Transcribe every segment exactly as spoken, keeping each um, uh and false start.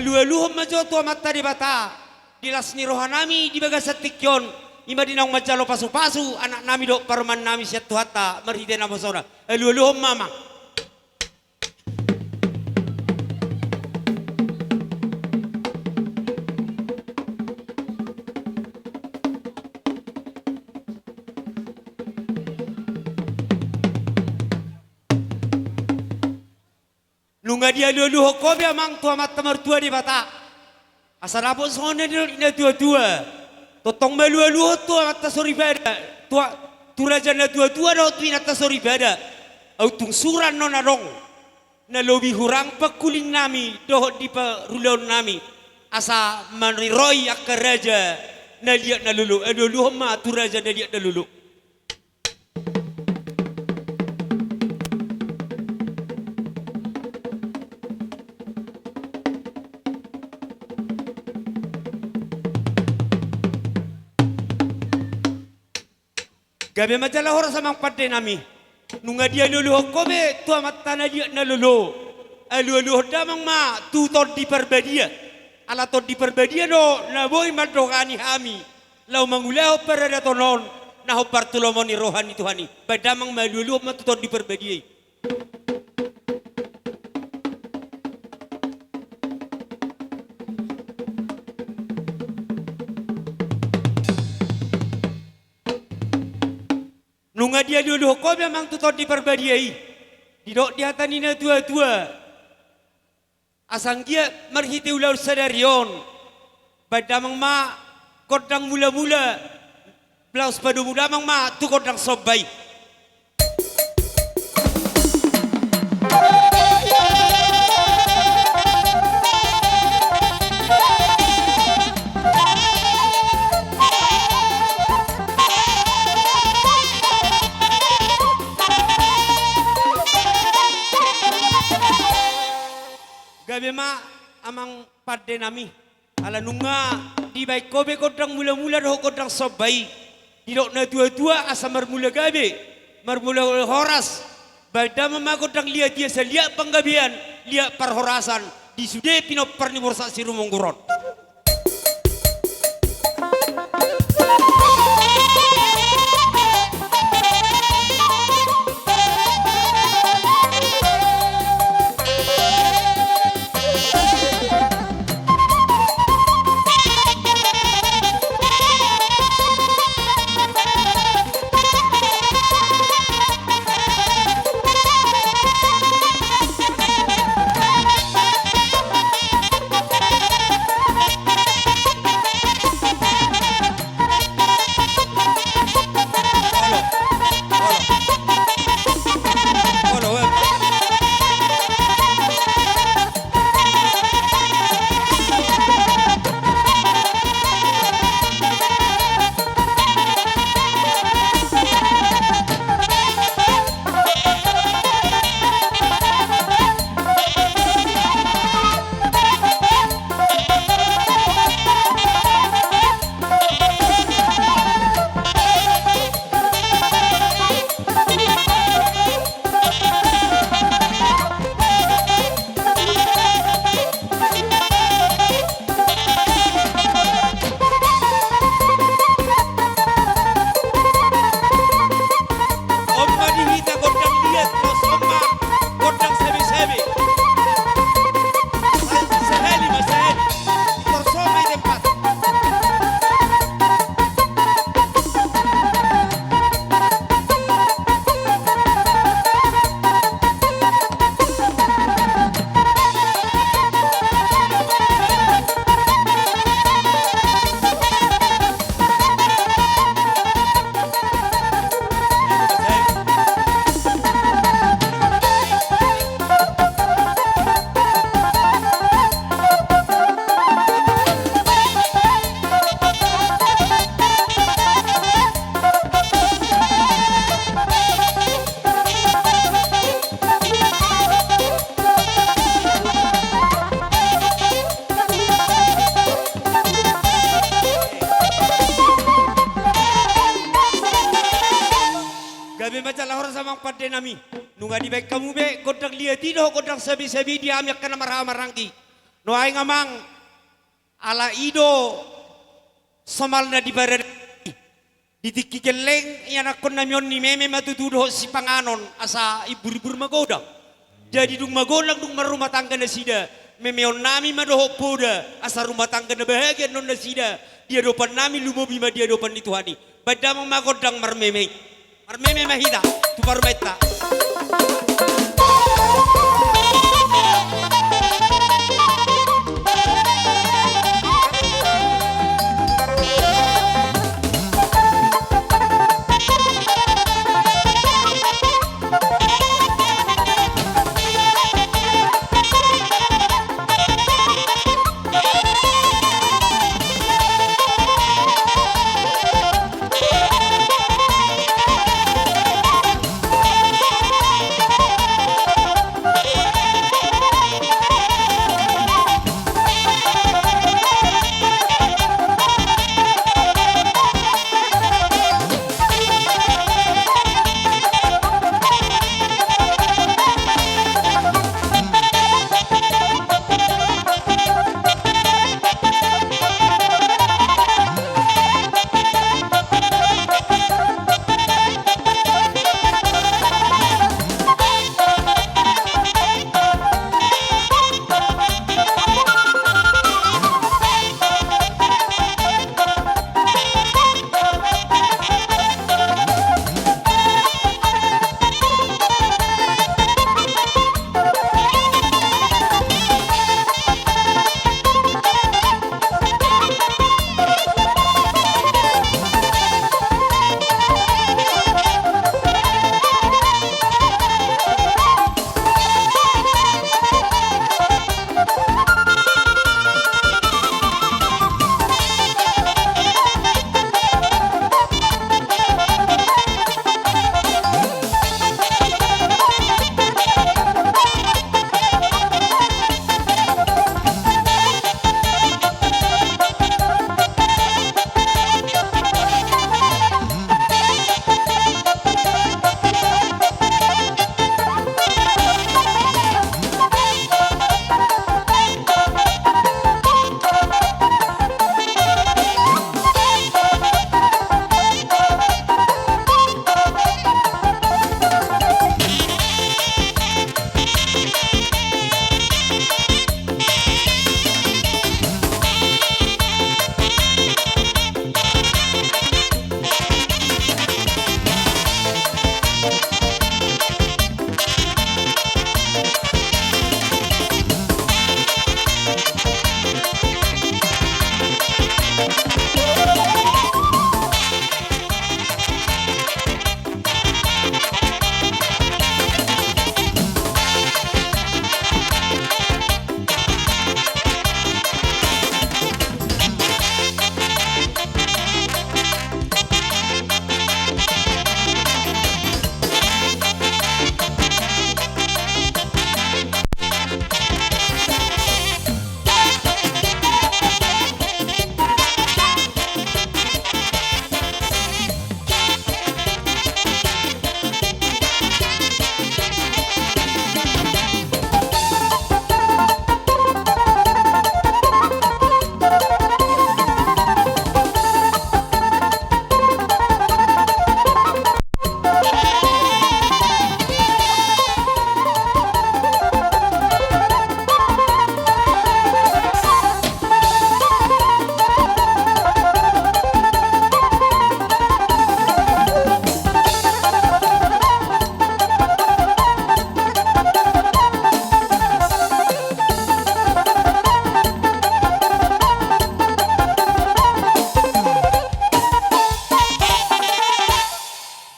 Alualuhon ma jo tu Amanta Debata di las ni rohanami di bagasan tingki on, i ma di naung manjalo pasupasu anaknami dohot parumaennami sian Tuhanta marhite naposona. Alualuhon ma, Amang. Nunga dialualuhon ho be, Amang, tu Amanta Martua Debata. Asa dapot songon na nidok ni natuatua. Tongtong ma alualuhon tu Amanta Soripada, tu a-, tu raja natuatua dohot tu inanta soripada. Aut tung sura annon adong na lobi hurang pangkulingnami dohot di parulaonnami, asa maniroi angka raja na liat na lolo. Alualuhon ma tu raja na liat na lolo. Gabe ma jala horas, Amang pandenami. Nunga dialualuhon ho be tu Amanta na liat na lolo. Alualuhon damang ma tu Tondi Parbadia. Ala Tondi Parbadia do na boi mandongani hami laho mangulahon paradaton on, na hombar tu lomo ni roha ni Tuhan i. Baen damang ma, alualuhon ma tu Tondi Parbadia i. Nunga dialualuhon ho be, Amang, tu Tondi Parbadia i. Didok di hata ni natuatua, asa anggiat marhite ulaon sadari on, baen damang ma gondang mulamula, laos padomu damang ma tu gondang somba i. Gabe ma, Amang pandenami. Ala nunga dibaen ho be gondang mulamula dohot gondang somba i, didok natuatua asa marmula gabe, marmula horas, baen damang ma gondang liat i, asa liat panggabean, liat parhorasan di sude pinompar ni Borsak Sirumonggur on. On ma di hita gondang liat, laos on ma gondang sabe-sabe. Sa-, sahali ma, sahali. Torso ma i tempat. Gabe ma jala horas, Amang pandenami. Nunga dibaen hamu be gondang liat i dohot gondang sabe-sabe i di hami angka na marhaha maranggi. Nuaeng amang, ala i do somalna di badan. Di tingki gelleng ianakkonnami on, ni meme ma tutu dohot sipanganon, asa imbur-imbur magodang. Jadi dung magodang, dung marrumah tangga nasida, memeonnami ma dohot poda, asa rumah tangga na bahagia annon nasida, di adopannami lumobi ma di adopan ni Tuhan i. Baen damang ma gondang marmeme i. Marmeme ma hita tu parumaenta.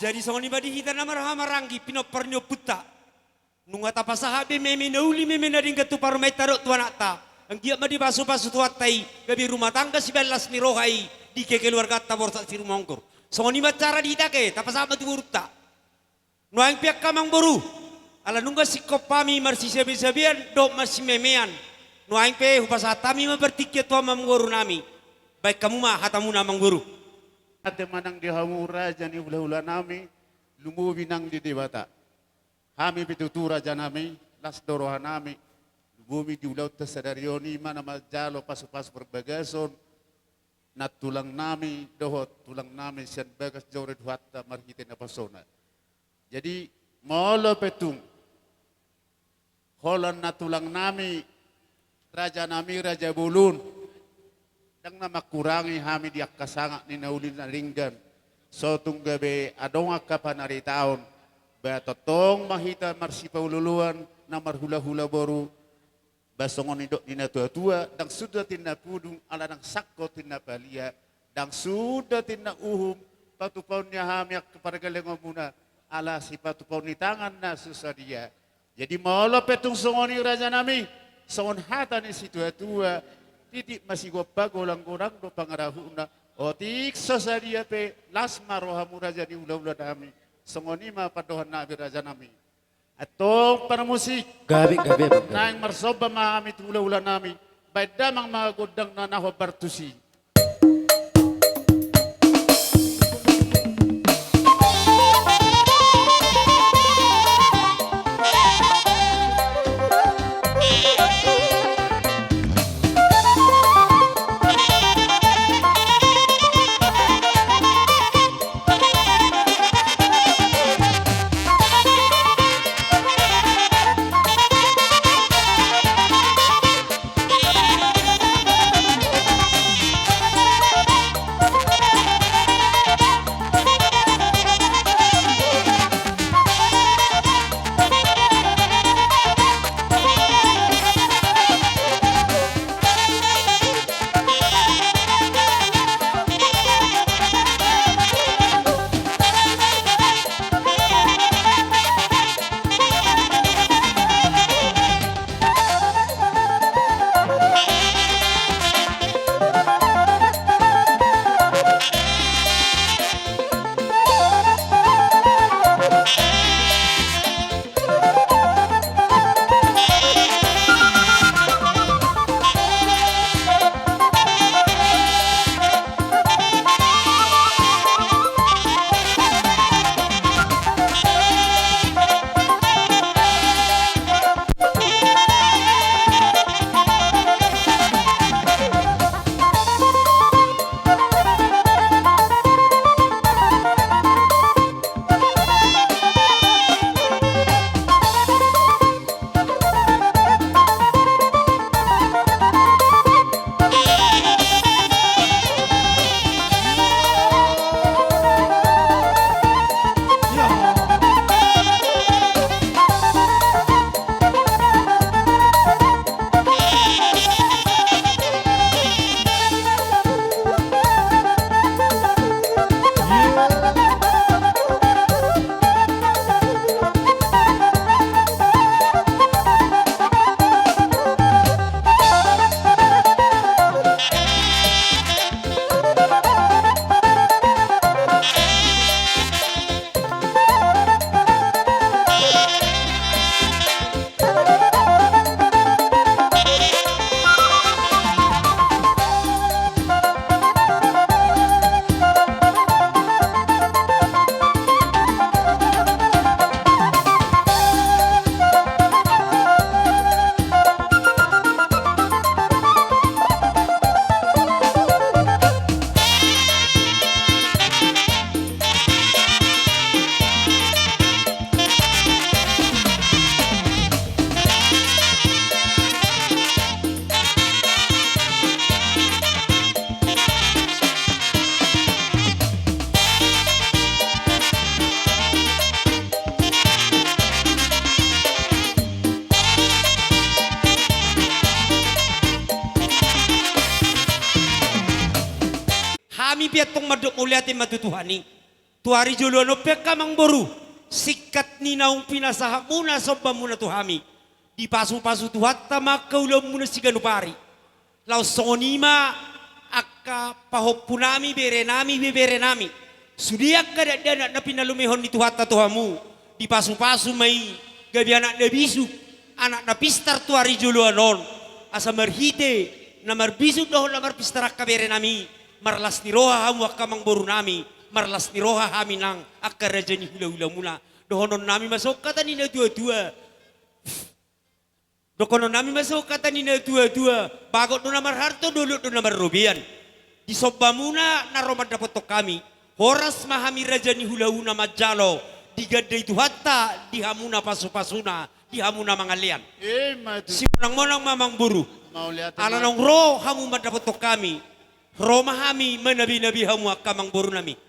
Jadi songon i ma di hita na marhahamaranggi, pinompar ni ompunta. Nunga tapasahat be meme na uli, meme na denggan tu parumaenta dohot tu anakta. Anggiat ma dipasupasu Tuhanta i, gabe rumah tangga sibahen las ni roha i di kekeluargaanta Borsak Sirumaonggur. Songon i ma acara di hita, ate, tapasahat ma tu borunta. Nuaeng pe angka amangboru, ala nunga singkop hami marsisabesabean dohot marsimemean, nuaeng pe hupasahat hami ma partingkian tu amangborunami. Baen hamu ma hatamuna, amangboru. Ate ma nang di hamu raja ni hulahulanami, lumobi nang di Debata. Hami pe tutu, rajanami, las do rohanami, bumi di ulaonta sadari on, i ma na manjalo pasupasu parbagason nantulang nami dohot tulang nami sian bagas joro ni Tuhanta marhite napasona. Jadi, molo pe tung holan nantulang nami, raja nami, raja bolon, ndang na mangkurangi hami di angka sangap ni na uli na denggan. So tung gabe adong angka panaritaon, ba tongtong ma hita marsipaolooloan na marhulahula boru, ba songon nidok ni natuatua, ndang suda tinna pudung ala ndang sangkot tinna palia, ndang suda tinna uhum patupaon ni hami angka pargalengonmuna ala sipatupaon ni tangan na so sadia. Jadi molo pe tung songon i raja nami, songon hata ni situatua, titik ma sigompa, golanggolang do pangarahutna, otik so sadia pe las ma rohamu raja ni hulahula nami. Songon i ma pandohan nami raja nami. Antong parmusik. Gabe, gabe, gabe. Naeng marsomba ma hami tu hulahula nami. Baen damang ma gondang na na hombar tusi. Hami pe antong mandok mauliate ma tu Tuhan i. Tu ari joloan on pe angka amangboru, singkat ni naung pinasahatmuna sombanmuna tu hami, dipasupasu Tuhanta ma angka ulaonmuna siganup ari. Laos songon i ma angka pahompunami, berenami, beberenami, sude angka dakdanak na pinalumehon ni Tuhanta tu hamu, dipasupasu ma i gabe anak na bisuk, anak na pistar tu ari joloan on, asa marhite na marbisuk dohot na marpistar angka berenami, marlas ni roha hamu angka amangborunami, marlas ni roha hami nang angka raja ni hulahulamuna. Dohononnami ma songon hata ni natuatua. Dohonon nami ma songon hata ni na tua-tua, bagot do na marharto, dolok do na marrobean. Disomba muna na ro mandapothon hami. Horas ma hami raja ni hulahula manjalo, digandai Tuhanta di hamu na pasu-pasuna, di hamu na mangalean. Ima tutu. Simonang-monang ma amangboru. Mauliate ma. Ala naung ro hamu mandapothon hami, ro ma hami manabi-nabi hamu angka amangboru nami.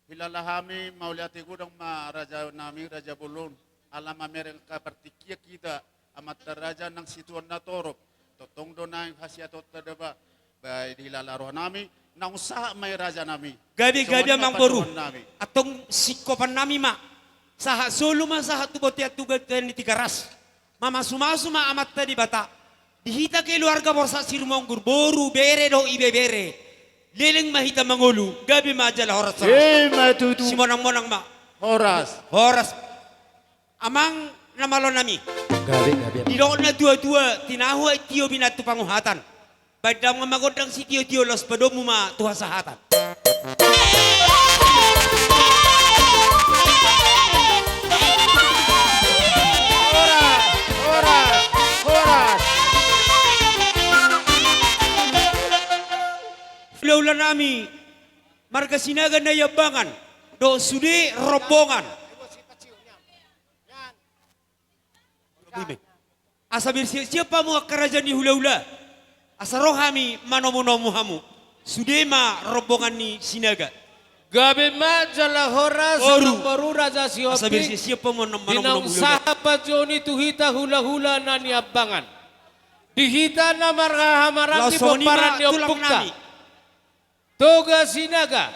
Hilala hami, mauliate godang ma raja nami, raja bolon. Ala mamereng angka partingkian hita, amanta raja nang situan na torop. Tongtong do naeng hasiatonta daba. Bahen hilala roha nami, naung sahat ma i raja nami. Gabe, gabe amangboru. Songon i ma pandohan nami. Antong singkopan nami ma. Sahat solu ma, sahat tu bontean, tu bontean ni Tigaras. Mamasu-masu ma Amanta Debata. Di hita keluarga Borsak Sirumonggur, boru, bere dohot ibebere. Leleng ma hita mangolu, gabe ma jala horas-horas. Ima tutu. Simonang-monang ma. Horas. Horas. Amang na malo nami. Gabe, gabe. Didok na tua-tua, tinahu aek tio, binantu panguhatan. Baen damang ma gondang sitio-tio, laos padomu ma tu hasahatan. Horas, horas, horas. Hulahula nami, marga Sinaga Naiambangan, dohot sude rombongan. Asa bersiap-siap hamu angka raja ni hulahula. Asa ro hami manomu-nomu hamu. Sude ma rombongan ni Sinaga. Gabe ma jala horas. Boru. Amangboru raja Sihombing. Asa bersiap-siap hamu manomu-nomu hulahula. Di naung sahat panjouon i tu hita hulahula na Naiambangan. Di hita na marhahamaranggi pomparan ni ompunta Toga Sinaga.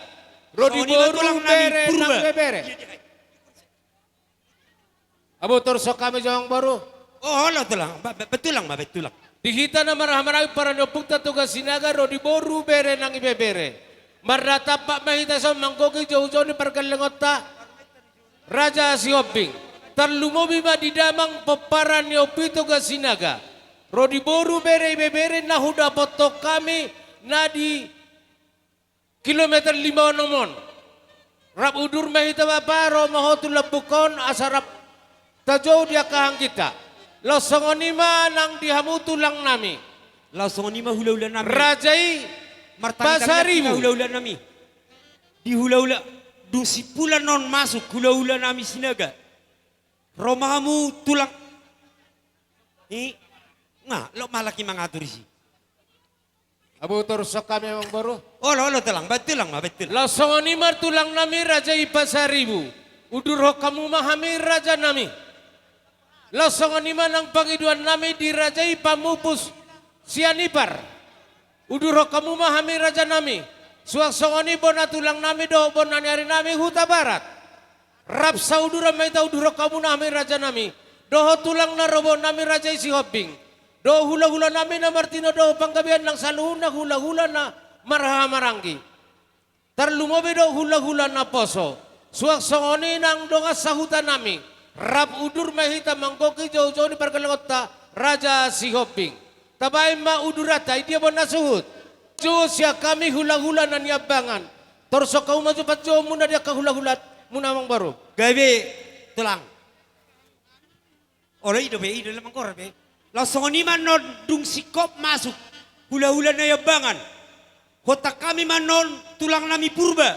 Ro di boru, bere nang ibebere. Songon i ma tulang nami Purba. Aboto, ro songon hami jo amangboru. O, olo tulang, ba, ba, baen tulang ma, baen tulang. Di hita na marhahamaranggi pomparan ni ompunta Toga Sinaga, ro di boru, bere nang ibebere. Marnatampak ma hita dison manggohi jou-jou ni pargellengonta Raja Sihombing. Tarlumobi ma di damang pomparan ni ompu i Toga Sinaga. Ro di boru, bere, ibebere na hudapothon hami na di kilometer lima onom on. Rap udur ma hita bapa, ro ma ho tu lambungkon asa rap tajou di angka hangginta. Laos songon i ma nang di hamu tulang nami. Laos songon i ma hulahula nami. Raja i Pasaribu. Martangi-tangi ma hulahula nami. Di hulahula dung simpulan on masuk hulahula nami Sinaga. Ro ma hamu tulang. I nga lo malaki mangatur isi. Aboto, ro songon hami amangboru. Olo, olo tulang, baen tulang ma, baen tulang. Laos songon i ma tulang nami raja i Pasaribu. Udurhon hamu ma hami raja nami. Laos songon i ma nang pangidoan nami di raja i Pamupus Sianipar. Udurhon hamu ma hami raja nami. Suang songon i bona tulang nami dohot bona ni ari nami Hutabarat. Rap sauduran ma hita, udurhon hamu ma hami raja nami. Dohot tulang na robo nami raja i Sihombing. Dohot hulahula nami na martinodohon panggabean nang saluhutna hulahula na marhahamaranggi. Tarlumobi dohot hulahula naposo. Suang songon i nang dongan sahuta nami. Rap udur ma hita manggohi jou-jou ni pargellengonta Raja Sihombing. Tabaen ma uduranta, i dia bona suhut. Jou sian hami hulahula na Naiambangan. Tor songon i ma jo panjouon muna di angka hulahula muna amangboru. Gabe tulang. Olo, i do be, i do lamang gora be. Laos songon i ma annon dung singkop masuk hulahula Naiambangan. Hontang hami ma annon tulang nami Purba.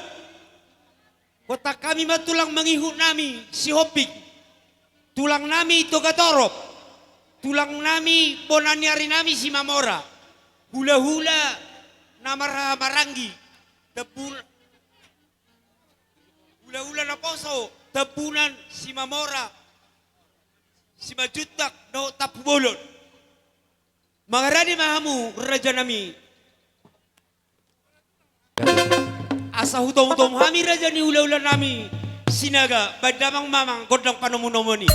Hontang hami ma tulang mangihut nami Sihombing. Tulang nami Togatorop. Tulang nami bona ni ari nami Simamora. Hulahula na marhahamaranggi. Tebul Hulahula naposo, Tambunan, Simamora, Simanjuntak, dohot Tampubolon. Mangarade ma hamu raja nami. Asa hutomu-tomu hami raja ni hulahula nami Sinaga, baen damang ma amang gondang panomu-nomuan i.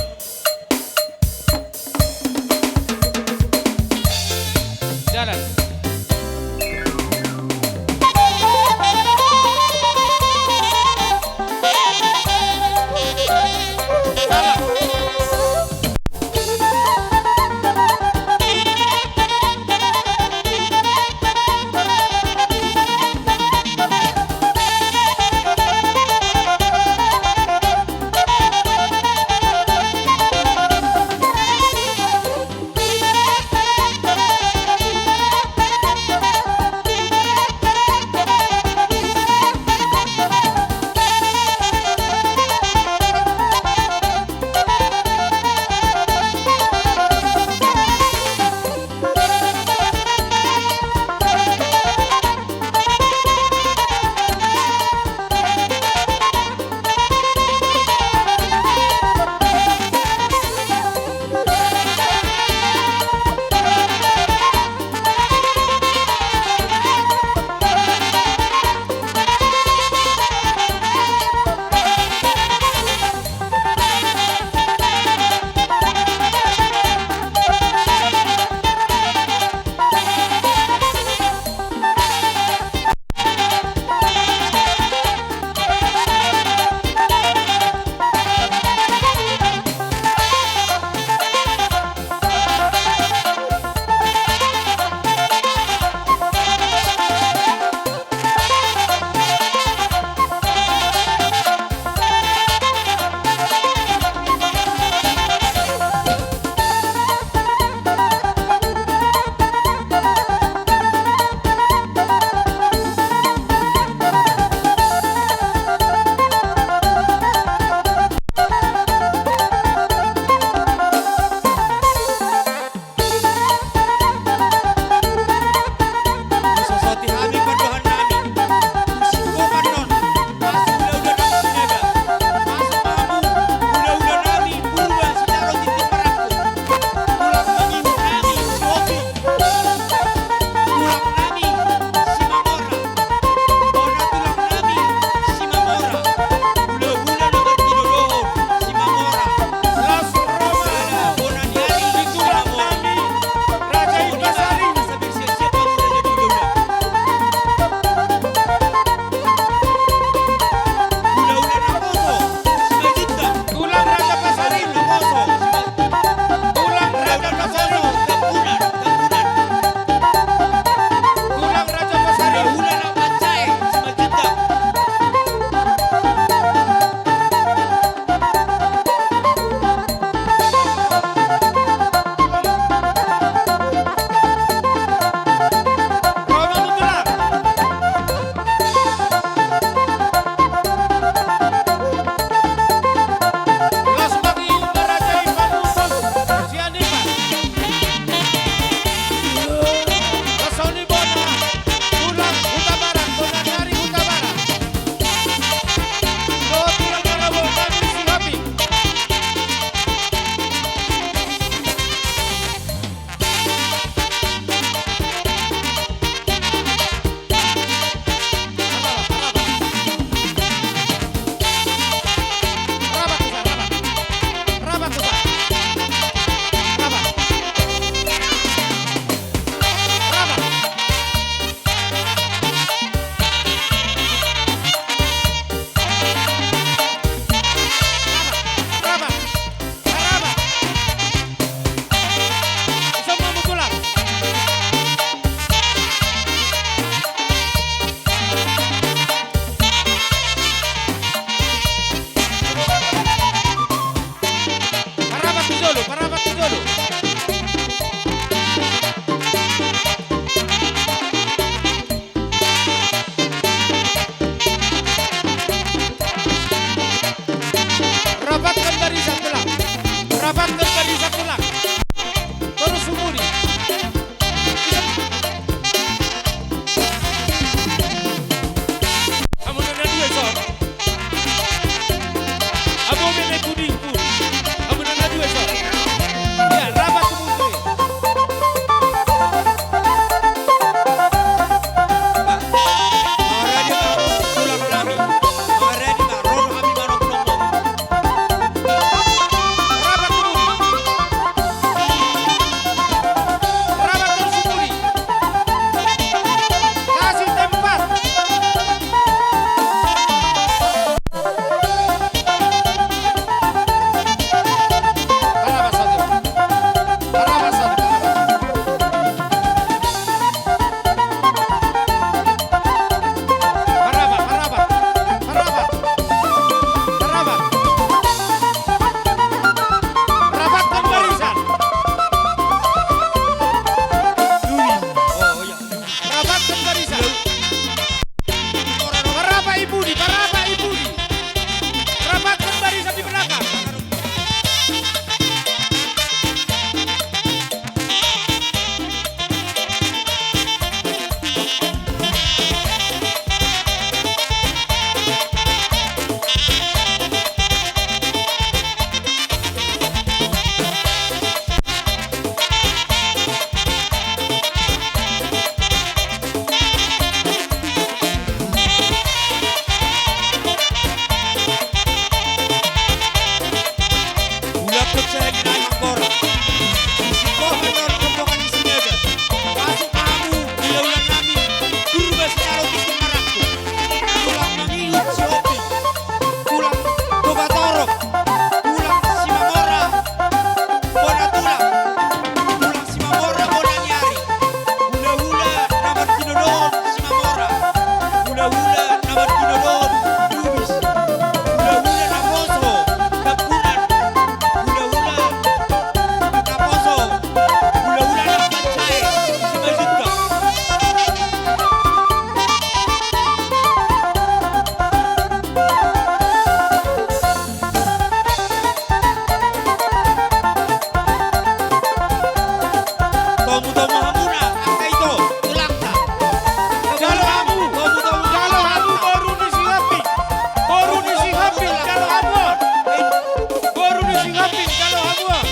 Jalan. Singaping, jalo hamu, ah.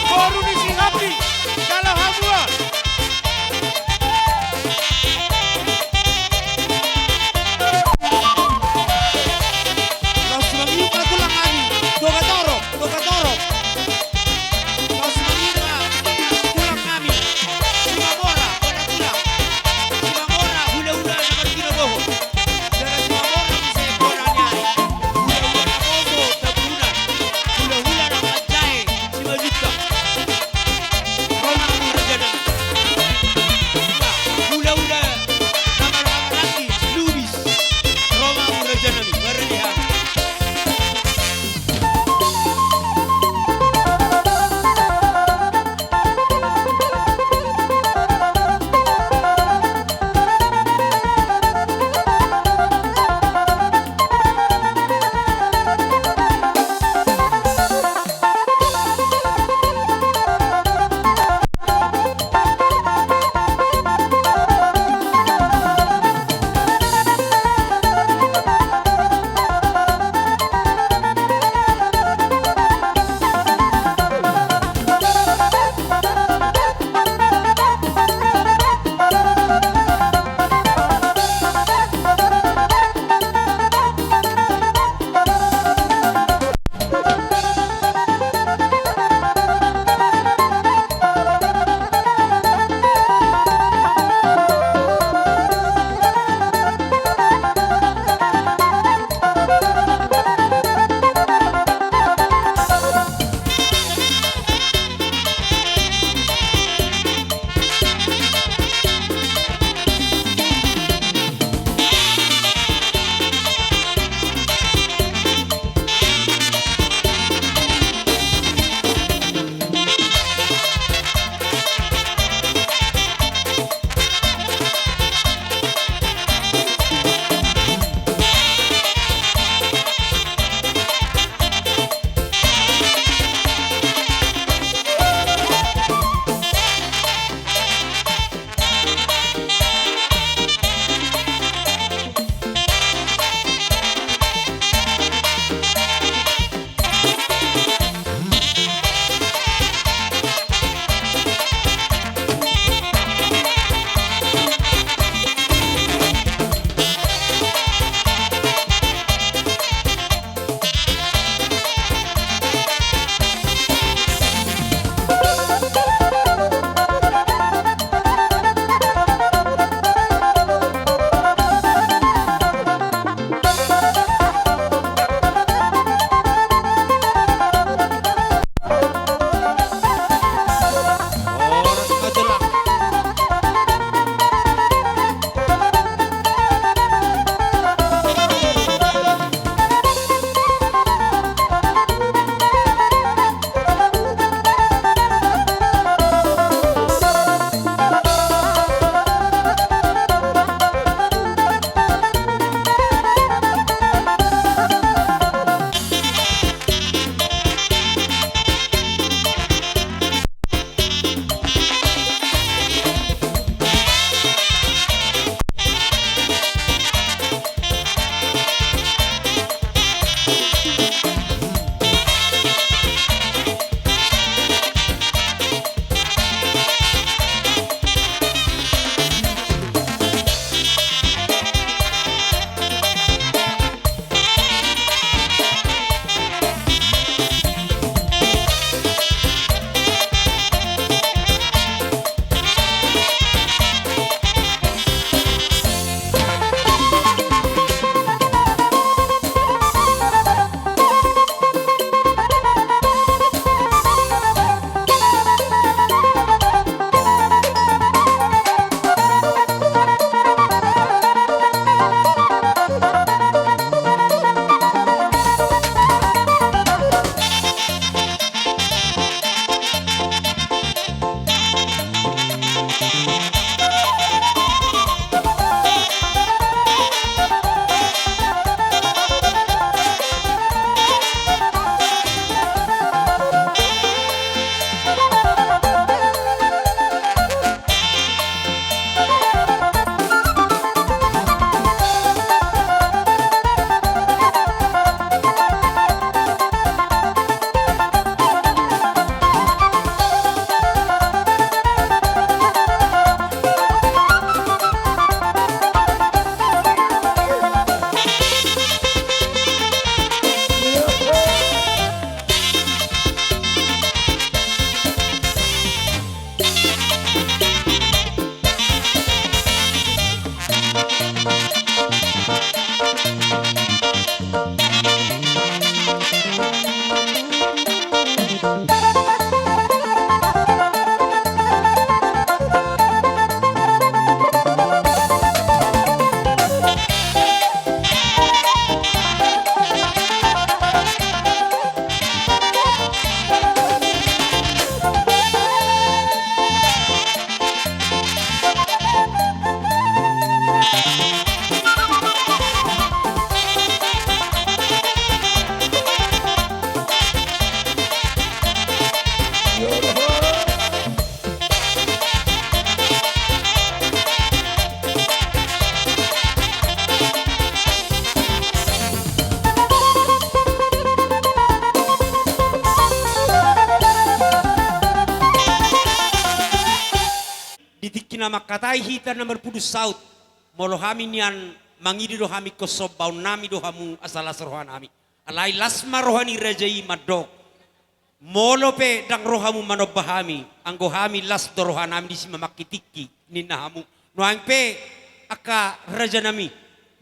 Boru ni Singaping, jalo hamu, ah. Laos mangihup ma tulang nami, Togatorop, Togatorop. Laos mangihup ma tulang nami, Simamora, Bona Tulang. Simamora, hulahula na martinodohon. Dan Na mangkatai hita na marpudun saut, molo hami nian mangido do hami ingkon sombaonnami do hamu asa las rohanami. Alai las ma roha ni raja i mandok. Molo pe ndang ro hamu manomba hami, anggo hami las do rohanami di simamangki tingki, ninna hamu. Nuaeng pe angka rajanami,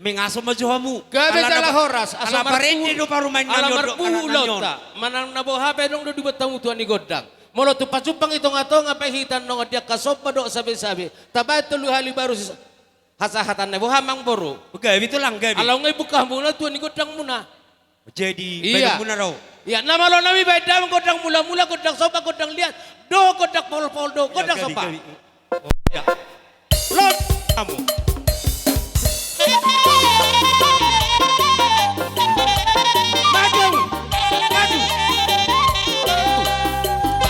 mengaso ma jo hamu. Gabe jala horas, asa ala marpuhu, parende do parumaennami ala on dohot marpuhu anaknami on. Ulaonta, manang na boha pe adong do dibuat hamu tuan ni gondang. Molo tung pajumpang i tongatonga pe hita annon di angka somba dohot sabesabe, tabaen tolu hali baru si-, hasahatan na boha amangboru. Gabe tulang, gabe. Ala nunga dibuka hamuna tuan ni gondangmuna. Jadi, iya, baenonmuna do. Iya, na malo nami baen damang gondang mulamula, gondang somba, gondang liat, dohot gondang pahulpahul, dohot gondang somba. Iya, gabe, gabe. Oh, iya. Lot. Amu. Maju. Maju.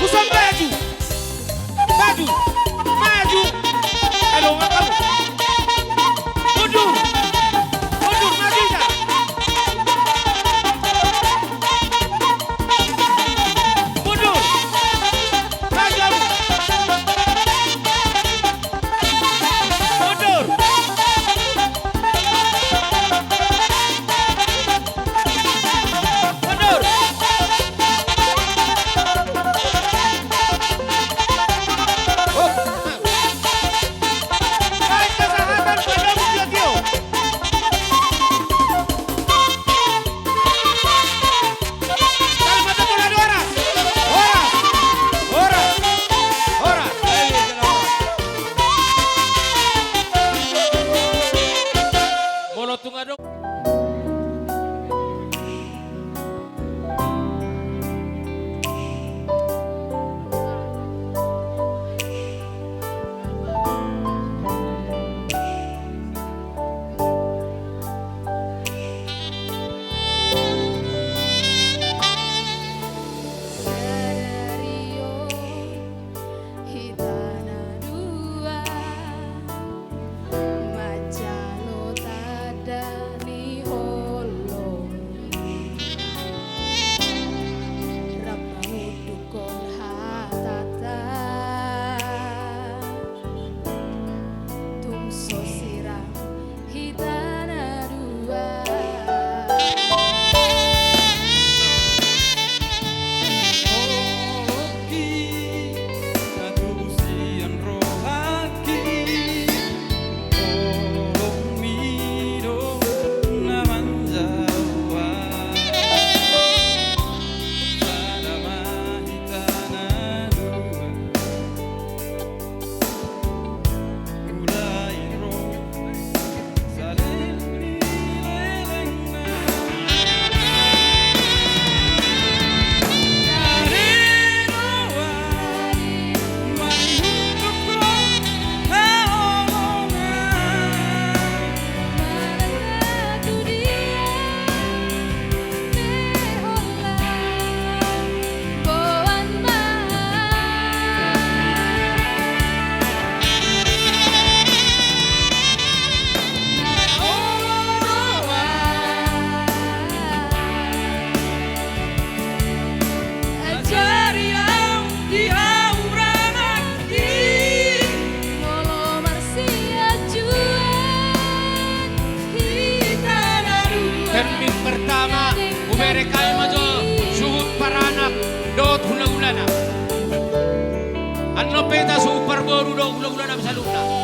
Usah maju. Maju. Maju. Aduh, nggak kamu. Mundur. Mundur, maju, Ida. Mundur. Maju, kamu. Mundur. Mundur. Molo tung adong. Hita na dua manjalo tanda ni holong i, rap mangundukhon hatanta. Tung so sirang hita na dua. Holongki na tubu sian rohangki, holongmi do na manjalo ahu. Sada ma hita na dua. Ajari au di hau ranakki. Molo marsianjuan hita na dua. Termin pertama, hubereng hami ma jo suhut paranak dohot hulahulana. Annon pe hita suhut parboru dohot hulahulana saluhutna.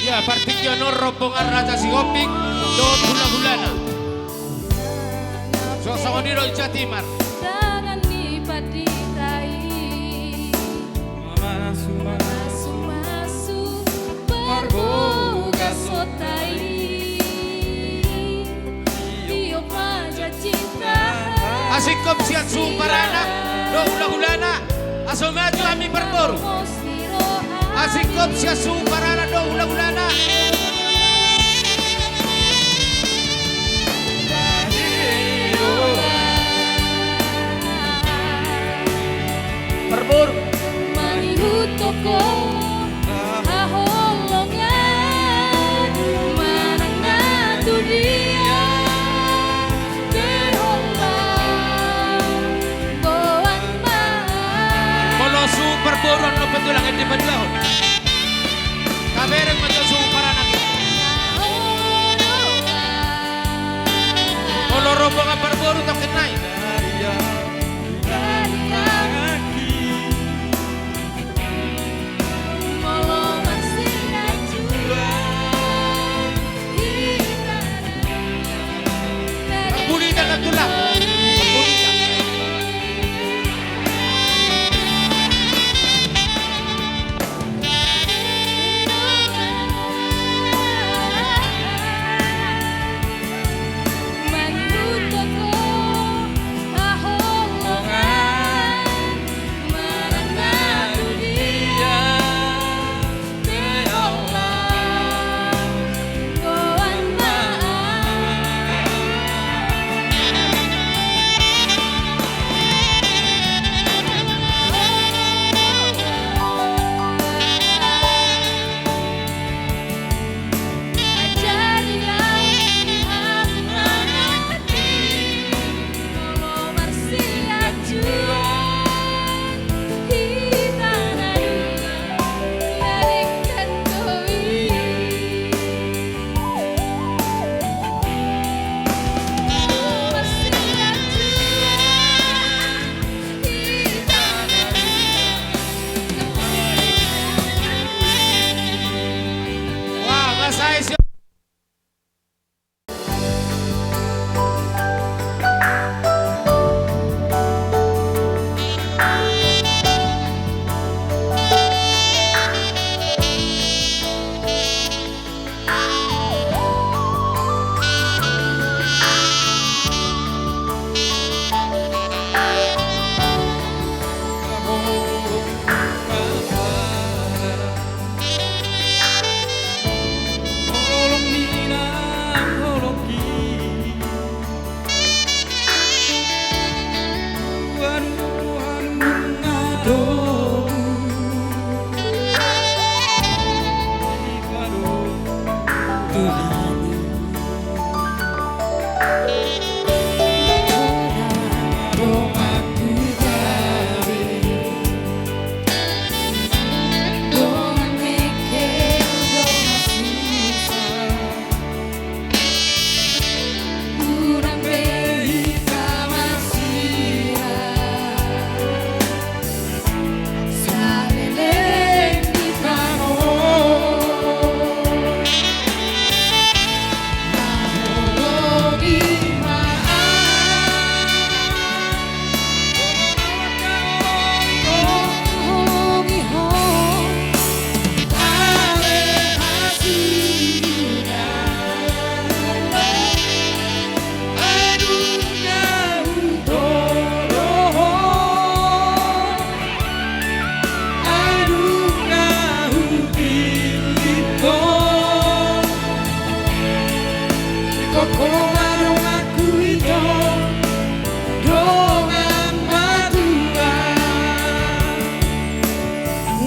Ia, partingkian on rombongan Raja Sihombing dohot hulahulana. So, songon i do i Jatimar. Tangan ni pandita i. Mamasu-masu marbau gasonta i. Tio paja cinta. Asingkop sian suhut paranak dohot hulahulana. Asa maju hami parboru. Asingkop sian suhut paranak dohot hulahulana. Boru, annon pe tulang, ende paduahon. Tabereng ma jo suhut paranak i. Olo rombongan parboru tongkin nai. Parbulitan ma tulang. Parbulitan.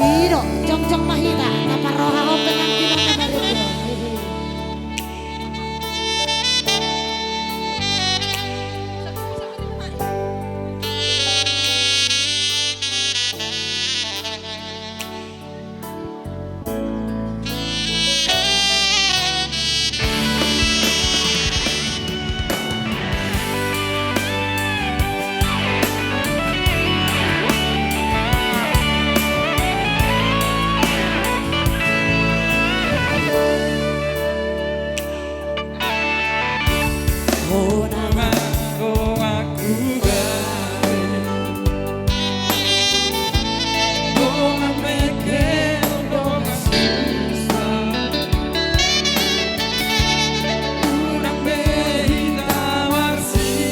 I do, jongjong ma hita, na parrohahon pe nang di na marende.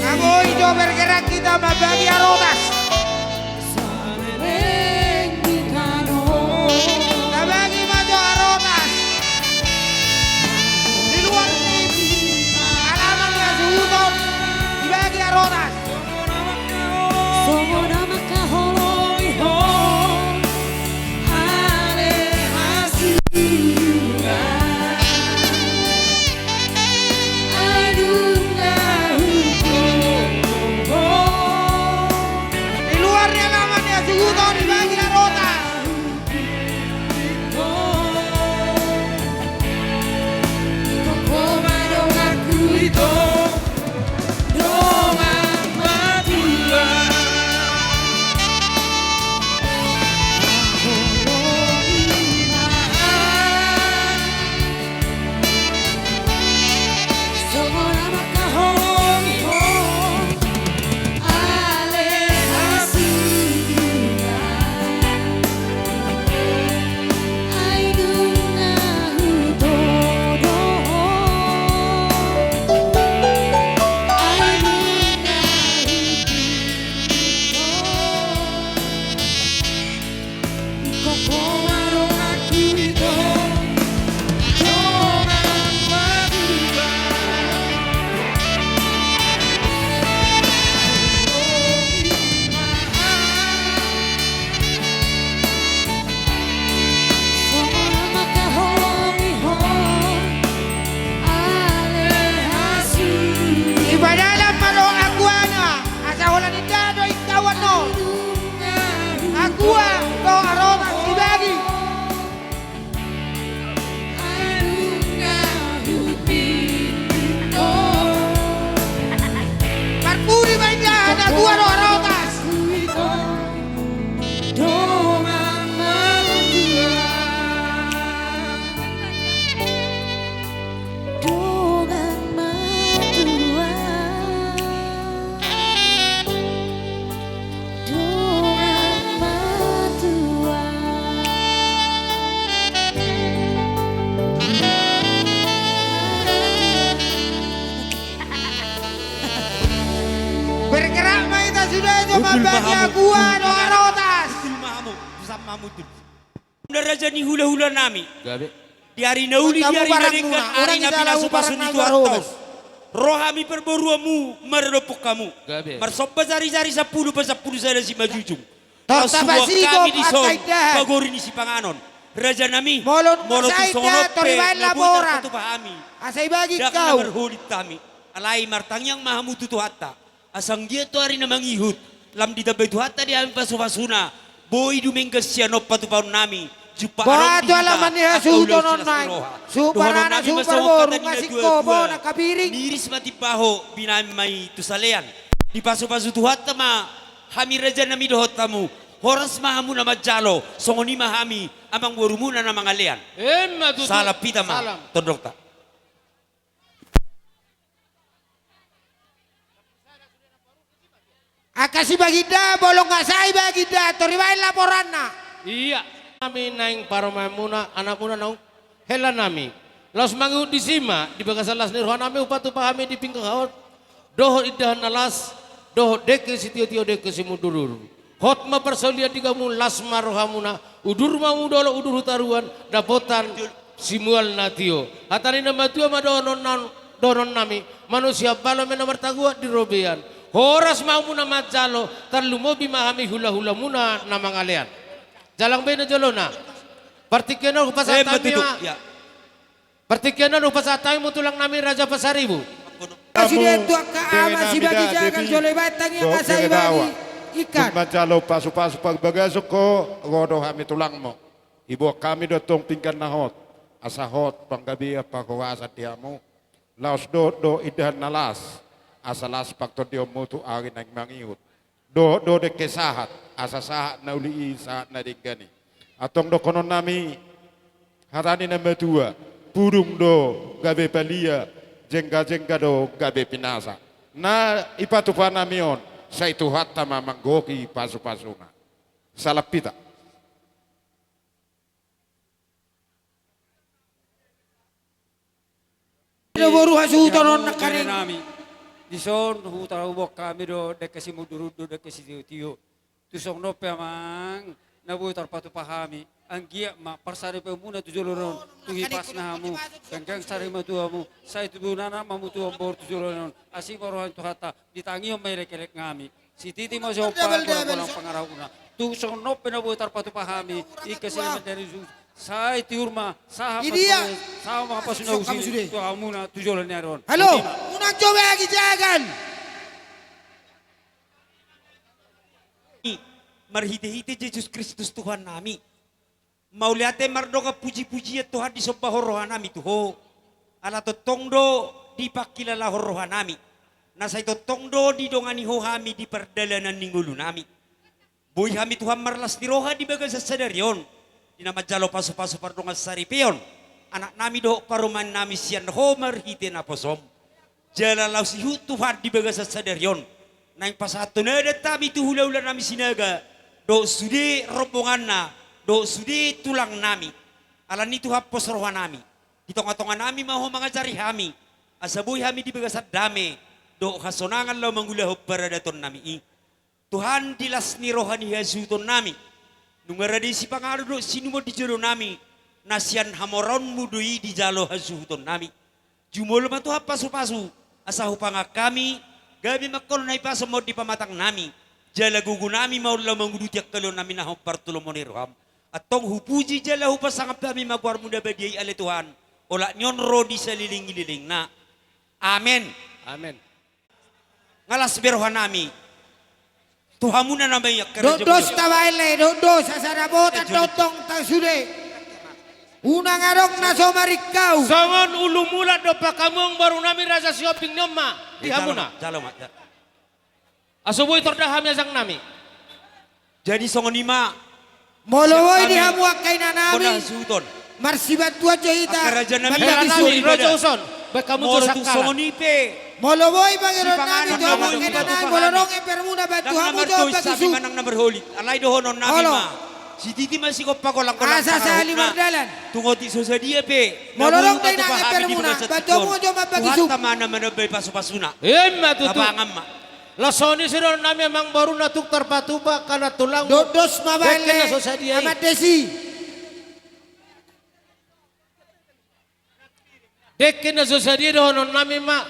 Tabagi jo bergerak hita mambagi arotas. Tabagi ma jo arotas. Di luar ni alaman ni hasuhuton dibagi arotas. Songon na mangkaholongi ho ale hasiulan. Adong na hugogo. Di luar ni alaman ni hasuhuton dibagi arotas. Anu, Arotas. Mundul ma hamu, tu san ma hamu tu. Raja ni hulahulanami. Gabe. Di ari na uli, di ari na denggan, ari na pinasupasu ni Tuhanta on, ro hami parboruonmu maradophon hamu. Gabe. Marsomba jarijari sampulu pasampulu sada simanjujung. Laos huboan hami dison pagori ni sipanganon. Rajanami, molo tung songon on pe na boi tarpatupa hami, ndang na marholit hami. Alai martangiang ma hamu tu Tuhanta. Asa anggiat tu ari na mangihut, lam ditambai Tuhanta di hami pasupasuna, boi dumenggan sian on patupaonnami, jumpang ro di hita angka ulaon silas ni roha. Dohononnami ma songon hata ni na tuatua: Miris ma timbaho, binahen ma i tu salean. Dipasupasu Tuhanta ma hami rajanami dohot hamu, horas ma hamu na manjalo, songon i ma hami amangborumuna na mangalean. Emma tutu. Salam hita ma tondongta. Angka si Baginda, molo nunga sae Baginda, tor dibaen laporanna. Ia, nami naeng parumaenmuna, anakmuna naung helanami. Laos mangihut disi ma, di bagasan las ni rohanami, hupatupa hami di pinggan hot, dohot indahan na las, dohot dengke sitiotio, dengke simudurudur. Hot ma parsaulian di hamu, las ma rohamuna, udur ma hamu dolok, udur hutaruan, dapotan simual na tio. Hata ni na matua ma dohononna-, dohononnami, manusia balo ma na martaguat di robean. Horas ma hamu na manjalo, tarlumobi ma hami hulahulamuna na mangalean. Jalang be na jolona. Partingkian on hupasahat hami ma. Partingkian on hupasahat hami ma tulangnami Raja Pasaribu. Sude tu angka ama sibagi jagal jolo ibaen tangiang asa ibagi ikan. Manjalo pasupasu parbagason ho, ro do hami tulangmu. Iboan hami do antong pinggan na hot, asa hot panggabean parhorasan di hamu. Laos dohot do indahan na las, asa las partondionmu tu ari naeng mangihut. Dohot do dengke sahat, asa sahat na uli i, sahat na denggan i. Antong dohononnami hata ni na matua: Pudung do gabe palia, jenggajengga do gabe pinasa. Na ipatupanami on, sai Tuhanta ma manggohi pasupasuna. Salam hita. Do boru hasuhuton on nangkaning. Dison huta huboan hami do dengke simudurudur, dengke sitiotio. Tung songon on pe amang, na boi tarpatupa hami, anggiat ma parsaripeonmuna tu joloan on, tung hipasna hamu, ganggang sari ma tu hamu, sai tu bona na ma hamu tu amboru tu joloan on, asi ma roha ni Tuhanta, ditangihon ma elekelek nami. Sititi ma sihompar, bolangbolang pangarahutna. Tung songon on pe na boi tarpatupa hami, ingkon sian na mandari susu. Sai tiur ma, sahat ma tu, sahat ma hampasuna usi tu hamuna tu joloan ni ari on. Halo, unang coba lagi jagal. Marhitehite Jesus Kristus Tuhannami. Mauliate mardongan pujipujian Tuhan disombahon rohanami tu Ho. Ala tongtong do dipangkilalahon rohanami. Na sai tongtong do didongani Ho hami di pardalanan ni ngolunami. Boi hami Tuhan marlas ni roha di bagasan sadari on. Di na manjalo pasupasu pardongan saripeon. Anaknami dohot parumaennami sian Ho marhite naposom. Jala laos ihut Tuhan di bagasan sadari on. Naeng pasahathon adat hami tu hulahulanami Sinaga, dohot sude rombonganna, dohot sude tulangnami. Alani Tuhan pos rohanami. Di tongatonganami ma Ho mangajari hami. Asa boi hami di bagasan dame, dohot hasonangan laho mangulahon paradatonnami i. Tuhan, di las ni roha ni hasuhutonnami, nunga rade sipanganon dohot sinuman di jolonami, na sian hamoraonmu do i dijalo hasuhutonnami. Jumolo ma Tuhan pasupasu, asa hupangan hami, gabe mangkonon haipason ma on di pamatangnami, jala gogonami ma on laho manguduti angka ulaonnami na hombar tu lomo ni roham. Antong hupuji jala hupasangap hami ma goarmu na badia i ale Tuhan, olat ni on ro di salelenglelengna. Amen. Amen. Nga las be rohanami tu hamuna na maiangka raja. Dohot dos tabaen lae, dohot dos, asa dapotan do antong tang sude. Unang adong na so maringkau. Songon ulu mulak dompak hamu amangborunami Raja Sihombing ni on ma di hamuna. Jalo ma, jalo ma, jalo. Aso boi torda hami ajangnami. Jadi songon i ma. Molo boi di hamu angka inanami, marsibantuan jo hita. Angka rajanami, raja uson, baen hamu jo sangkala. Molo tung songon i pe, molo boi pangidoannami tu hamu angka inanami, molo adong embermuna, bantu hamu jo baen hamu. Ndang na marholit, alai dohononnami ma. Sititi ma sigompa golanggolang. Asa sahali mardalan. Tung otik so sadia pe, molo adong dainang embermuna, bantu hamu jo mambaen hamu. Tuhanta ma na manambai pasupasuna. Emma tutu. Tapangan ma. Laos songon i sidohonon nami amang boru na tung tarpatupa angka na tulang. Dos ma baen, dengke na so sadia i. Amat Desi. Dengke na so sadia i dohonon nami ma.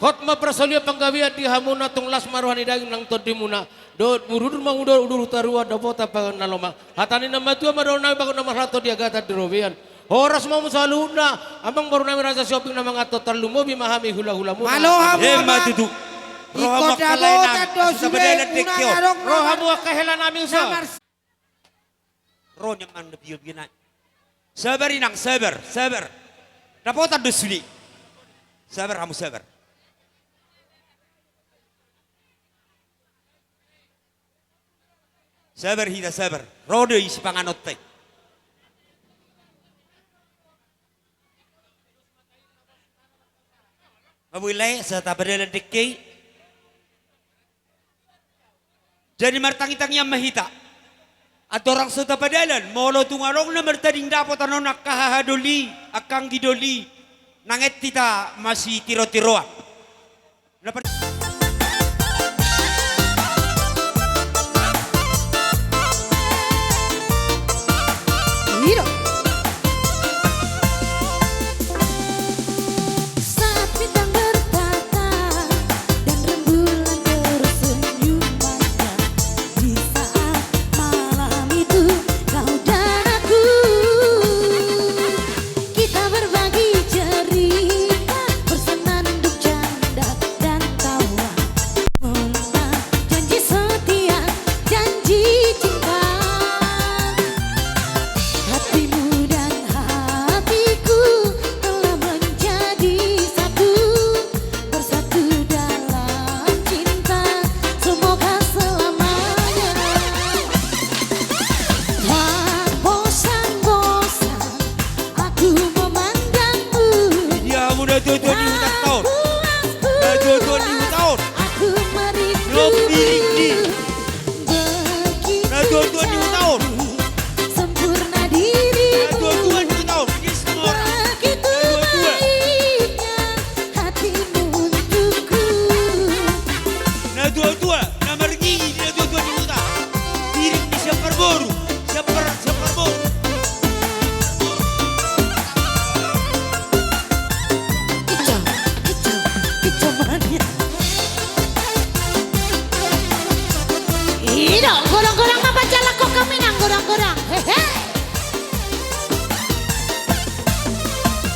Hot ma parsaulian panggabean di hamuna, tung las ma roha ni daging nang tondimuna. Dohot udur ma udur, udur tarua, dapotan pangan na lomak. Hata ni na matua ma dohonon nami, bagot na marhalto di agatan di robean. Horas ma hamu saluhutna, amang boru nami Raja Sihombing na manganhon, tarlumobi ma hami hulahulamuna. Malo hamu. Emma tutu. Roha hamu angka lae nami, asa tapadalan dengke on. Roha hamu angka hela nami, usa. Ro ni amang na pio-pio nai. Sabar inang, sabar, sabar. Dapotan do sude. Sabar hamu, sabar. Sabar hita, sabar. Ro do i sipanganonta i. Maboi lae, asa tapadalan dengke i. Jadi martangitangian ma hita. Andorang so tapadalan, molo tung adong na martading dapotan on angka hahadoli, angka anggidoli, nanget hita masitirotiroan. Na per- Iro. Saat bintang bertata dan rembulan tersenyum manja, di saat malam itu kau dan aku, kita berbagi cerita, bersenandung canda dan tawa. Mana janji setia, janji cinta. Hatimu dan hatiku telah menjadi satu, bersatu dalam cinta, semoga selamanya. Tak bosan-bosan aku memandangmu. Dia hamu na tuatua ni huta on. Tak puas-puas aku merindumu. Begitu baiknya hatimu untukku. Na tuatua ni huta on. Sempurna dirimu. Na tuatua ni huta on. Begitu baiknya hatimu untukku. Na tuatua, na margigi di na tuatua ni huta. Piring ni sian parboru, sian par-, sian parboru. Kicau, kicau, kicau mania. Ido, godang-godang ma pajalanhon hami nang godang-godang. Hehe.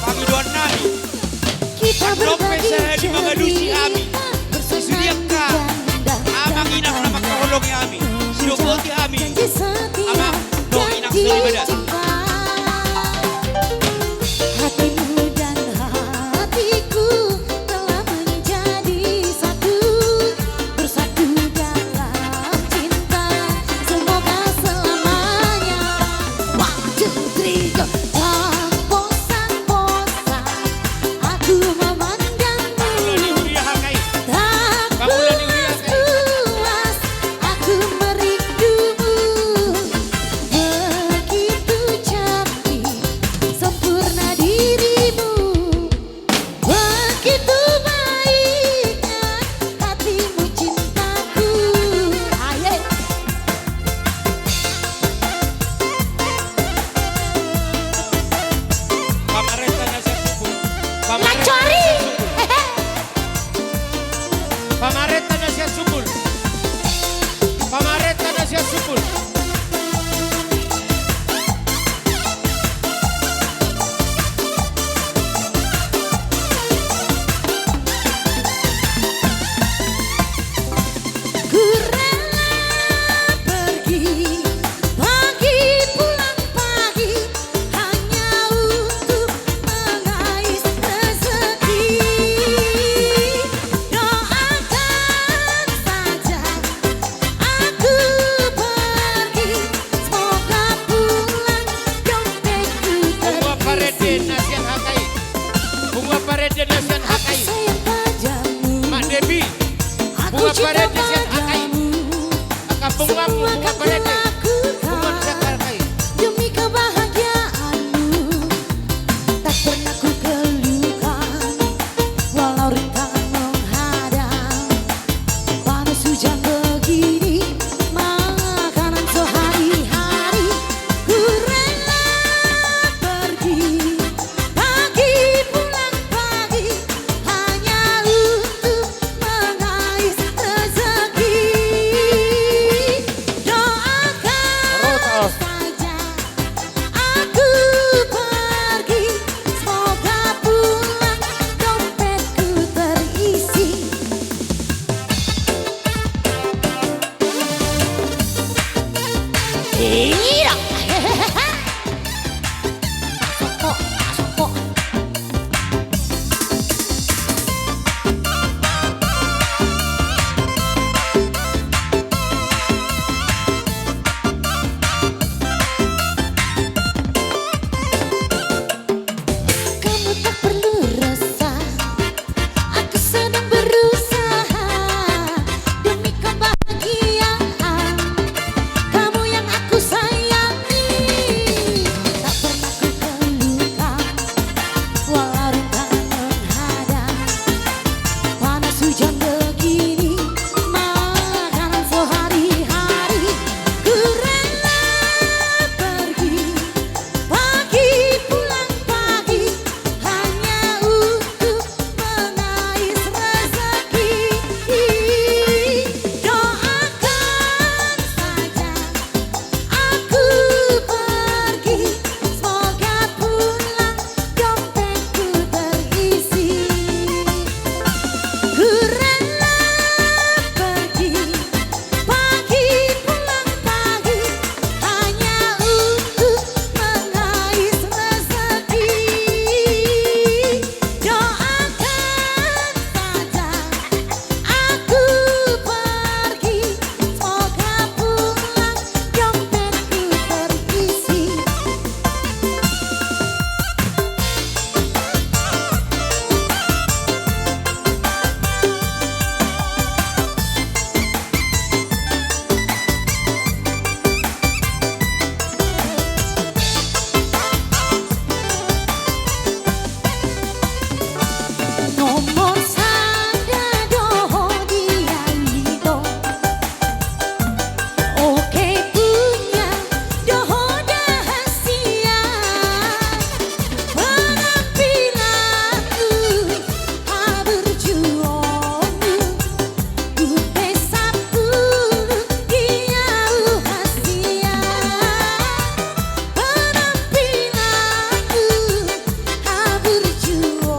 Pangidoan nami. Kita berbagi cerita, bersenang-senang. Di sude angka amang inang na mangkaholongi hami. Sidok boti hami. Amang dohot inang soripada. Hatimu dan hatiku telah menjadi satu. Bersatu dalam cinta, semoga selamanya. One, two, three, go. Tak bosan-bosan aku memandangmu. Tak puas-puas aku merindumu. Begitu cantik, sempurna dirimu. Begitu baiknya hatimu cintaku. Aye. Pamarenta na sian Sukul. Pamarenta na sian Sukul. Hehe. Pamarenta na sian Sukul. Pamarenta na sian Sukul. Ku rela pergi pagi, pulang pagi, hanya untuk mengais rezeki. Doakan saja aku pergi, semoga pulang dompetku terisi. Bunga parete na sian H K I. Bunga parete na sian H K I. Aku sayang padamu. Mak Devi. Bunga parete sian H K I. Angka punguanmu, bunga parete. Bunga sian H K I. Demi kebahagiaanmu, tak pernah ku keluhkan, walau rintangan menghadang. Ira. Soko, soko. Kamu tak perlu resah, aku sedang berusaha demi kebahagiaan kamu yang aku sayangi. Tak pernah ku keluhkan, walau rintangan menghadang, panas hujan begini, makanan sehari-hari, ku rela pergi pagi pulang pagi, hanya untuk mengais rezeki. Doakan saja aku pergi, semoga pulang dompetku terisi. Ku rela pergi pagi pulang pagi, hanya untuk mengais rezeki. Doakan saja aku pergi, semoga pulang dompetku terisi. Nomor sada do ho di au ito. Oke punya do ho da hasian. Penampilanmu, haburjuonmu, pute sampulu di au hasian. Penampilanmu, haburjuonmu,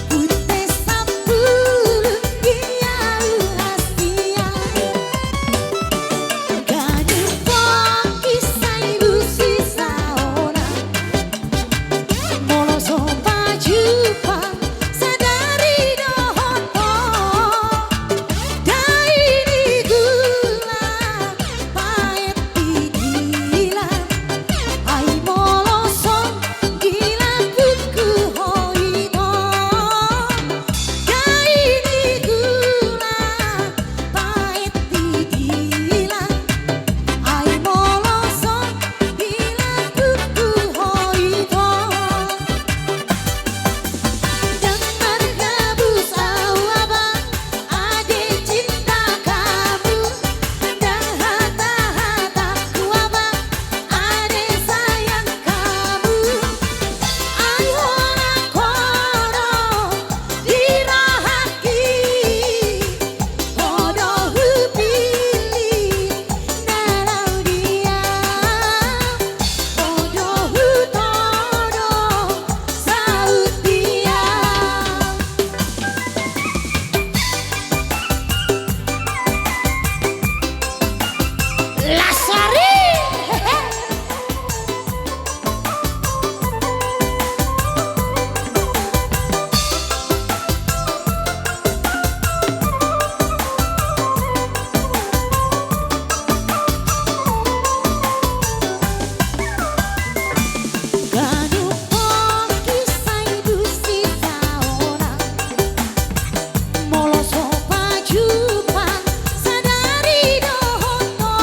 pute sampulu di au hasian. Ganup pongki sai busi saona, molo so pajumpang sadari dohot ho. Dai ni gula, paet di dilan, ai molo so di lambungku ho ito. Dai ni gula, paet di dilan, ai molo so di lambungku ho ito. Dengar gabus au abang, ade cinta kamu. Dengar hata-hataku abang, ade sayang kamu. Ai holan ho do di rohangki, ho do hupillit na laho di au, ho do hutodo saut di au. Lasari. Ganup pongki sai busi saona, molo so pajumpang sadari dohot ho.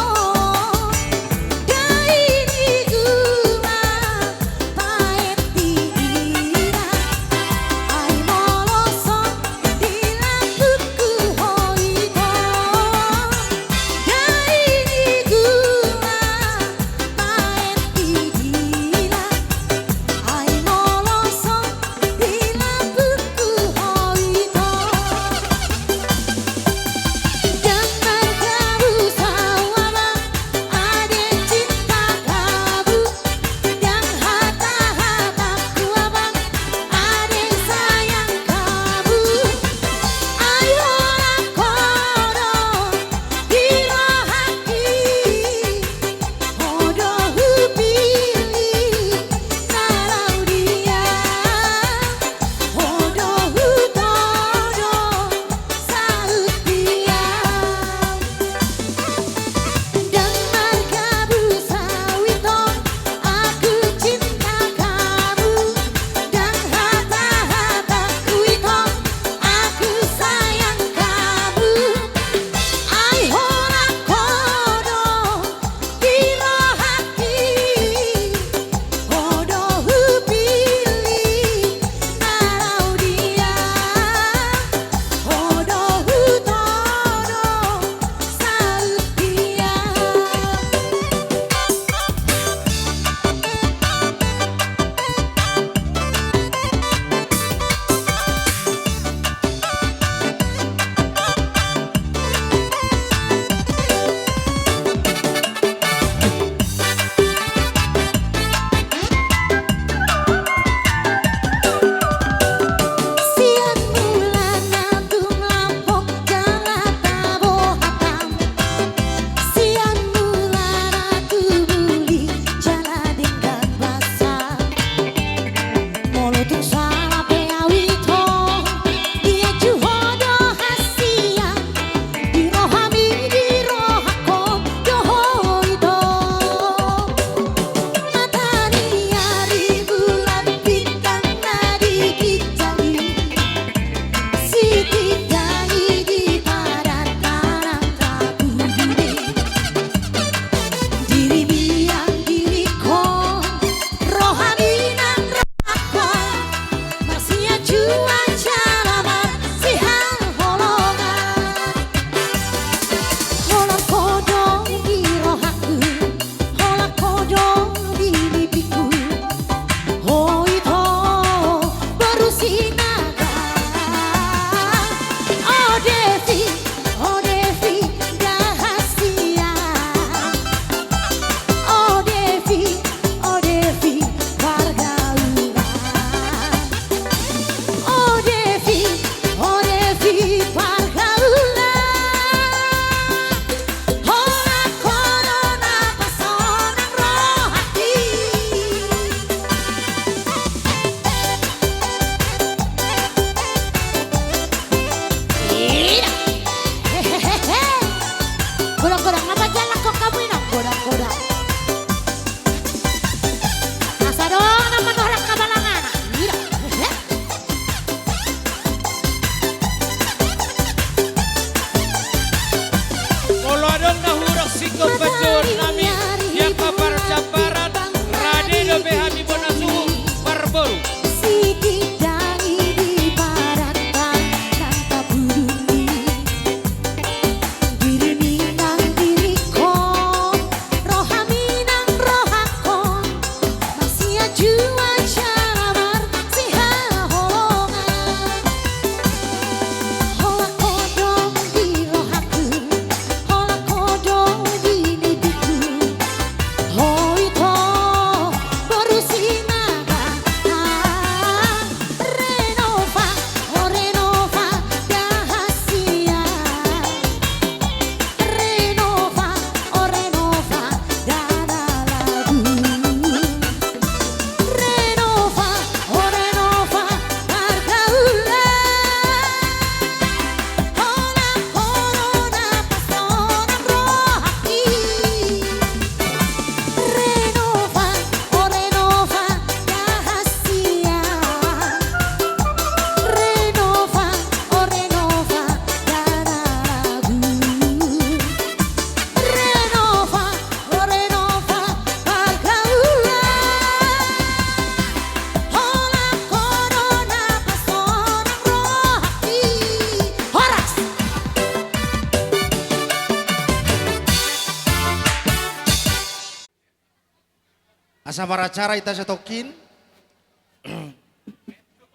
Asa maracara hita satongkin.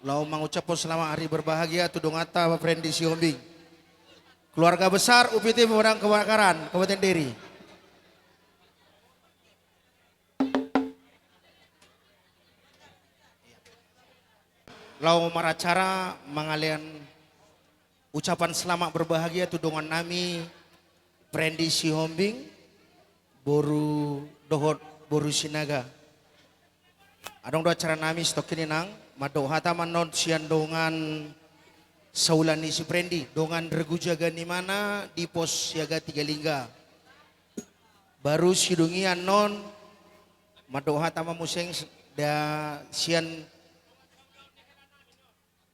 Laho mangucaphon selamat hari berbahagia tu donganta Frendy Sihombing, keluarga besar U P T Pemadam Kebakaran Kabupaten Deri. Laho maracara mangalean ucapan selamat berbahagia tu dongan nami Frendy Sihombing, boru dohot boru Sinaga. Adong do acara nami satongkin, inang, mandok hata ma annon sian dongan saula ni si Frendy, dongan regu jaga ni imana di pos siaga Tiga Lingga. Baru sidung i annon mandok hata ma muse da sian,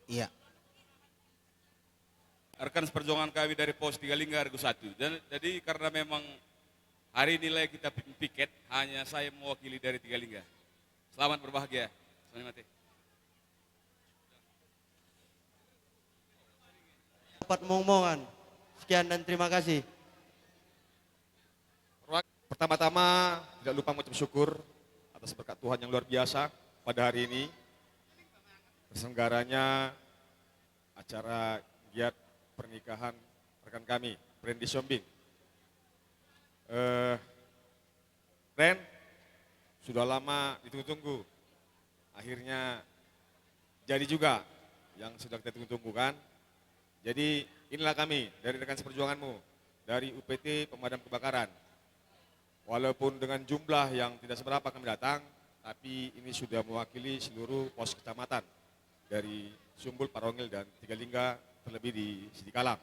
iya. Rekan seperjuangan kami dari pos Tiga Lingga, regu satu. Dan, jadi karena memang hari ini lagi kita pi-, piket, hanya saya mewakili dari Tiga Lingga. Selamat berbahagia. Selamat mati. Dapat momongan. Sekian dan terima kasih. Pertama-tama, tidak lupa mengucap syukur atas berkat Tuhan yang luar biasa pada hari ini. Terselenggaranya acara giat pernikahan rekan kami, Frendy Sihombing. Eh, Ren, sudah lama ditunggu-tunggu. Akhirnya jadi juga yang sudah kita tunggu-tunggu, kan. Jadi, inilah kami dari rekan seperjuanganmu, dari U P T Pemadam Kebakaran. Walaupun dengan jumlah yang tidak seberapa kami datang, tapi ini sudah mewakili seluruh pos kecamatan dari Sumbul, Parongil, dan Tiga Lingga, terlebih di Sidikalang.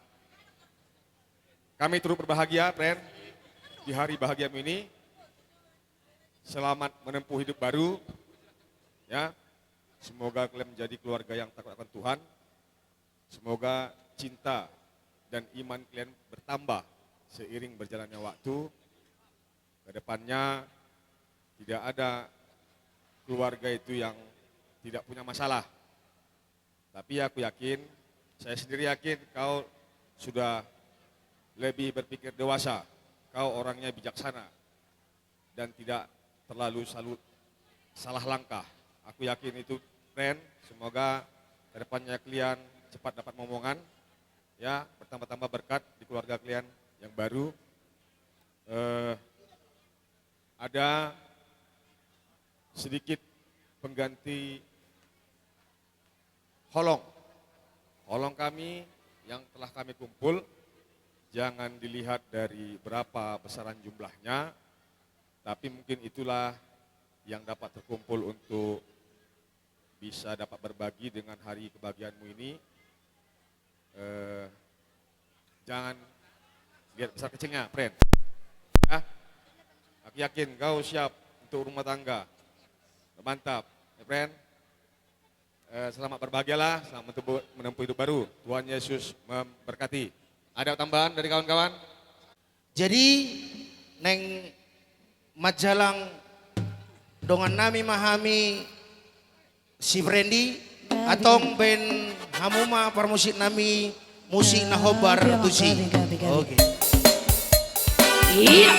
Kami turut berbahagia, Fren, di hari bahagiamu ini. Selamat menempuh hidup baru, ya. Semoga kalian menjadi keluarga yang takut akan Tuhan. Semoga cinta dan iman kalian bertambah seiring berjalannya waktu. Kedepannya tidak ada keluarga itu yang tidak punya masalah. Tapi aku yakin, saya sendiri yakin kau sudah lebih berpikir dewasa. Kau orangnya bijaksana dan tidak terlalu salu-, salah langkah. Aku yakin itu, Ren. Semoga kedepannya kalian cepat dapat momongan, ya, bertambah-tambah berkat di keluarga kalian yang baru. Eh, ada sedikit pengganti holong. Holong kami yang telah kami kumpul, jangan dilihat dari berapa besaran jumlahnya, tapi mungkin itulah yang dapat terkumpul untuk bisa dapat berbagi dengan hari kebahagiaanmu ini. Eh, jangan lihat besar kecilnya, Fren. Ya, aku yakin kau siap untuk rumah tangga. Mantap, ya, Fren. Eh, selamat berbahagialah, selamat menempuh, menempuh hidup baru. Tuhan Yesus memberkati. Ada tambahan dari kawan-kawan? Jadi, naeng manjalang dongan nami ma hami si Frendy, antong baen hamu ma parmusik nami musik na hombar tusi. Oke. Iya.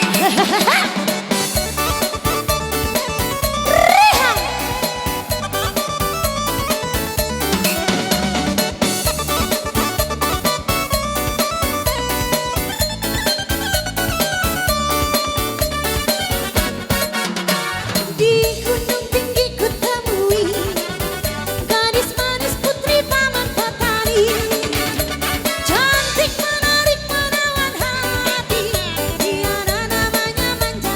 Di Gunung Tinggi kutemui gadis manis putri paman petani. Cantik menarik menawan hati. Tiada namanya manja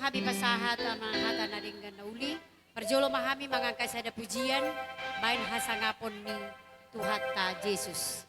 Hami pasahat ma hata na denggan na uli, parjolo ma hami mangangkat sada pujian, baen hasangapon ni Tuhanta Jesus.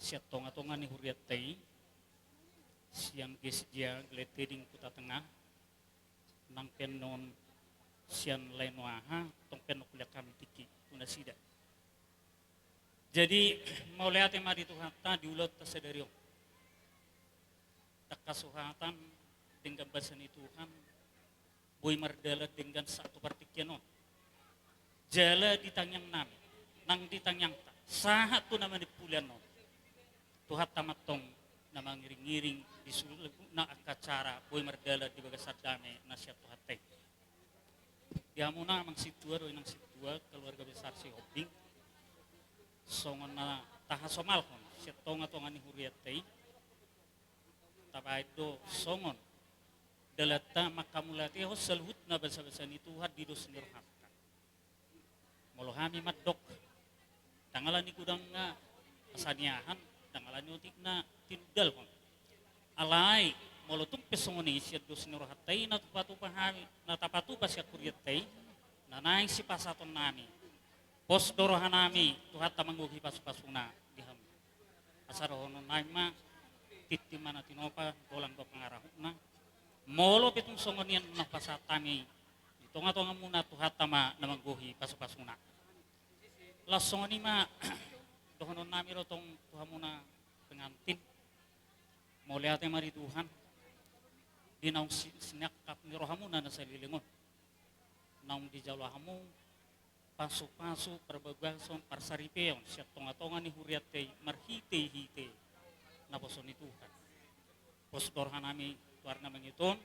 Sian tonga-tonga ni hurianta i, sian Gesja Gleteding Kuta Tengah, nang pe annon sian lae ni aha, tong pe annon hulean hami tingki tu nasida. Jadi, mauliate ma di Tuhanta di ulaonta sadari on. Ndang hasuhatan, denggan basa ni Tuhan, boi mardalan denggan sahat tu partingkian on. Jala di tangiang nami, nang di tangiangta, sahat tu na manimpuli annon, Tuhanta ma antong na mangiring-iring di saluhutna angka acara boi mardalan di bagasan dame na sian Tuhanta i. Di hamuna amang sintua dohot inang sintua, keluarga besar Sihombing, songon na tahasomalhon sian tonga-tonga ni hurianta i, tabaen do songon dalanta manghamauliatehon saluhutna basa-basa ni Tuhan di dos ni rohanta. Molo hami mandok, ndang ala ni godangna hasaniahan, ndang ala ni otikna tinundalhon. Alai, molo tung pe songon i sian dos ni rohanta i na tapatupa hami, na tapatupa sian hurianta i, na naeng sipasahatonnami. Pos do rohanami, Tuhanta manggohi pasu-pasuna di hamu. Asa dohononnami ma, tintin ma na tinopa, golang do pangarahutna. Molo pe tung songon i annon na hupasahat hami di tonga-tongamuna, Tuhanta ma na manggohi pasu-pasuna. Laos songon i ma dohononnami do tong tu hamuna pengantin. Mauliate ma di Tuhan di naung si-, sinangkap ni rohamuna na saleleng on. naung dijalo hamu pasupasu, parbagason, parsaripeon sian tongatonga ni hurianta i marhitehite naposo ni Tuhan. Pos do rohanami tu ari na mangihut on,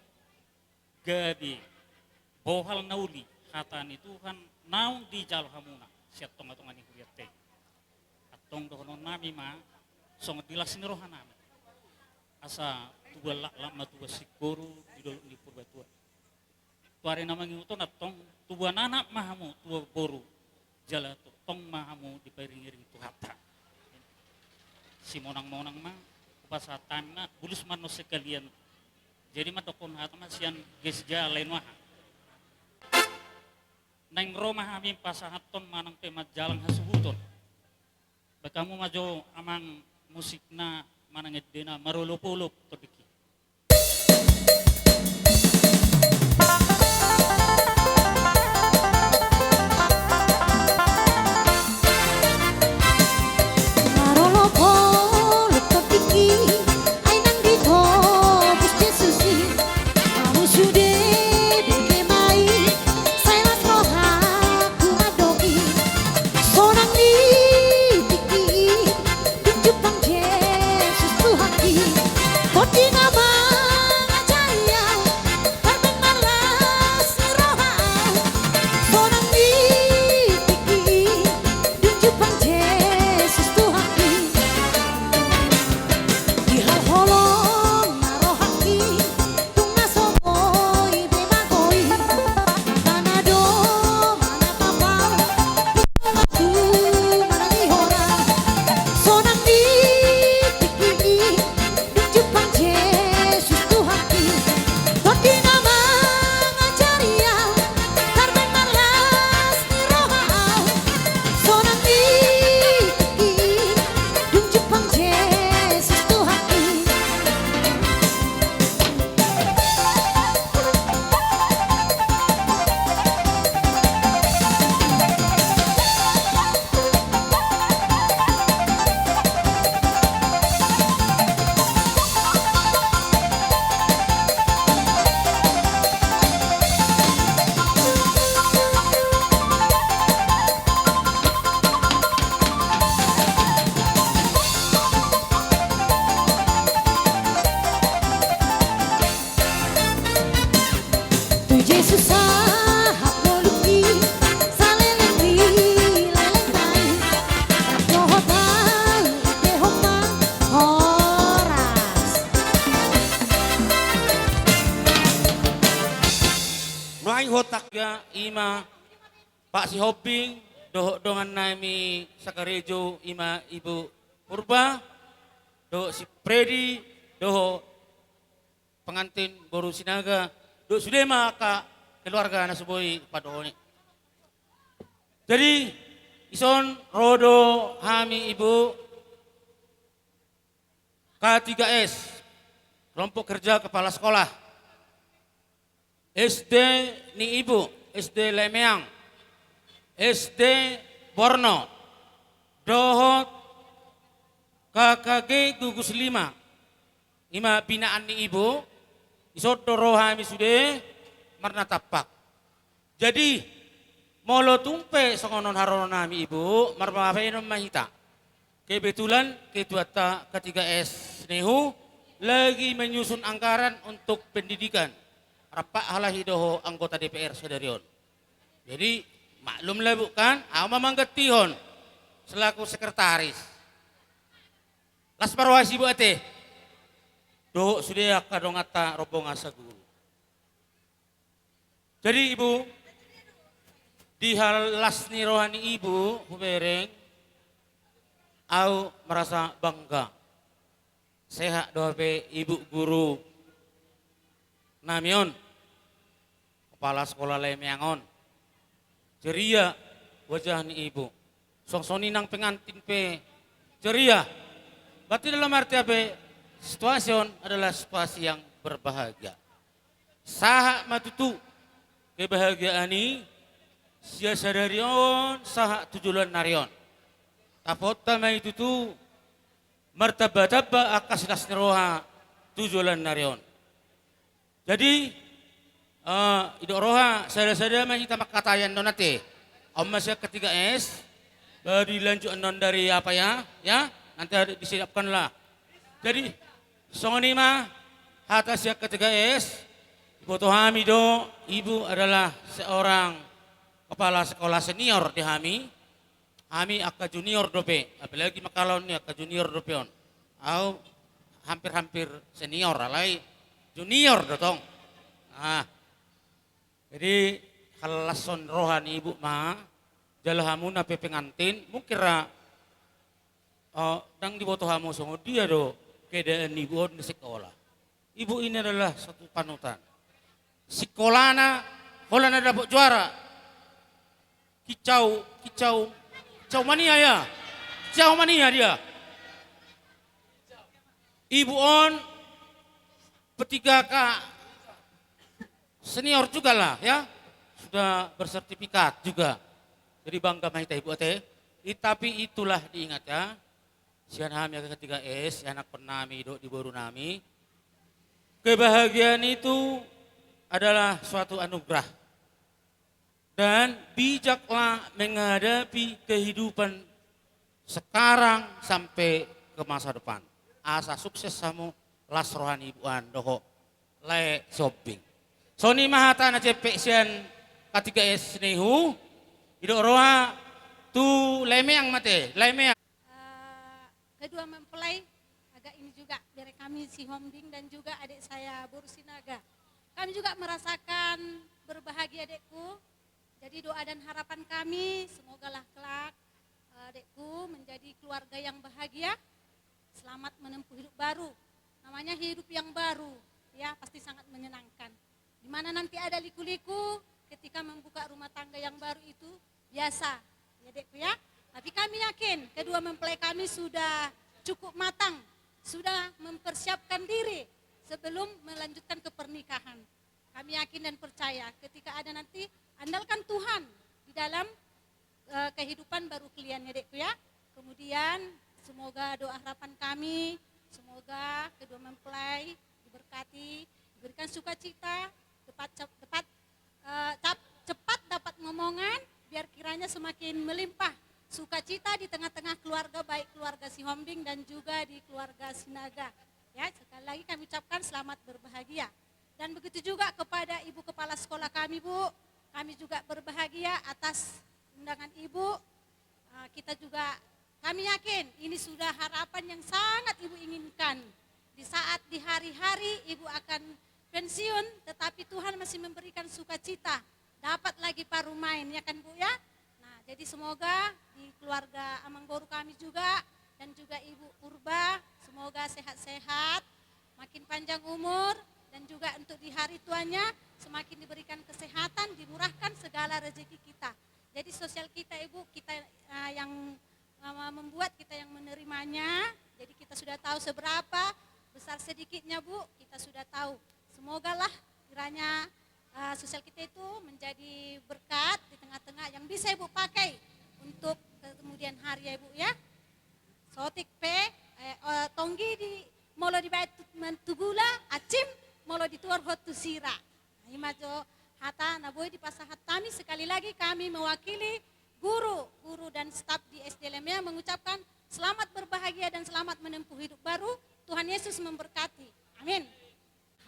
gabe bohal na uli hata ni Tuhan naung dijalo hamuna sian tongatonga ni hurianta i. Antong dohononnami ma songon di las ni rohanami, asa tubuan laklak ma tubuan singkoru di dolok ni Purbatua. Tu ari na mangihut on antong tubuan anak ma hamu, tubuan boru, jala tongtong ma hamu dipairingiring Tuhanta. Simonangmonang ma hupasahat hami, na bulus ma annon sekalian. Jadi mandokkon hata ma sian Gesda lae Nuaha. Naeng ro ma hami pasahathon manang pe manjalang hasuhuton. Bahen hamu ma jo amang musikna manang endena marolopolop tondingki. Marolopolop tondingki, ai nang ditobus Jesus i. Hamu sude bege ma i, sai las rohangku mandok i. Sonang ni tingki i, dung jumpang Jesus Tuhanki. Tondi na mangajari au, karmen marlas ni roha au. Sonang ni tingki i, dung jumpang Jesus Tuhanki. Di halholong na rohangki, tung na so boi be magoi. Manang do manang apa, di halak tu manang di hora. Sonang ni tingki i, dung jumpang Jesus Tuhanki. Tondi na mangajari au, karmen marlas ni roha au. Sonang ni tingki i, dung jumpang Jesus Tuhanki. Tu Jesus sahat ngolungki, saleleng ni leleng nai, dohot au, ite homa horas. Nuaeng hot angka i ma Pak Sihombing dohot dongannami sakarejo, i ma Ibu Purba dohot si Fredi dohot pengantin boru Sinaga, dohot sude ma angka keluarga na so boi padohon i. Jadi, dison ro do hami, Ibu, K tiga S, kelompok kerja kepala sekolah, S D ni Ibu, S D Lemeang, S D Borno, dohot K K G Gugus Lima, i ma binaan ni Ibu, dison do ro hami sude marnatampak. Jadi, molo tung pe songon on haroronami, Ibu, marbahenon ma hita. Kebetulan ketuanta K tiga S Nehu lagi menyusun anggaran untuk pendidikan, rap halahi dohot anggota D P R sadari on. Jadi, maklumlah, Bu, kan, au ma manggantihon selaku sekretaris. Las ma roha si Ibu ate. Dohot sude angka donganta rombongan saguru. Jadi, Ibu, di hal las ni roha ni Ibu hubereng, au merasa bangga. Sehat do hape Ibu guru nami on, kepala sekolah Lemeang on. Ceria wajah ni Ibu. Songon i nang pengantin pe ceria. Berarti dalam arti apa? Situasi on adalah situasi yang berbahagia. Sahat ma tutu kebahagiaan i sian sadari on sahat tu joloan ni ari on. Tapaonta ma i tutu martambatamba angka silas ni roha tu joloan ni ari on. Jadi, Eh, idok roha, sada-sada ma hita mangkatai annon ate. On ma sian ketiga S, baru dilanjut annon dari apa ya? Ya, nanti ada disiapkan lah. Jadi, songon i ma hata sian ketiga S, diboto hami do, ibu adalah seorang kepala sekolah senior di hami. Hami angka junior dope, apalagi mangkalaon ni angka junior dope on. Au hampir-hampir senior, alai junior do tong. Ah. Jadi, hallashon roha ni ibu ma, jala hamuna pe pengantin, mungkin ra, oh, ndang diboto hamu songon dia do keadaan ni ibu on di sekolah. Ibu ini adalah satu panutan. Sekolahna, holan na dapot juara. Kicau, kicau, kicau mania ya. Kicau mania dia. Ibu on, P tiga K senior juga lah ya. Sudah bersertifikat juga. Jadi bangga ma hita ibu ate. I, tapi itulah diingat ya. Sian hami angka ketiga S, anakkon nami do di boru nami. Kebahagiaan itu adalah suatu anugerah. Dan bijaklah menghadapi kehidupan sekarang sampai ke masa depan. Asa sukses hamu, las roha ni ibu an dohot lae Sihombing. Songon i ma hata na jempek sian ketiga S nihu, idok roha tu lae Meang ma ate, lae Meang. Eh, kedua mempelai agak ini juga, bere kami Sihombing dan juga adik saya boru Sinaga. Kami juga merasakan berbahagia, adekku. Jadi doa dan harapan kami, semogalah kelak, eh, adekku menjadi keluarga yang bahagia, selamat menempuh hidup baru. Namanya hidup yang baru, ya, pasti sangat menyenangkan. Di mana nanti ada liku-liku, ketika membuka rumah tangga yang baru itu biasa, ya, adekku, ya. Tapi kami yakin kedua mempelai kami sudah cukup matang, sudah mempersiapkan diri sebelum melanjutkan ke pernikahan. Kami yakin dan percaya ketika ada nanti, andalkan Tuhan di dalam, eh, kehidupan baru kalian, ya, adekku, ya. Kemudian semoga doa harapan kami, semoga kedua mempelai diberkati, diberikan sukacita, cepat, cep-, cepat, eh, cap-, cepat dapat momongan, biar kiranya semakin melimpah sukacita di tengah-tengah keluarga, baik keluarga Sihombing dan juga di keluarga Sinaga. Ya, sekali lagi kami ucapkan selamat berbahagia. Dan begitu juga kepada Ibu Kepala Sekolah kami, Bu. Kami juga berbahagia atas undangan Ibu. Ah, kita juga, kami yakin ini sudah harapan yang sangat Ibu inginkan. Di saat di hari-hari Ibu akan pensiun, tetapi Tuhan masih memberikan sukacita. Dapat lagi parumaen, ya kan, Bu, ya? Nah, jadi semoga di keluarga Amang Boru kami juga, dan juga Ibu Purba, semoga sehat-sehat, makin panjang umur, dan juga untuk di hari tuanya semakin diberikan kesehatan, dimurahkan segala rezeki kita. Jadi sosial kita, Ibu, kita, eh, yang, eh, membuat, kita yang menerimanya. Jadi kita sudah tahu seberapa besar sedikitnya, Bu, kita sudah tahu. Semogalah kiranya, eh, sosial kita itu menjadi berkat di tengah-tengah yang bisa Ibu pakai untuk kemudian hari, ya, Ibu, ya. Sotik pe, eh, eh, tonggi di, molo dibaen tu, man-, tu gula, acim, molo dituhor hot tu sira. Nah, i ma jo hata na boi dipasahat hami. Sekali lagi kami mewakili guru, guru dan staf di S D Lae Meang mengucapkan selamat berbahagia dan selamat menempuh hidup baru. Tuhan Yesus memberkati. Amin.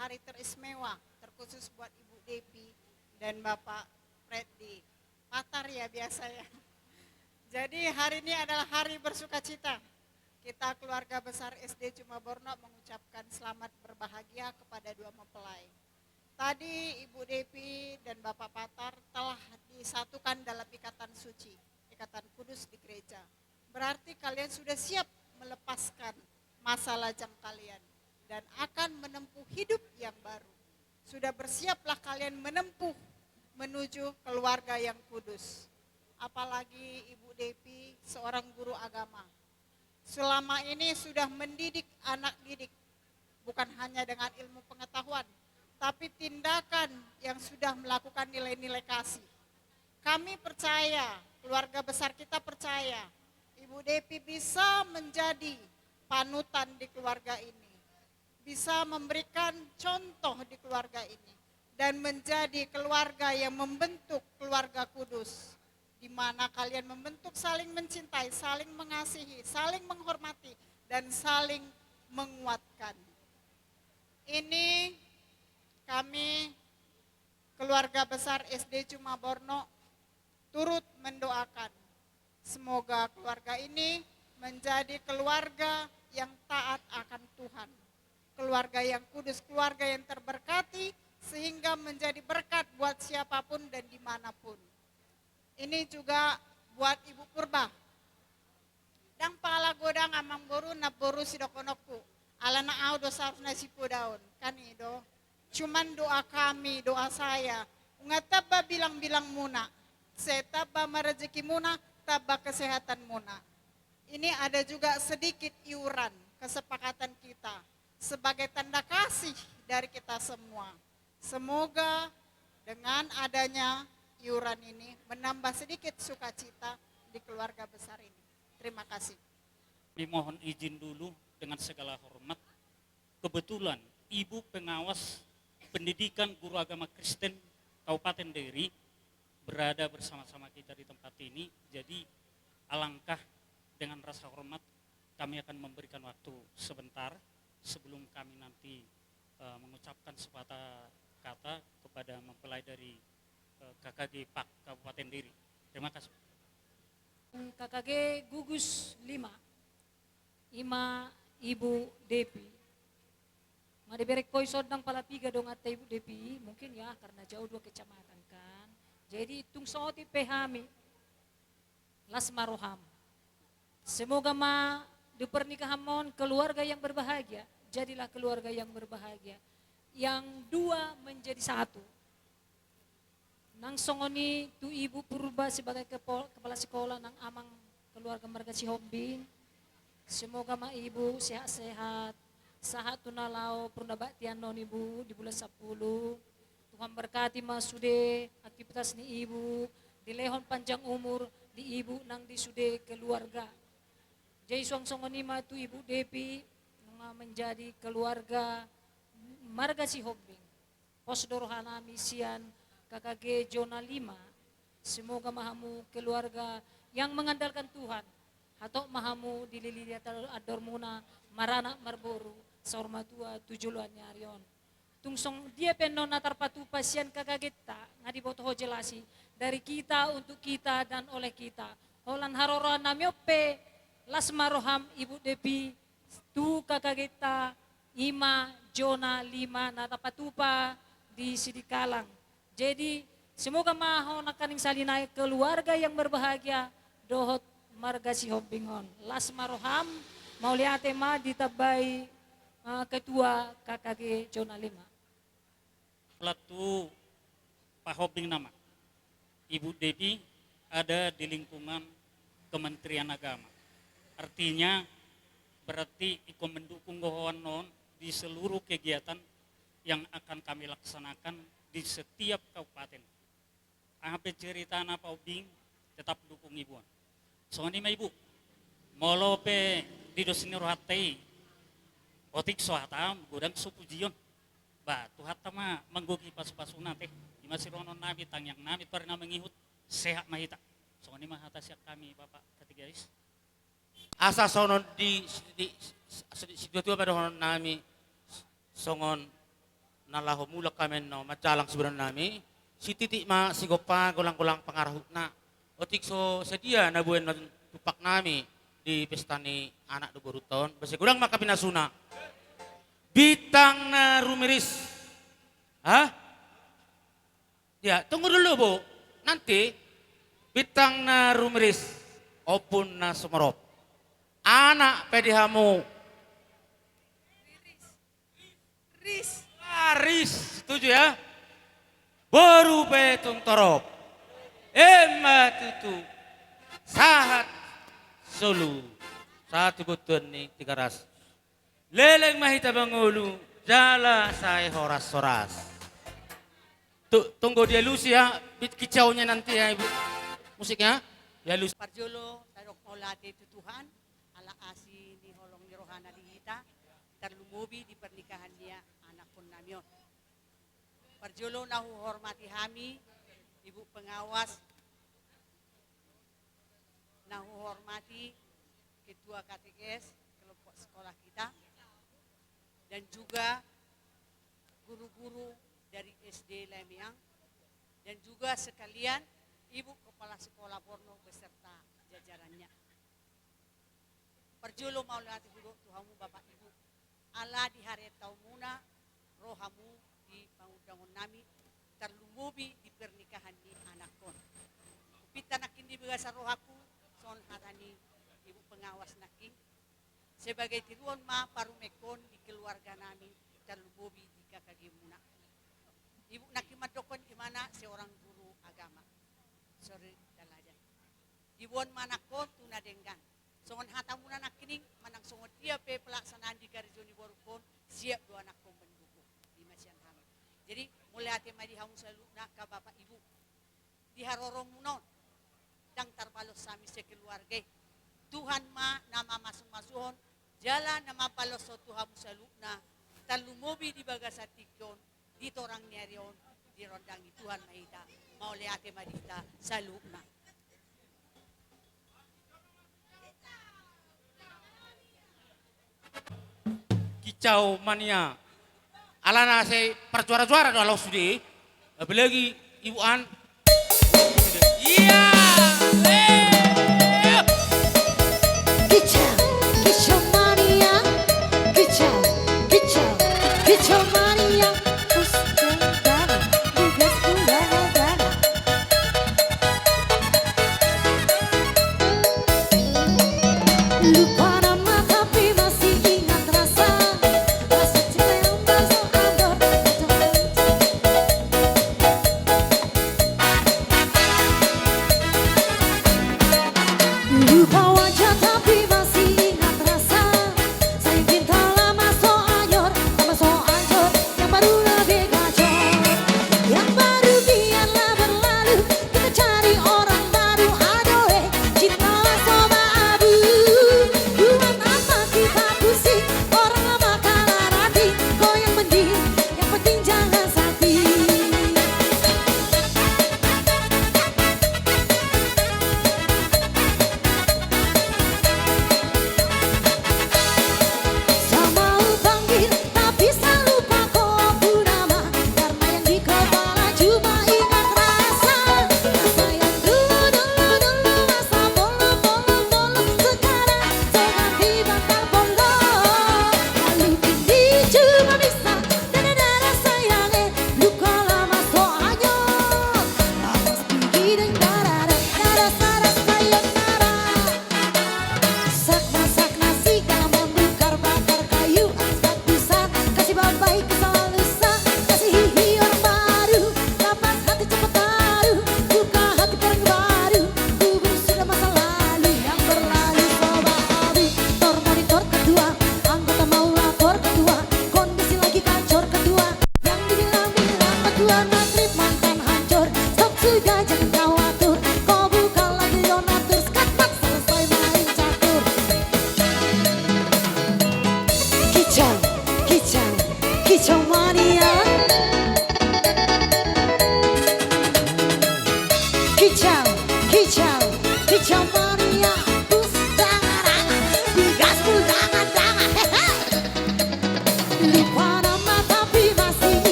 Hari teristimewa, terkhusus buat Ibu Depi dan Bapak Freddy. Patar ya biasa ya. Jadi hari ini adalah hari bersukacita. Kita keluarga besar S D Cuma Bornok mengucapkan selamat berbahagia kepada dua mempelai. Tadi Ibu Depi dan Bapak Patar telah disatukan dalam ikatan suci, ikatan kudus di gereja. Berarti kalian sudah siap melepaskan masa lajang kalian dan akan menempuh hidup yang baru. Sudah bersiaplah kalian menempuh menuju keluarga yang kudus. Apalagi Ibu Depi seorang guru agama. Selama ini sudah mendidik anak didik, bukan hanya dengan ilmu pengetahuan, tapi tindakan yang sudah melakukan nilai-nilai kasih. Kami percaya, keluarga besar kita percaya, Ibu Depi bisa menjadi panutan di keluarga ini, bisa memberikan contoh di keluarga ini, dan menjadi keluarga yang membentuk keluarga kudus, di mana kalian membentuk saling mencintai, saling mengasihi, saling menghormati, dan saling menguatkan. Ini kami, keluarga besar S D Cuma Borno, turut mendoakan semoga keluarga ini menjadi keluarga yang taat akan Tuhan, keluarga yang kudus, keluarga yang terberkati, sehingga menjadi berkat buat siapapun dan dimanapun. Ini juga buat Ibu Purba. Ndang pala godang amangboru, namboru sidohononku. Alana au do saharusna sipodaon, kan i do. Cuman doa kami, doa saya, nunga tamba bilangbilangmuna, sai tamba ma rezekimuna, tamba kesehatanmuna. Ini ada juga sedikit iuran kesepakatan kita sebagai tanda kasih dari kita semua. Semoga dengan adanya iuran ini menambah sedikit sukacita di keluarga besar ini. Terima kasih. Kami mohon izin dulu dengan segala hormat. Kebetulan Ibu Pengawas Pendidikan Guru Agama Kristen Kabupaten Dairi berada bersama-sama kita di tempat ini. Jadi, alangkah dengan rasa hormat kami akan memberikan waktu sebentar sebelum kami nanti, eh, mengucapkan sepatah kata kepada mempelai dari, eh, K K G Pak Kabupaten Dairi. Terima kasih. K K G Gugus lima, ima Ibu Depi. Nga dibereng ho i, so ndang pala piga donganta Ibu Depi, mungkin ya, karena jauh dua kecamatan kan. Jadi tung saotik pe hami las ma roham. Semoga ma di pernikahanmon keluarga yang berbahagia, jadilah keluarga yang berbahagia, yang dua menjadi satu. Nang songon i tu Ibu Purba sebagai kepo-, kepala sekolah, nang amang keluarga marga Sihombing. Semoga ma Ibu sehat-sehat, sahat tu na laho parbaktian on Ibu di bulan sampulu. Tuhan berkati ma sude aktivitas ni Ibu, dilehon panjang umur di Ibu nang di sude keluarga. Jadi suang songon i ma tu Ibu Depi, nunga menjadi keluarga marga Sihombing. Pos do rohanami sian K K G Zona lima. Semoga ma hamu keluarga yang mengandalkan Tuhan. Hatop ma hamu dilili andormuna, maranak marboru, saur matua tu joloan ni ari on. Tung songon dia pe annon na tarpatupa sian K K G-ta, nga diboto ho jelas i, dari kita, untuk kita, dan oleh kita. Holan haroroannami on pe, las ma roham Ibu Depi, tu K K G-ta, ima Zona lima na tarpatupa di Sidikalang. Jadi, semoga ma ho nangkaning sahali nai keluarga yang berbahagia dohot marga Sihombing on. Las ma roham, mauliate ma ditambai, eh, ketua K K G Zona lima. Holan tu pahombing nama. Ibu Depi ada di lingkungan Kementerian Agama. Artinya, berarti ikut mendukung do ho annon di seluruh kegiatan yang akan kami laksanakan di setiap kabupaten. Aha pe ceritana pahombing, tetap dukung Ibu on. Songon i ma Ibu. Molo pe di dos ni rohanta i, otik so hata, godang so pujion. Ba, Tuhanta ma manggohi pasupasuna, ate. Ima sidohononnami, tangiangnami tu ari na mangihut, sehat ma hita. Songon i ma hata sian hami, Bapak Kategaris. Asa songon di, di, di, situatua ma dohononnami, songon na laho mulak hami annon manjalang siboanonnami, sititik ma sigompa, golanggolang pangarahutna. Otik so sadia na boi annon tumpaknami di pesta ni anak dohot boruta on, ba sai godang ma hapinasuna. Bintang na rumiris. Hah? Ya, tunggu dulu, Bu. Nanti bintang na rumiris, ombun na sumorop. Anak pe di hamu. Ris. Ah, ris. Setuju ya? Boru pe tung torop. Ima tutu. Sahat solu. Sahat tu bontean ni Tigaras. Leleng ma hita mangolu, jala sai horas-horas. Tu-, tunggu dialusi ya, bit kicaunya nanti ya, Ibu. Musiknya, dialusi. Parjolo, tadok mauliate tu Tuhan, ala asi ni holong ni rohana di hita, tarlumobi di pernikahan ni anakkonnami on. Parjolo na huhormati hami, Ibu Pengawas, na huhormati Ketua K T S kelompok sekolah kita, dan juga guru-guru dari S D Laemeang, dan juga sekalian Ibu Kepala Sekolah Borno beserta jajarannya. Parjolo mauliate hudok tu hamu Bapak Ibu, ala di hariantaonmuna ro hamu di pangundangon nami, tarlumobi di pernikahan ni anakkon. Hupinta nangkin di bagasan rohangku, songon hata ni Ibu Pengawas nangkin, sebagai tiruon ma parumaenkon di keluarga nami, tarlumobi di K K G muna. Ibu nangkin mandokkon, imana seorang guru agama. Sorry, dalaja. Diboan ma anakkon tu na denggan. Songon hatamuna nangkining, manang songon dia pe pelaksanaan di karejo ni borungkon, siap do anakkon mendukung. I ma sian hami. Jadi, mauliate ma di hamu saluhutna angka Bapak Ibu. Di haroromuna on, ndang tarbalos hami sekeluarga i. Tuhan ma na mamasumasuhon, jala na mambaloshon tu hamu saluhutna, tarlumobi di bagasan tingki on, di torang ni ari on, dirondangi Tuhan ma hita, mauliate ma di hita saluhutna. Kicau mania. Alana sai parjuara-juara do ala on sude. Apalagi Ibu An. Iya. Eh. Kicau, kicau mania. Kicau, kicau, kicau mania. Us, dana, di gas, dana, dana. Lupa nama tapi masih ingat rasa. Rasa cinta yang tak ambil.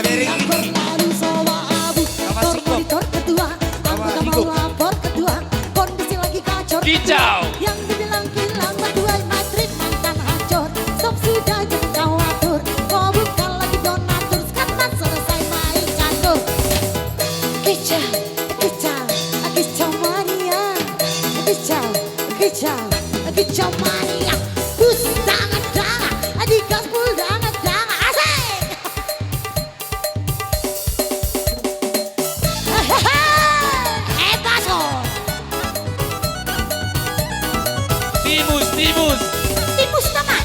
Tereng Riki. Lapor lalu soal abu. Nama Tor Singkong. Monitor ketua. Nama Anggota Higo. Mau lapor ketua. Kondisi lagi kacor. Kicau. Yang dibilang kilang bertuai matrik mantan hancur. Stop sudah jangan kau atur. Kau bukan lagi donatur. Sekarang selesai main catur. Kicau, kicau, kicau mania. Kicau, kicau, kicau mania. Bus dangan-dangan, di gaspol dangan-dangan. Asik. Hehehe. Eh, baso. Timus, timus. Timus nama.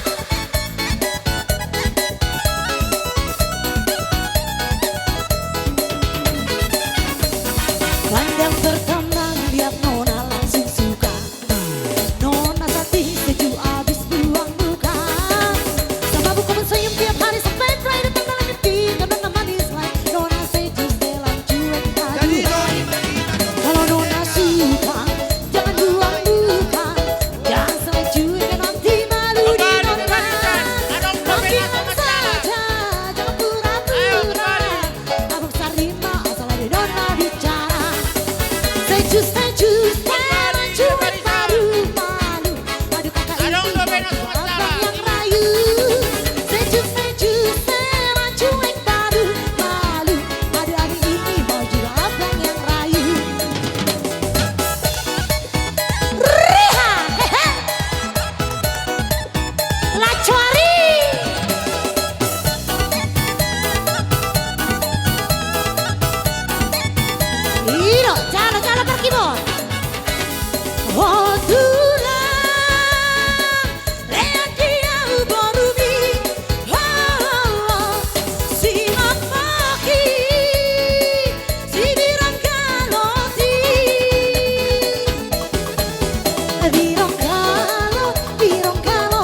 Pandang pertama lihat nona langsung suka. Nona cantik sejuk abis buang muka. Sama buku mensenyum tiap hari sampai pride datang dalam mimpi. Nona manis like nona sejuk setelan cuek aduh. Kalau nona suka jangan buang muka. Jangan sejuk nanti malu di nona. Bilang saja jangan pura-pura. Abang Sarima asal ada nona bicara. Sejuk-sejuk setelan cuek baru malu. Aduh kakak ini mau juga abang yang rayu. Sejuk-sejuk setelan cuek baru malu. Aduh adik ini mau juga abang yang rayu. Riha, hehe. Lacoari. Ido, jalo, jalo, perkibon. O tulang, lean di au borumi. O, o, o, simak maki. Si Birong Galo ti. Birong Galo, Birong Galo,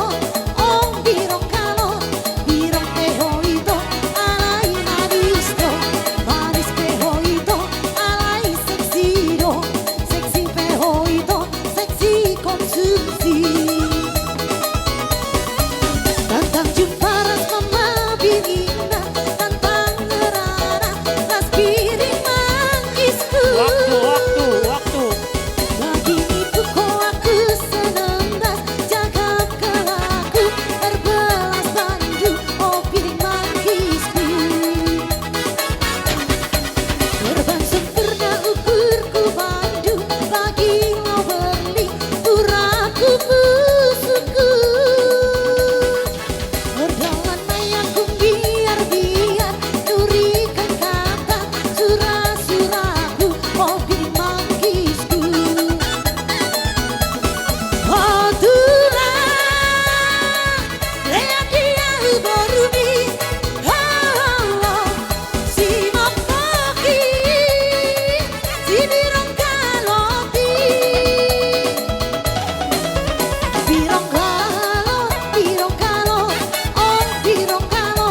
o Birong Galo, Birong pe ho ito, alai manis do, manis pe ho ito, alai seksi do, seksi pe ho ito, seksi konsumsi. Tantang jumpa ras mama bini na, tantang ngerana ras piring mangisku. Waktu, waktu, waktu. Bagi nitu ho aku seneng das, jaga kelaku, erbelas bandu, o piring mangisku. Serban sempurna ukurku bandu, bagi lo berli, pura ku pusuku. Erdalan mayangku biar-biar, nurikan kata, sura-suraku, o piring mangisku. O tulang, lean di au borumi, o, o, o. Si Mokmoki, si Birong Galo ti. Birong Galo, Birong Galo, o Birong Galo,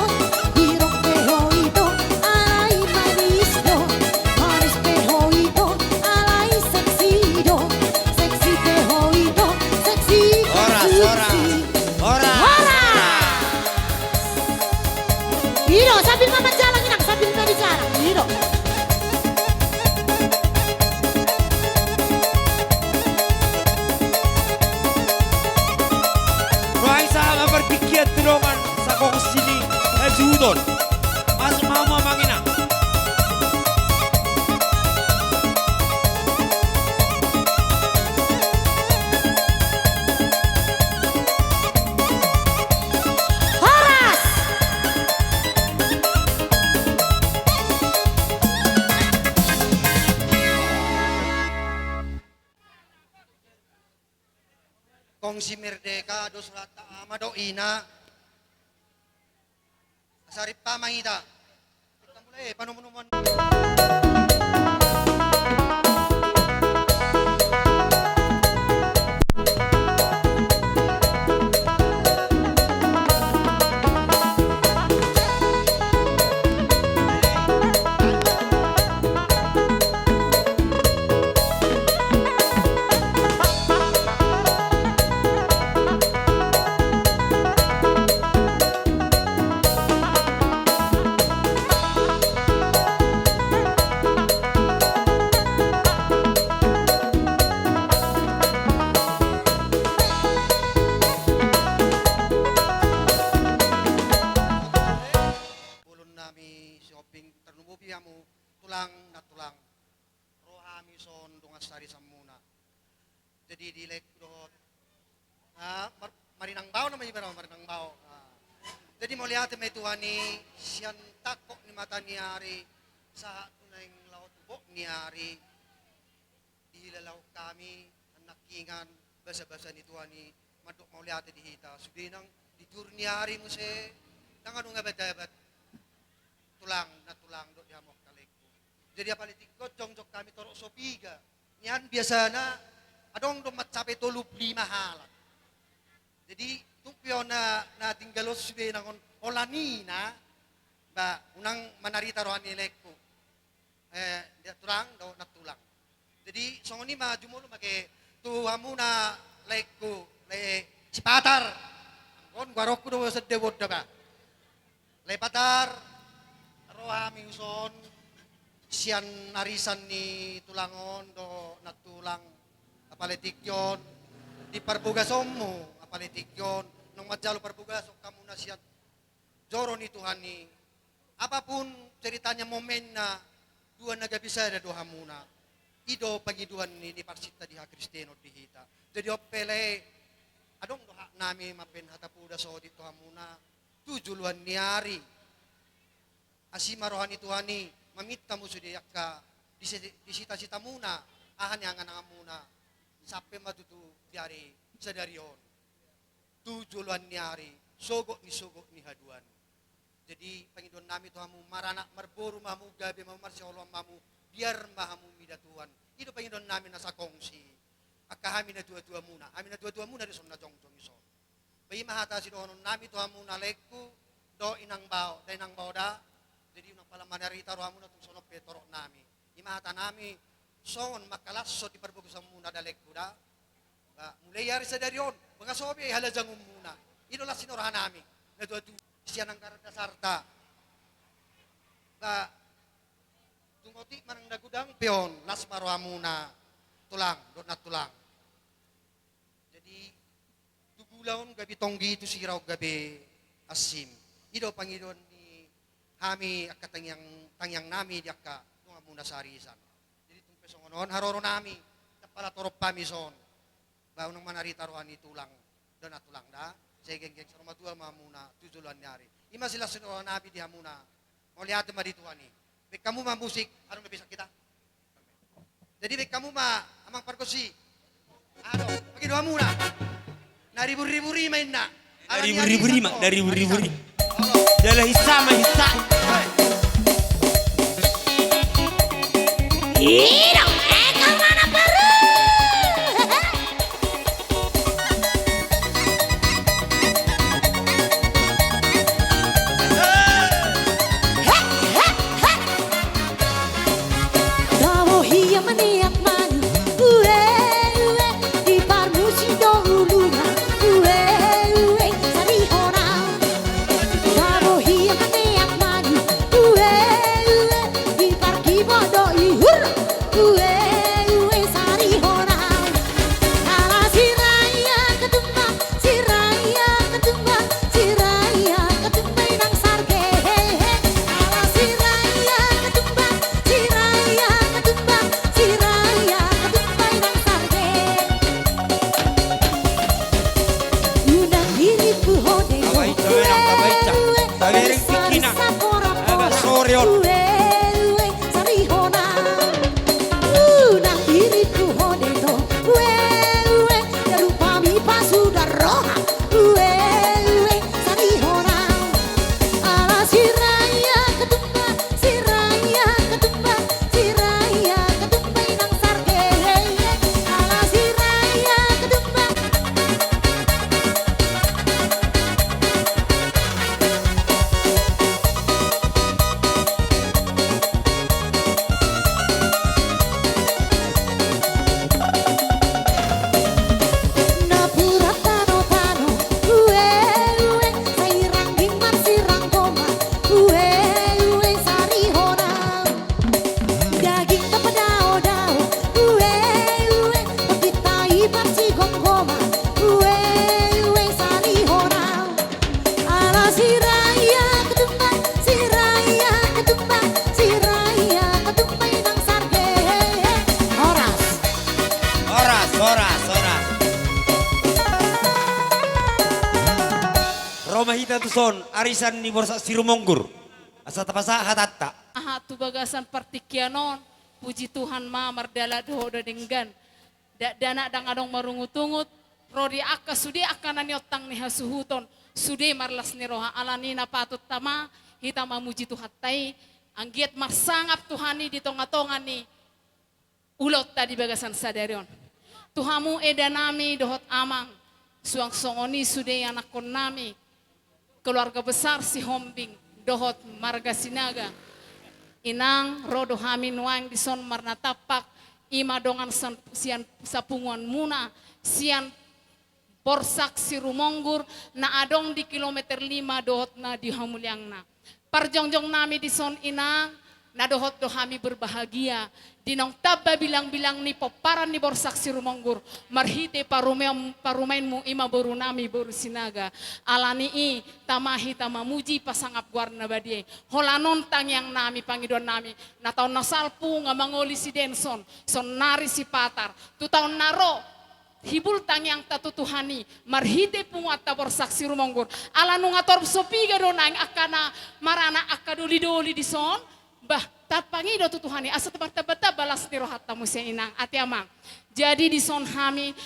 Birong pe ho ito, alai manis do, manis pe ho ito, alai seksi do, seksi pe ho ito, seksi konsumsi. Horas, horas. Horas, horas. Ido, sambil mama jalan inang, sambil mama jalan. Ido. Nuaeng sahat ma partingkian tu dongan sakongsi ni hasuhuton. Masuk ma hamu amang inang. Horas. Kongsi merdeka do surat ama dohot ina. Asa rap ma hita. Kita mulai panomu-nomuan. Tomping tarlumobi hamu tulang nantulang. Ro hami son dongan sarisanmuna. Jadi di laengku dohot, ah, mar-, marinang bao nama iba, marinang bao. Ah. Jadi mauliate ma i Tuhan i, sian tangkok ni mata ni ari sahat tu naeng laho tu bok ni ari, dihilalahon hami nangkiningan basa-basa ni Tuhan i mandok mauliate di hita. Sude nang di tuur ni ari muse, ndang adong abat-abat. Tulang nantulang dohot di hamu angka laengku. Jadi apala tingki on jongjong hami torop so piga. Nian biasana adong do mancapai tolu pulu lima halak. Jadi tung pe on na, na tinggal on sude nang on holan i na, ba unang manarita roha ni laengku. Eh, dia tulang, dohot nantulang. Jadi songon i ma jumolo ma ke tu hamuna laengku, lae Sipatar. Anggo on huarohon do sada bonda ba. Lae Patar, ro hami tuson sian arisan ni tulang on dohot nantulang. Apala tingki on di parbogasonmu, apala tingki on naung manjalo parbogason hamuna sian joro ni Tuhan i. Apapun ceritanya, momenna, dua na gabe sada do hamuna. I do pangidoan ni, ni parsinta di hakristenon di hita. Jadi on pe lae, adong do haknami mambahen hata poda sotik tu hamuna tu joloan ni ari. Asi ma roha ni Tuhan i, maminta muse di angka di si-, di sita-sitamuna, aha ni angan-anganmuna, sampe ma tutu di ari sadari on tu joloan ni ari, sogot ni sogot ni haduan. Jadi pangidoan nami tu hamu, maranak marboru ma hamu, gabe ma hamu, marsioloan ma hamu, biar ma hamu mida Tuhan. I do pangidoan nami na sakongsi. Angka hami natua-tuamuna, hami natua-tuamuna do son na jongjong i son. Ba i ma hata sidohonon nami tu hamuna laengku, dohot inang bao, da inang bao da. Jadi unang pala manarita rohamuna tung songon on pe torop nami. I ma hata nami, songon mangkalashon di parbogasonmuna da laengku da. Ba, mulai ari sadari on, boha so be halajangonmuna. I do las ni roha nami, natua-tua sian anggaran dasarta. Ba, tung otik manang na godang pe on, las ma rohamuna, tulang, dohot nantulang. Jadi, tu gula on gabe tonggi, tu sira on gabe ansim. I do pangidoan ni hami angka tangiang, tangiang nami di angka donganmuna sarisan. Jadi tung pe songon on haroro nami, ndang pala torop hami son. Ba unang manarita roha ni tulang, dohot nantulang da. Sai genggeng saur matua ma hamuna tu joloan ni ari. I ma silas ni roha nami di hamuna. Mauliate ma di Tuhan i. Baen hamu ma musik, adong na bisa kita. Jadi baen hamu ma amang pargonsi. Adong, pangido hamuna. Na ribur-ribur i ma inna. Na ribur-ribur i ma, na ribur-ribur i. Jala hissa ma hissa. Idong, eka mana baru. Tabo hia maneak manu, ue, ue, di parmusi do uluna, ue, ue, sari hona. Tabo hia maneak manu, ue, ue, di parkibo do ihur, ue, Tuson arisan ni Borsak Sirumonggur. Asa tapasahat hatanta. Aha tu bagasan partingkian on, puji Tuhan ma mardalan dohot denggan. Dakdanak ndang adong marungutungut, ro di angka sude angka na niontang ni hasuhuton, sude marlas ni roha. Alani na patut tama hita mamuji Tuhanta i, anggiat marsangap Tuhan i di tongatonga ni ulaonta di bagasan sadari on. Tu hamu edanami dohot amang, suang songon i sude anakkonnami, keluarga besar Sihombing dohot marga Sinaga. Inang, ro do hami nuaeng dison marnatampak, i ma dongan san-, sian sapunguanmuna, sian Borsak Sirumonggur, na adong di kilometer lima dohot na di hamuliangna. Parjongjongnami dison, Inang, na dohot do hami berbahagia di naung tamba bilangbilang ni pomparan ni Borsak Sirumonggur, marhite parumaen-, parumaenmu, i ma borunami boru Sinaga. Alani i, tama hita mamuji, pasangap goarna badia i. Holan on tangiangnami, pangidoannami, na taon na salpu nga mangoli si Denson, saonnari si Patar. Tu taon na ro, hibul tangiangta tu Tuhan i, marhite punguanta Borsak Sirumonggur. Ala nunga torop so piga do naeng angka na maranak, angka dolidoli dison, bah, tapangido tu Tuhan i, asa martambatamba las ni rohanta muse, Inang, ate amang. Jadi dison hami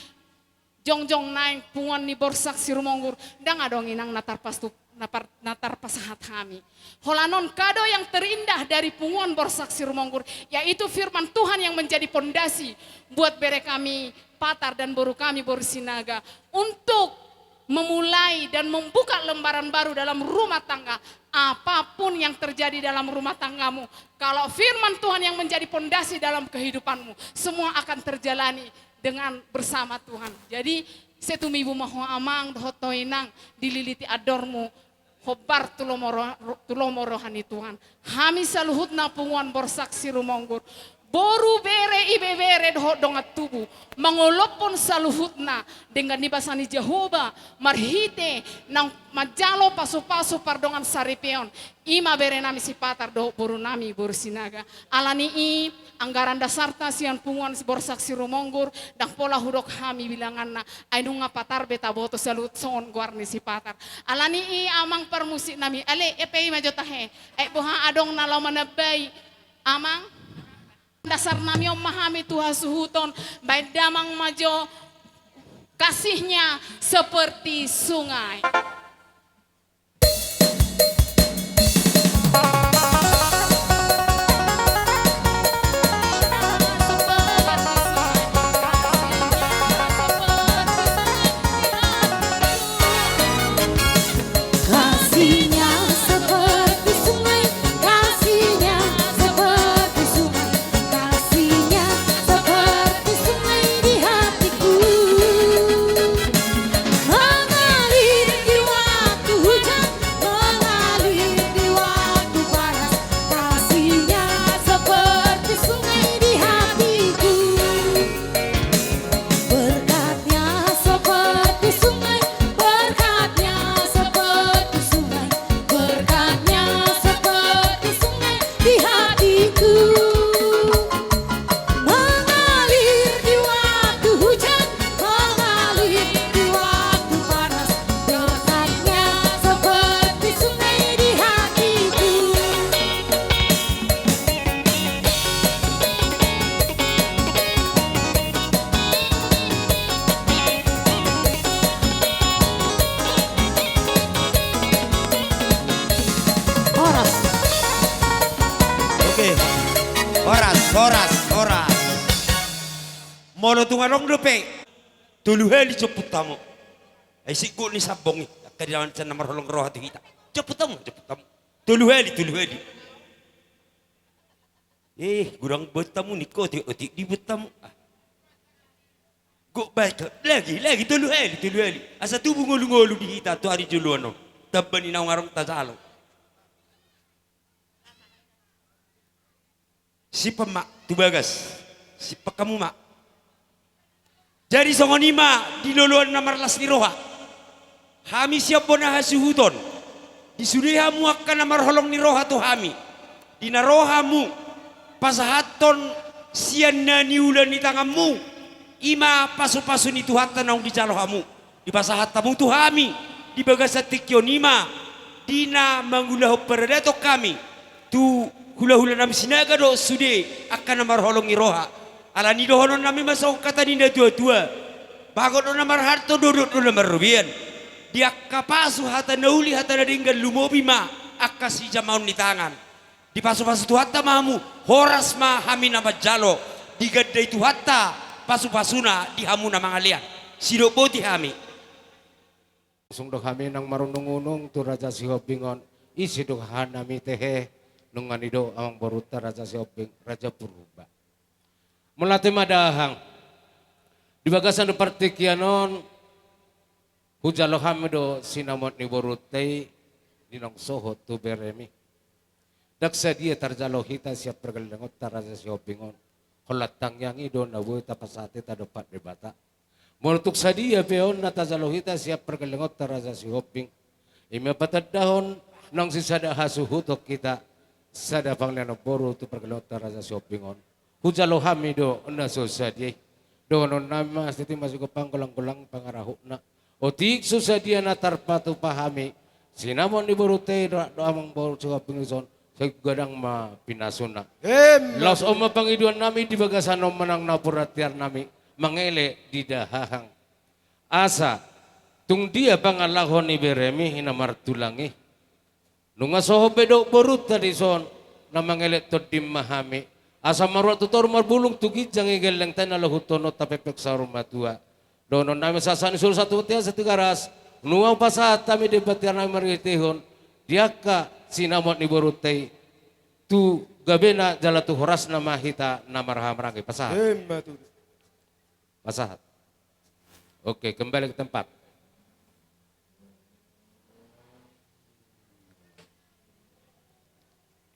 jongjong naeng punguan ni Borsak Sirumonggur, ndang adong, Inang, na tarpas tu na par-, na tarpasahat hami. Holan on, kado yang terindah dari punguan Borsak Sirumonggur, yaitu firman Tuhan yang menjadi pondasi buat bere kami Patar dan boru kami boru Sinaga untuk memulai dan membuka lembaran baru dalam rumah tangga. Apapun yang terjadi dalam rumah tanggamu, kalau firman Tuhan yang menjadi pondasi dalam kehidupanmu, semua akan terjalani dengan bersama Tuhan. Jadi, sai tumibu ma ho amang dohot ho inang, dililiti andormu, hombar tu lomo ro-, tu lomo roha ni Tuhan. Hami saluhutna punguan Borsak Sirumonggur, boru, bere, ibebere dohot dongan tubu, mangolophon saluhutna denggan ni basa ni Jahowa, marhite naung manjalo pasupasu pardongan saripeon, i ma berenami si Patar dohot borunami boru Sinaga. Alani i, anggaran dasarta sian punguan Borsak Sirumonggur, ndang pola hudok hami bilanganna, ai nunga Patar be taboto saluhut songon goar ni si Patar. Alani i, amang parmusiknami, ale, epe i ma jo tahe, ai boha adong na laho manambai, amang? Dasarnami on ma hami tu hasuhuton, baen damang ma jo, kasihnya seperti sungai. Kasihnya seperti sungai, kasihnya seperti sungai, kasihnya seperti sungai di hatiku. Mengalir di waktu hujan, mengalir di waktu panas, kasihnya seperti sungai di hatiku. Berkatnya seperti sungai, berkatnya seperti sungai, berkatnya seperti sungai di hatiku. Mengalir di waktu hujan, mengalir di waktu panas, berkatnya seperti sungai di hatiku. Horas. Oke. Horas, horas, horas. Molo tung adong dope tolu hali jomput hamu. Ai siguk ni sambong i, angka di lawan sian na marholong ni roha tu hita. Jomput hamu, jomput hamu. Tolu hali, tolu hali. Eh, godang buat hamu ni, otik, otik di buat hamu. Ah. Gok baik, lagi, lagi, tolu hali, tolu hali. Asa tubu ngolungolu di hita tu ari joloan on. Tamba ni naung adong tajalo. Simpan ma tu bagas. Simpan hamu ma. Jadi songon i ma di loloan na marlas ni roha. Hami sian bona hasuhuton, di sude hamu angka na marholong ni roha tu hami, di na ro hamu pasahathon sian na niula ni tanganmu, i ma pasupasu ni Tuhanta naung dijalo hamu. Dipasahat hamu tu hami di bagasan tingki on, i ma di na mangulahon paradaton hami tu hulahulanami Sinaga dohot sude angka na marholong ni roha. Alani dohononnami ma songon hata ni natuatua: Bagot do na marhalto, dodot do na marrobean. Di angka pasu, hata na uli, hata na denggan, lumobi ma angka sijamaon ni tangan. Dipasupasu Tuhanta ma hamu, horas ma hami na manjalo, digandai Tuhanta pasupasuna di hamu na mangalean. Sidok boti hami. Sung do hami nang marunungunung tu Raja Sihombing on, ise do hahanami tehe, nunga nidok amangborunta Raja Sihombing, Raja Purba. Mauliate ma dahahang. Di bagasan partingkian on, hujalo hami do sinamot ni borunta i, di naung sohot tu beremi. Ndang sadia tarjalo hita sian pargellengonta Raja Sihombing on. Holan tangiang i do na boi tapasahat hita dompak Debata. Molo tung sadia pe on na tajalo hita sian pargellengonta Raja Sihombing, i ma patandahon naung sisada hasuhuton hita, sada pangalean boru tu pargellengonta Raja Sihombing on. Hujalo hami do na so sadia i. Dohononnami ma, sititi ma sigompa, golang-golang pangarahutna. Otik so sadia na tarpatupa hami sinamot ni borunta i dohot amangboru Sihombing dison, sai godang ma pinasuna. Emma tutu. Laos on ma pangidoannami di bagasan on manang napuran tiarnami mangelek di dahahang. Asa tung dia pangalaho ni beremi na martulang i, nunga sohot be dohot borunta dison, na mangelek tondim ma hami. Asa marurat tu toru, marbulung tu ginjang i gellengta i, na lohuthononta pekpek saur matua. Dohononnami sahat-sahat ni solu, sahat tu bontean, sahat tu garas, nunga hupasahat hami di amang tiarnami marhitehon di angka sinamot ni borunta i, tu gabena jala tu horasna ma hita na marhahamaranggi. Pasahat. Emma tutu. Pasahat. Oke, kembali ke tempat.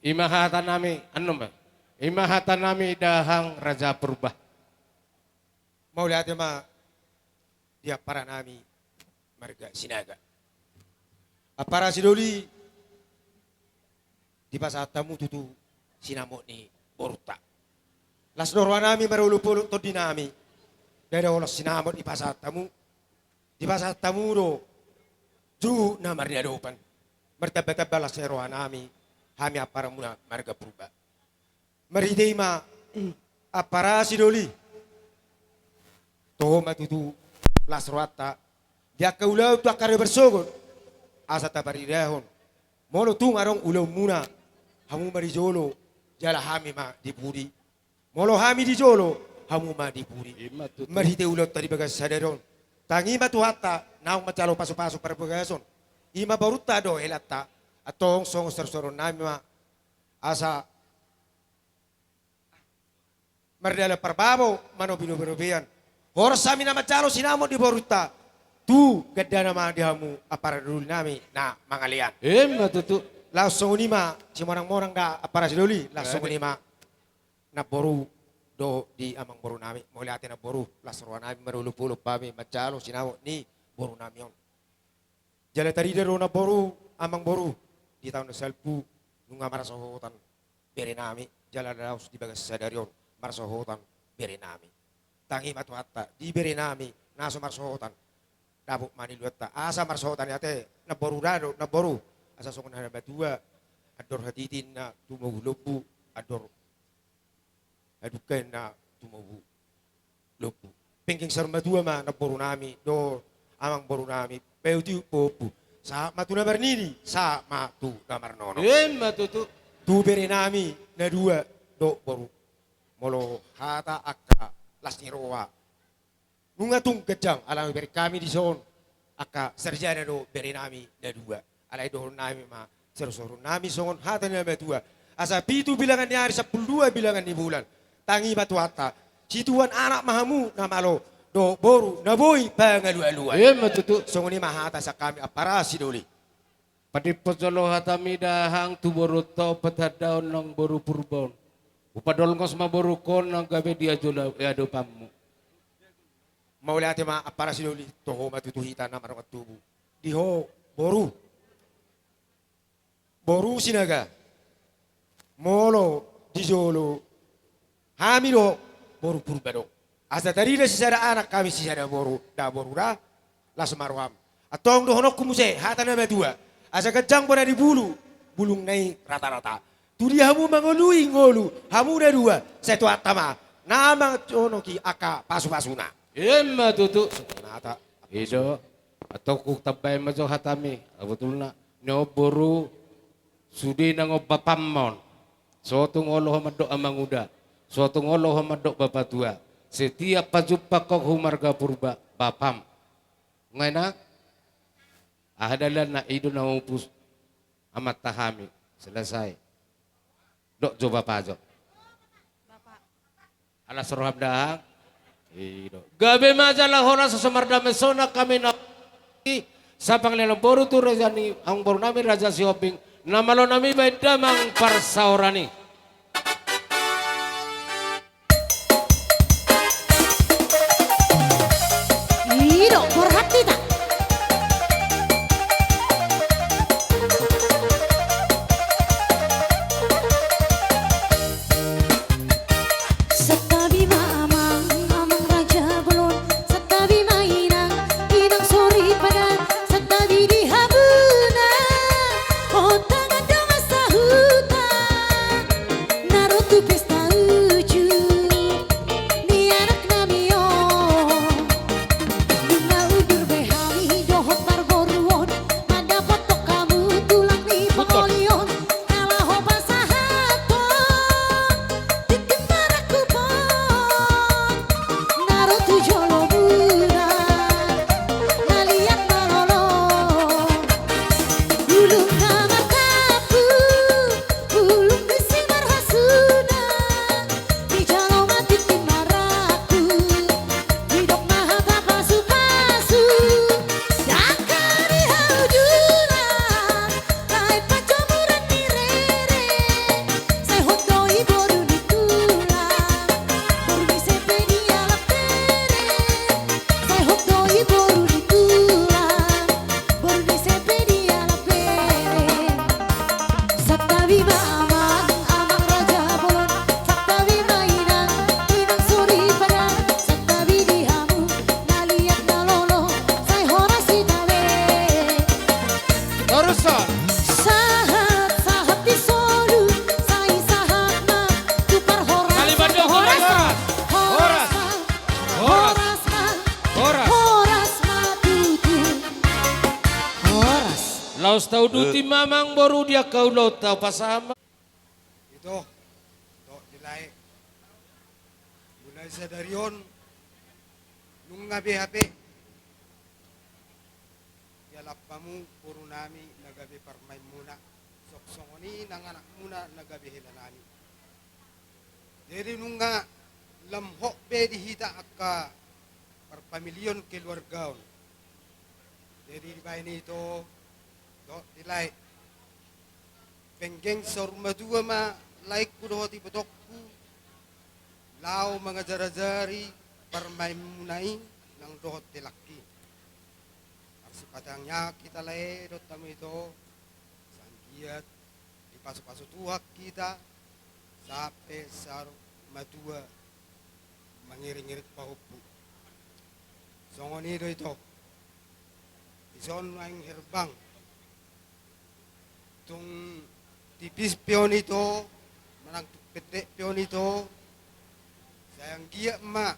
I ma hatanami, annon ma. I ma hatanami dahahang Raja Purba. Mauliate ma di amparanami marga Sinaga. Ampara Sidoli, dipasahat hamu tutu sinamot ni borunta. Las do rohanami marolopolop tondinami. Ndada holan sinamot dipasahat hamu. Dipasahat hamu do juhut na marniadopan. Martambatamba las ni rohanami, hami amparanmuna marga Purba. Marhite i ma, ampara Sidoli, toho ma tutu las rohanta di angka ulaon tu angka ari marsogot, asa taparirahon. Molo tung adong ulaonmuna, hamu ma di jolo jala hami ma di pudi. Molo hami di jolo, hamu ma di pudi. Ima tutu. Marhite ulaonta di bagasan sadari on, tangi ma Tuhanta naung manjalo pasupasu parbagason. I ma borunta dohot helanta. Antong songon sarusaruonnami ma, asa mardalan parbabo, manobi-nobi robean. Horas hami na manjalo sinamot ni borunta, tu gandana ma di hamu ampara dolinami na mangalean. Ima tutu. Laos songon i ma, simonang-monang da ampara Sidoli, laos songon i ma namboru dohot di amangborunami. Mauliate namboru, las rohanami marolopolop hami manjalo sinamot ni borunami on. Jala tarida do namboru, amangboru, di taon na salpu nunga marsohotan berenami, jala laos di bagasan sadari on marsohotan berenami. Tangi ma Tuhanta di berenami na so marsohotan. Dapot ma niluanta asa marsohotan i ate, namboru, da do namboru. Asa songon hata ni natuatua, andor hatiti ninna tumogu lombu, andor hadungka ninna tumogu lombu. Penggeng saur matua ma namborunami dohot amangborunami, paihutihut pahompu. Sahat ma tu na marnini, sahat ma tu na marnono. Ima tutu. Tu berenami na dua dohot boru. Molo hata angka las ni roha, nunga tung ganjang, alai bereng hami dison angka sarjana do berenami na dua. Alai dohononnami ma, sarusaruonnami songon hata ni natuatua: Asa pitu bilangan ni ari, sampulu dua bilangan ni bulan. Tangi ma Tuhanta, situan anak ma hamu na malo dohot boru na boi pangalualuan. Ima tutu. Songon i ma hata sian hami ampara Sidoli. Pandimpot jolo hatami dahahang tu borunta on, patandahon nang boru Purba on. Hupadolngos ma borungkon nang gabe di ajo-, di adopanmu. Mauliate ma ampara Sidoli, toho ma tutu hita na mardongan tubu. Di ho boru, boru Sinaga. Molo di jolo hami do boru Purba do. Asa tarida sisada anak hami sisada boru, da boru da, las ma roham. Antong dohononku muse hata ni natuatua: Asa ganjang bona di bulu, bulungna i rata-rata. Tu dia hamu mangolui ngolu, hamu na dua, sai tu hata ma na manjonoki angka pasu-pasuna. Ima tutu. Songon i ma. I do, antong hutambai ma jo hatami, sabotulna. Ni on boru, sude nang on bapam ma on. So tung olo ho mandok amanguda, so tung olo ho mandok bapatua. Setiap pajumpang ho tu marga Purba, bapam. Nga i na? Aha dalanna? I do na mamupus amanta hami. Selesai. Dok jo bapa jo. Bapa. Alas roham dahang. I do. Gabe ma jala horas, so mardame sonang hami na. Sampang ni amangboru tu raja ni amangboru nami Raja Sihombing, na malo nami baen damang parsaoran i. I do, borhat hita. Santabi ma amang, amang raja bolon, santabi ma inang, inang soripada, santabi di hamuna. Ontangan dongan sahuta, na ro tu pesta uju ni anak nami on. Nunga undur be hami dohot marboru on, mandapothon hamu tulang ni pangoli on. Na laho pasahathon tingki marangkup on, na ro tu jolomuna, na liat na lolo. Bulung na martampuk, bulung ni si marhasuna. Dijalo ma tingki marangkup, didok ma hata pasu-pasu. Dangka di hauduran, baen panjomuran ni rere. Sai hot do i boru ni tulang, boru ni sepe dialap bere. Sai hot do i boru ni tulang, boru ni sepe dialap bere. Santabi ma amang, amang raja bolon, santabi ma inang, inang soripada, santabi di hamu na liat na lolo, sai horas hita be. Torus on. Sahat, sahat di solu, sai sahat ma tu parhorasan. Kalimat dua, horas, horas, horas, horas, horas, horas ma, horas, horas ma tutu. Horas. Laos tauduti ma amangboru di angka ulaonta, pasahat ma. Ito, ito, di lae. Mulai sadari on, nunga be hape dialap hamu boru nami na gabe parumaenmuna, songon i nang anakmuna na gabe hela nami. Jadi nunga lam hot be di hita angka parpamilion keluarga on. Jadi dibaen ito, dok di lae. Penggeng saur matua ma laengku dohot ibotongku, laho mangajar-ajari parumaenmuna i nang dohot helangki. Marsipatangiangan hita lae dohot hamu ito, sai anggiat dipasu-pasu Tuhan hita, sampe saur matua mangiring-iring pahompu. Songon i do ito. Dison naeng herbang. Tung tipis pe on ito, manang tung pendek pe on ito, sai anggiat ma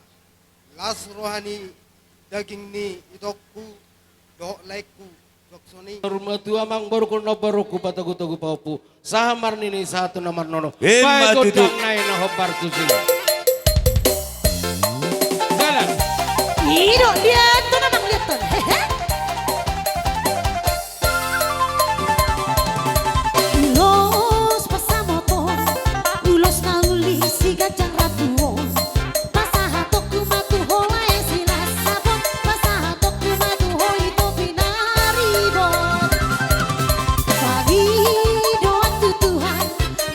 las roha ni daging ni itongku dohot laengku, songon i. Saur matua amangboru, na borungku patogu-togu pahompu. Sahat marnini, sahat tu na marnono. Ima tutu. Baen gondang nai na hombar tusi. Jalan. I do, liathon amang, liathon. Hehe. Ulos pansamotan, ulos na uli siganjang rambu on. Pasahatonku ma tu ho lae Silasabon, pasahatonku ma tu ho ito pinaribot. Pangidoan tu Tuhan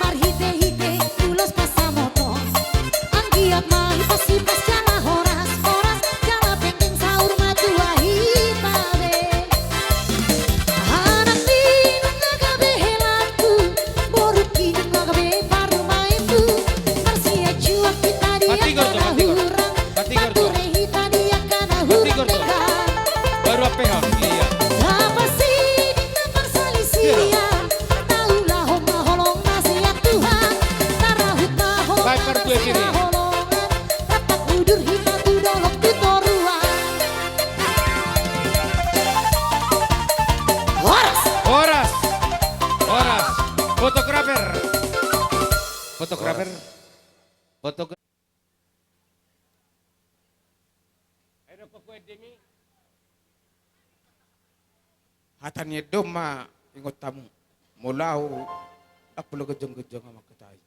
marhite-hite ulos pansamotan. Anggiat ma hipas-hipas jala horas-horas, jala penggeng saur matua hita. Hyper dua sini. Udur hita tu dolok tu toruan. Horas. Horas. Horas. Fotografer. Fotografer. Fotografer. Hata ni ende on ma ingot hamu. Molo au ndang pola ganjang-ganjang au mangkatai.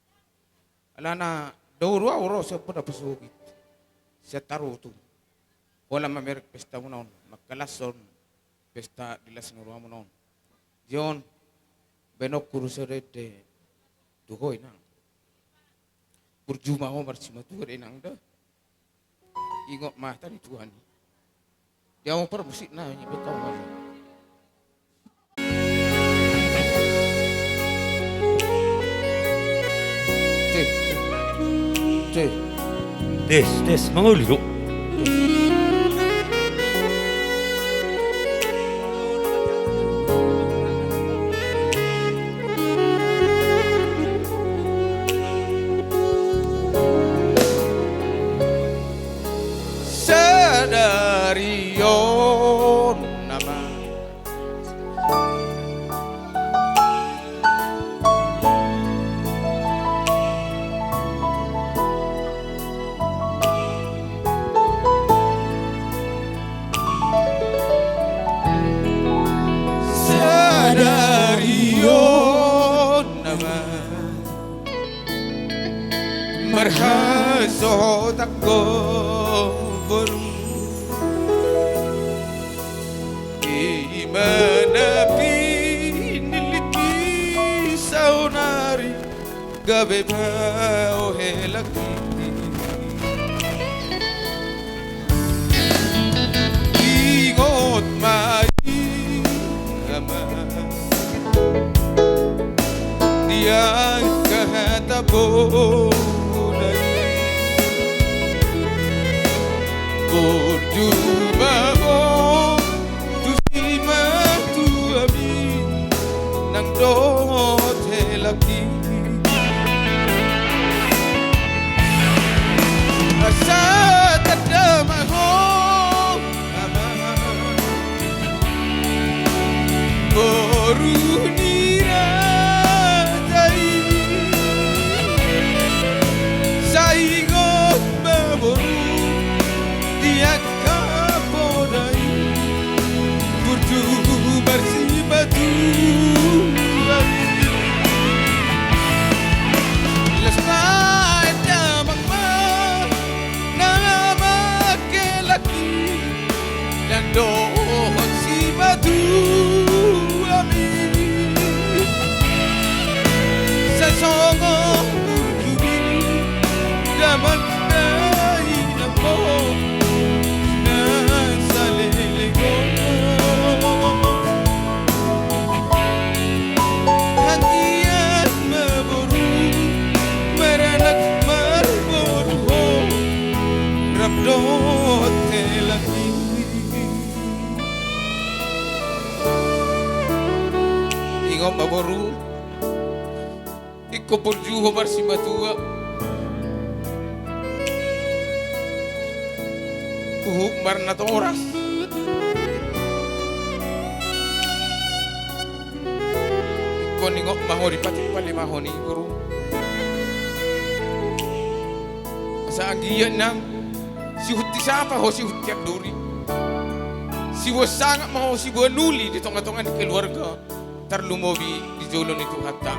Alana doru au ro sian bona pasogit. Sian Tarutung. Holan mamereng pestamuna on, mangkalashon pesta di las ni rohamuna on. Di on baenonku do sada ende tu ho inang. Burju ma ho marsimatua da inang da. Ingot ma hata ni Tuhan i. Dia mau parmusikna ni bekau ma. Tes. Tes. Tes, tes, mangoli do. Sadari on nama. Sadari on nama marhasohotan ho boru. Ima na pinillit i saonari gabe ma ho helangki. Ingot ma i ama di angka hata bona i. Burju ma ho tu simatuami nang dohot helangki. Asa tanda ma ho ama boru ni raja i. Sai ingot ma boru di angka bona i. Burju marsimatua i. Las ma enda amang ma na mangke helangki. Nang dohot simatuami sasongon burju i. Damang dainang ma ho na saleleng on. Anggiat ma boru maranak marboru ho rap dohot helangki. Ingot ma boru. Ingkon burju ho marsimatua. Huhut marnatoras. Ingkon ingot ma ho dipatimpalimahon i boru. Asa anggiat nang sihut sapa ho sihut anduri. Siboan sangap ma ho siboan uli di tonga-tonga ni keluarga. Tarlumobi di jolo ni Tuhanta.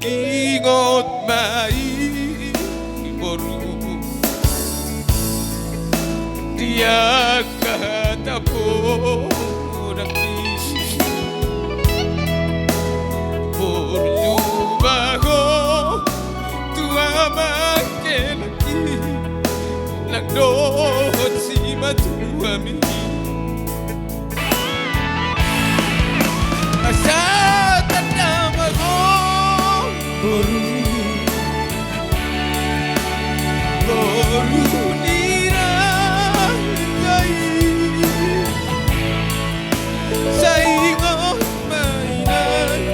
Ingot ma i boru di angka hata bona i. Burju ma ho tu amang helangki nang dohot simatuami. Asa tanda ma ho boru, boru ni raja i. Sai ingot ma inang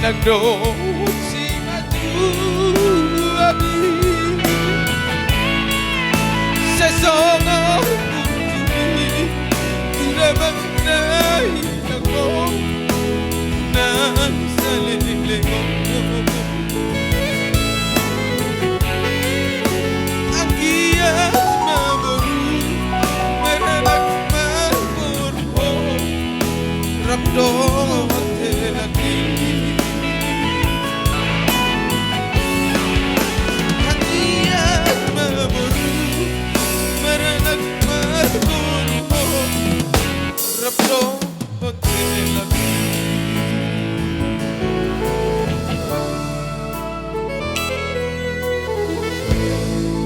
Nang dohot simatuami, sai songon burju i tu damang na hinang on, na saleleng on. Anggiat ma boru, maranak ma boru ho, rap dohot helak i. Anggiat ma boru, maranak ma boru ho, rap dohot helak i.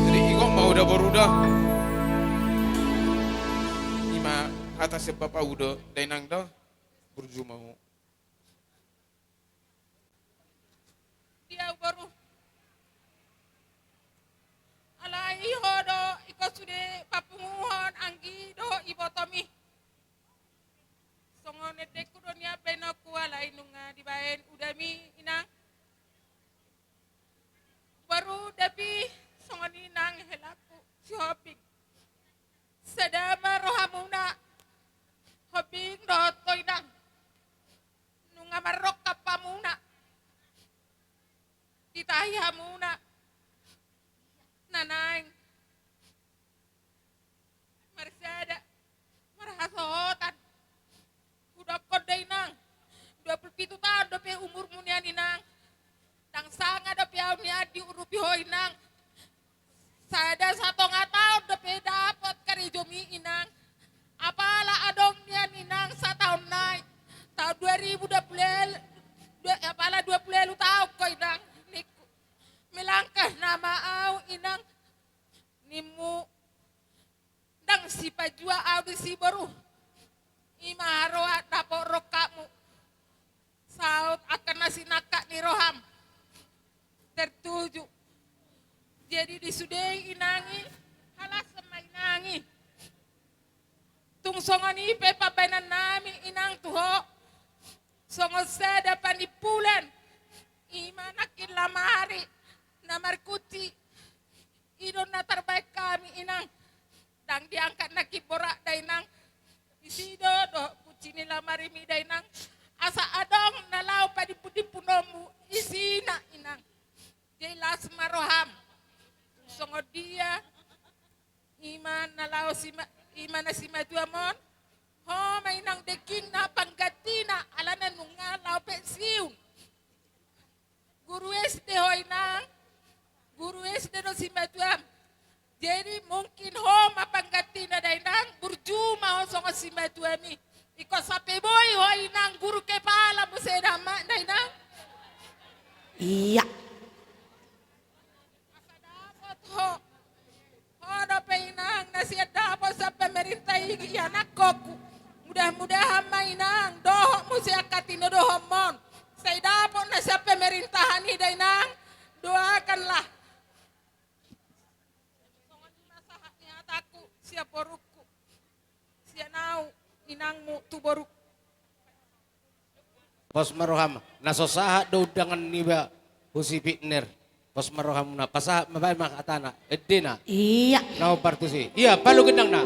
Jadi, ingkon ma ho da boru da. I ma hata sian bapau da, dainang da. Burju ma ho. Dia boru. Alai ho do ingkon sude papunguhon anggi dohot ibotomi. Songon endengku do nian baenonku, alai nunga dibaen udami, inang. Boru, dapot songon i, inang, helakku si Hombing. Sada ma rohamuna, Hombing, dohot ho, inang. Nunga marrongkap hamuna, ditahi hamuna na naeng marsada, marhasohotan. Hudokkon da, inang, dua pulu pitu taon dope umurmu nian, inang. Ndang sanga dope au nian diurupi ho, inang. Sada satonga taon dope dapot karejomi, inang. Apala adong nian, inang, sataon nai, taon dua ribu dua pulu, dua, apala dua pulu ualu taon ho, inang, ningku. Melangkah nama au, inang, nimmu. Ndang sipajua au disi, boru. I ma haroa dapot rongkapmu. Saut angka na sinangkap ni roham. Tertuju. Jadi di sude i, inang i, halas ma, inang i. Tung songon i pe pambaenan nami, inang, tu ho. Songon sada panimpulan, i ma nangkin lamari na markunci. I do na tarbaen hami, inang. Ndang diangkat nangkin borat, dainang. Disi do dohot kunci ni lamarimi, dainang. Asa adong na laho padimpu-dimpunonmu, isina, inang. Jadi las ma roham. Songon dia i ma na laho sima-, i ma na simatuam on. Ho ma, inang, dengkingna, panggantina, alana nunga laho pensiun. Guru S D ho, inang. Guru S D do simatuam. Jadi mungkin ho ma panggantina, dainang, burju ma ho songon simatuami. Ingkon sampe boi ho, inang, guru kepala muse da, dainang. Iya. Asa dapot ho. Ho dope, inang, na sian dapot sian pemerintah i, ianakkonku. Mudah-mudahan ma, inang, dohot muse angka tinodohonmon, sai dapot na sian pemerintahan i, dainang. Doakanlah. Songon i ma sahat ni hatangku sian borungku, sian au, inangmu, tu borungku. Pos ma roham, na so sahat do undangan niba hu si Pitner. Pos ma rohamuna, pasahat ma, baen ma hatana, endena. Iya. Na hombar tusi. Iya, palu gendangna.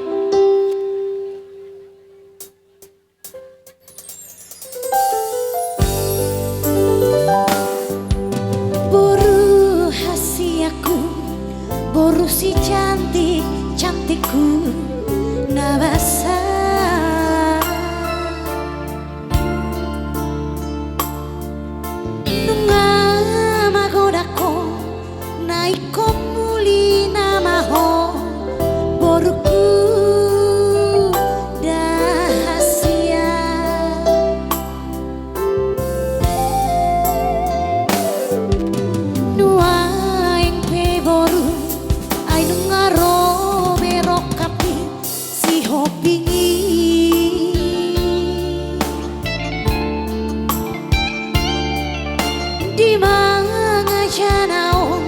Boru hasianku, boru si cantik-cantikku na basa. Nunga magodang ho na ingkon muli nama ho, borungku da hasian. Nuaeng pe boru, ai nunga ro be rongkap ni si Hombing i. Di mangajana on,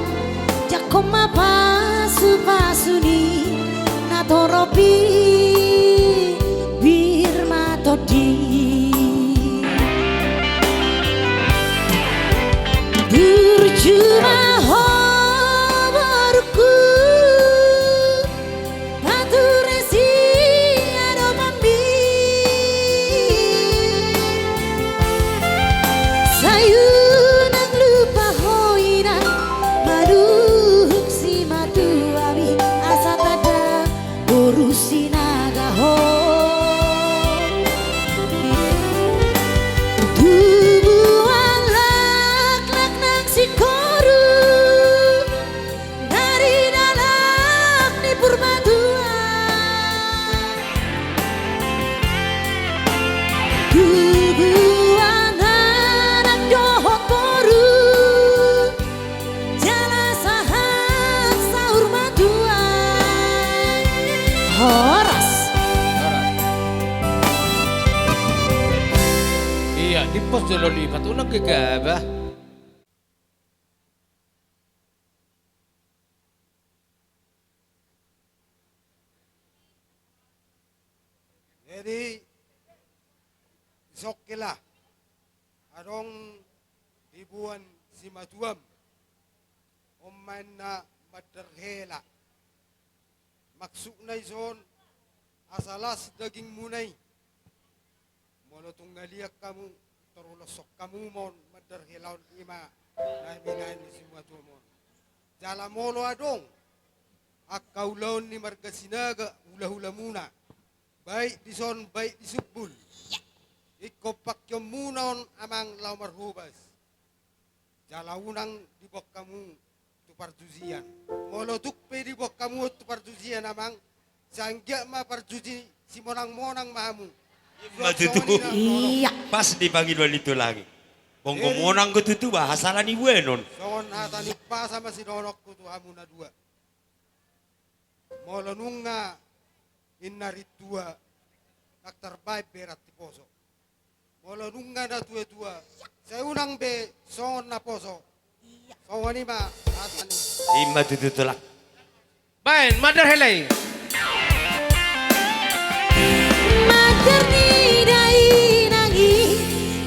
jangkon ma pasu-pasu ni natorop i, pir ma tondi. Di pos jolo lipat, unang gegabah. Jadi, songkelah, adong diboan simatuam, on ma inna mandar hela. Maksudna ison, asa las dagingmuna i. Molo tung na liat hamu, taruloshon hamu ma on mandar hela on, i ma na binahen ni simatuam on. Jala molo adong angka ulaon ni marga Sinaga, hulahulamuna, baik dison, baik di Sumbul, ingkon pangkeonmuna on amang laho marhobas. Jala unang diboan hamu tu parjujian. Molo tung pe diboan hamu tu parjujian amang, sai anggiat ma parjuji simonangmonang ma hamu. Ima tutu. Songon i na. Iya. Pas dipangido ni Tulang i. Bonggo monang do tutu, bah, asa ala ni buenon. Songon hata ni umpasa ma sidohononku tu hamu na dua. Molo nunga inna rintua, ndang tarbaen be rap ni poso. Molo nunga na tuatua, sai unang be songon na poso. Songon i ma hata ni. Ima tutu, Tulang. Baen mandar hela i. Mandar ni dainang i,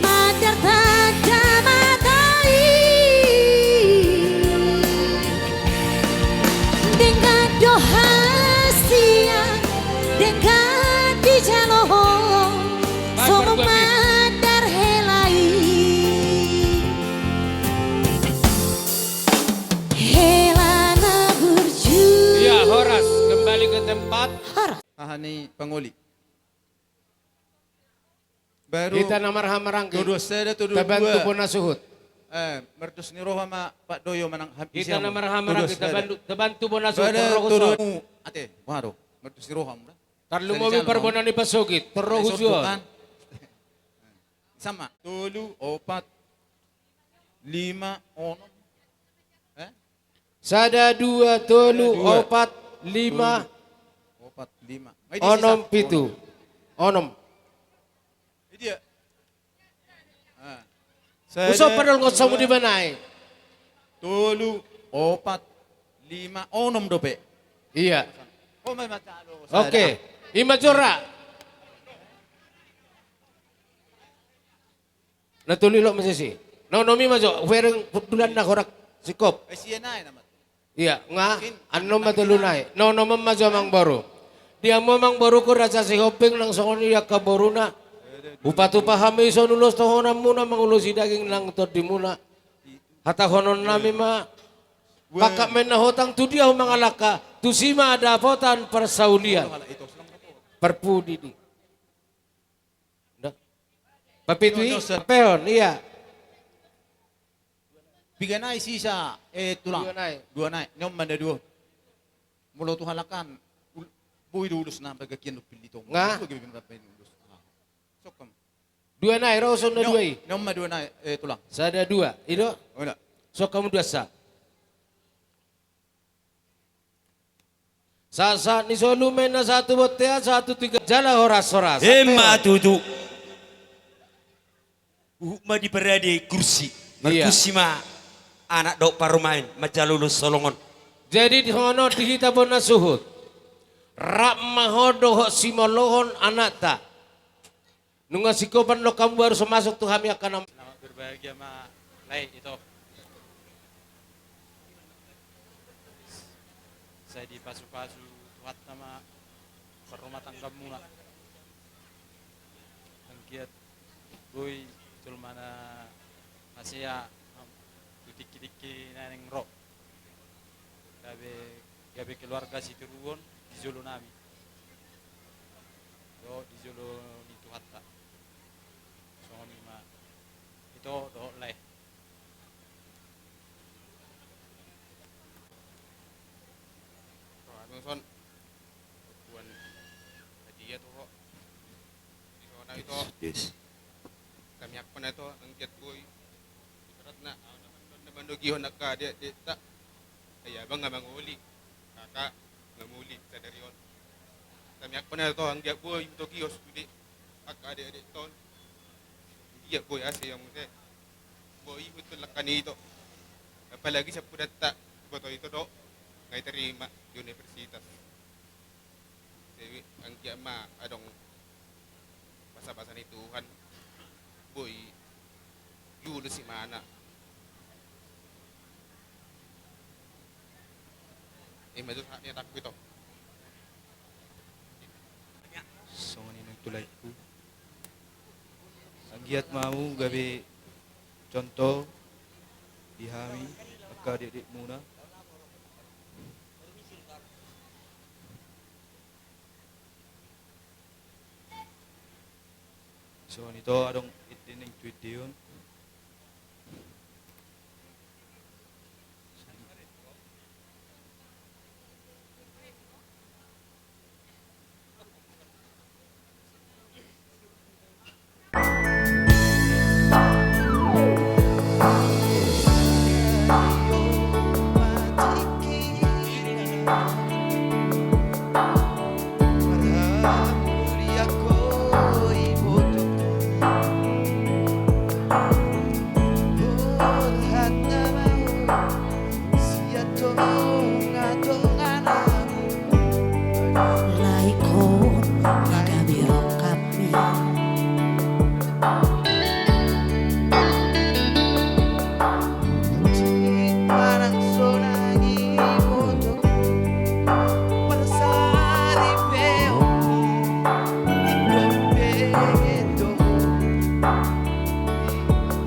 mandar tanda mata i. Denggan do hasian, denggan dijalo ho, songon mandar hela i. Hela na burju. Iya, horas, kembali ke tempat. Horas. Aha ni pangoli. Baru hita na marhahamaranggi. Todoan sada, todoan dua. Tabantu bona suhut. Eh, mardos ni roha ma Pak Doyo manang ham-, hita na marhahamaranggi, todoan sada. Tabantu, tabantu bona suhut. Sada, todoan dua. Ate, waduh, mardos ni roha muna. Tarlumobi parbona ni pasogit, torro hujuan. Sama. Tolu, opat, lima, onom. Eh? Sada, dua, tolu, opat, lima, opat, lima, onom, pitu. Onom. Dia. Husopa do ngon samu di banai. Tolu, opat, lima, onom dope. Iya. Oke. Ima jora. Na tolu i lo masesi. Na onom i ma jo, hubereng hundulanna horas singkop. Iya, nga, annon ma tolu nai. Na onom ma jo amang boru. Di hamu amang boru, raja Sihombing nang songon i angka boruna. Hupatupa hami songon ulos dohononmuna, mangulosi daging nang tondimuna. Hatahononnami ma, pangkat ma inna hotang, tu dia hamu mangalangka, tusi ma dapotan parsaulian. Parpudi di. Nda. Papitu i, papeon, iya. Piga nai sisa, eh, Tulang? Dua nai. Dua nai. Ni on ma na dua. Molo tu halak an, ul-, boi do ulos na bagakian do pillit on. Nga. Boi do ulos. Ah. Sokam. Dua nai, ro songon na dua i. Ni on ma dua nai, eh, Tulang. Sada dua, i do? Ora. Sokam dua sa. Sahat-sahat ni solu ma inna sahat tu bontean, sahat tu tingki on jala horas-horas. Ima tutu. Huhut ma diparade kursi. Iya. Markursi ma anak dohot parumaen, manjalo ulos holong on. Jadi di hono di hita bona suhut. Rap ma ho dohot simolohon anakta. Nunga singkopan do hamu baru so masuk tu hami angka na. Selamat berbahagia ma lae ito. Sai dipasu-pasu Tuhanta ma parrumatanggamuna. Anggiat boi jolma na masea tu tingki-tingki na naeng ro. Gabe, gabe keluarga sitiruon di jolo nami. Dohot di jolo ni Tuhanta. Songon i ma ito dohot lae. Roha nami son. Tuan hadiah tu ho. Di hona ito. Yes. Hami angka na ito, anggiat boi. Ibaratna, ahu na mandok, na mandok i hona angka adik-adik ta. Ai abang nga mangoli. Kakak nga moli, sadari on. Hami angka na ito, anggiat boi, mantong i os tu dia. Angka adik-adik ta on. Ia boi asa ia muse. Boi betul lekan ito. Apalagi sapudatta boto ito do. Ngai terima di universitas. Jadi anggiat ma adong basa-basa ni Tuhan. Boi lulus imana. Ima tu saat ni atakku ito. Songon i nang tu laengku. Anggiat ma hamu gabe contoh di hami angka adik-adikmuna. Songon i to adong ende naeng tu ende on.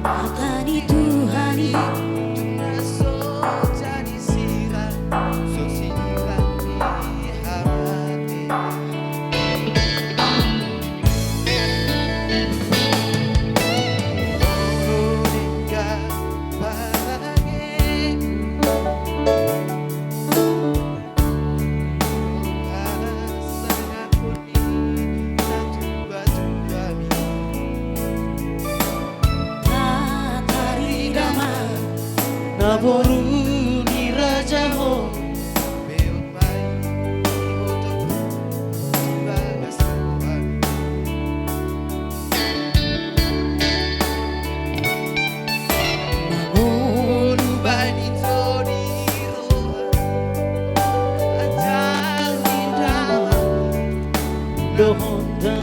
Hata ni Tuhan i. Naboru ni raja ho. Dohot da.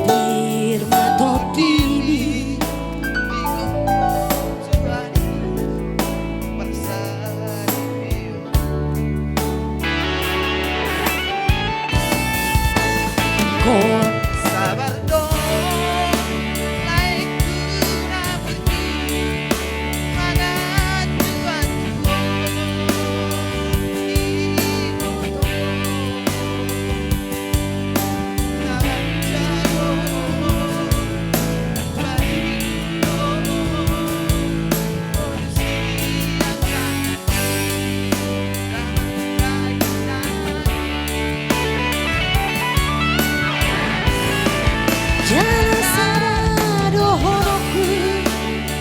Pir ma tondimi. Sabar do. Jala sada dohononku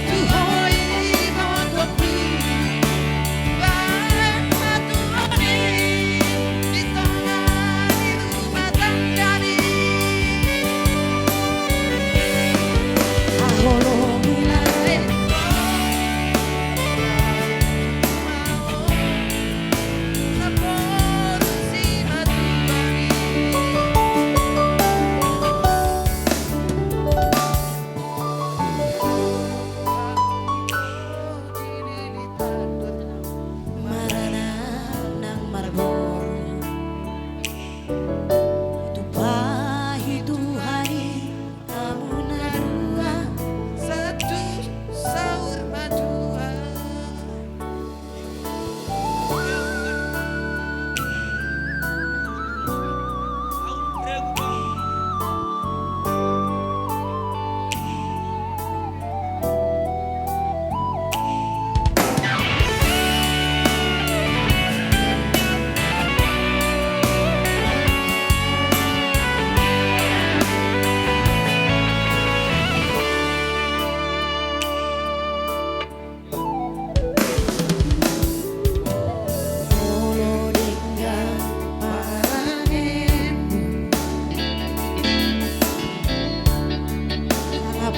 tu ho, ibotoku.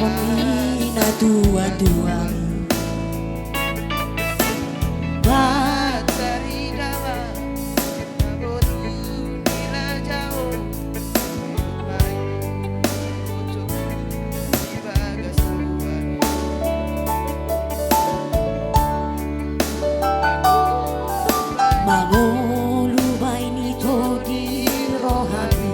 Ni na tua-tua. Ba mangolu baen ito di rohami.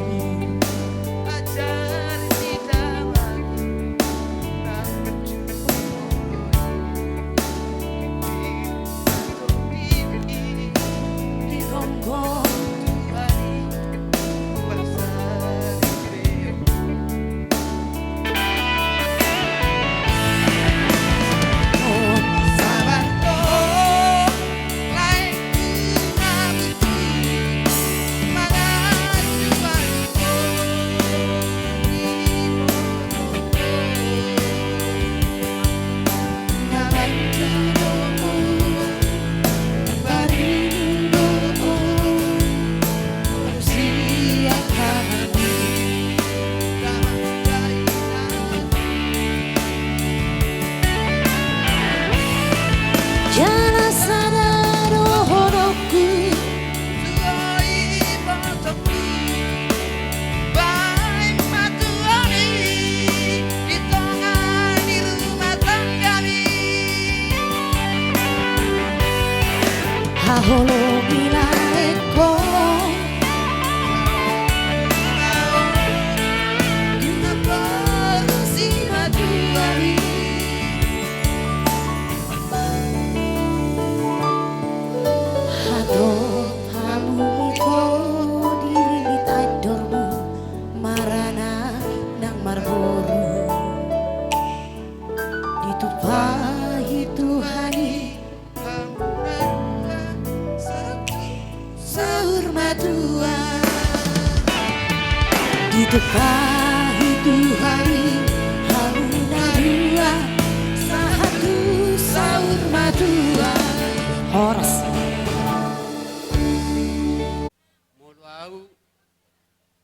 Jala sada dohononku. Baen ma tuani di tonga ni rumah tanggami. Haholongi laengko. Di na poru si matuami. Hatop hamu ito di ririt andormu, maranak nang marboru. Ditumpahi Tuhan i hamu na dua, sahat tu saur matua. Ditumpahi Tuhan i hamu na dua, sahat tu saur matua. Horas. Molo au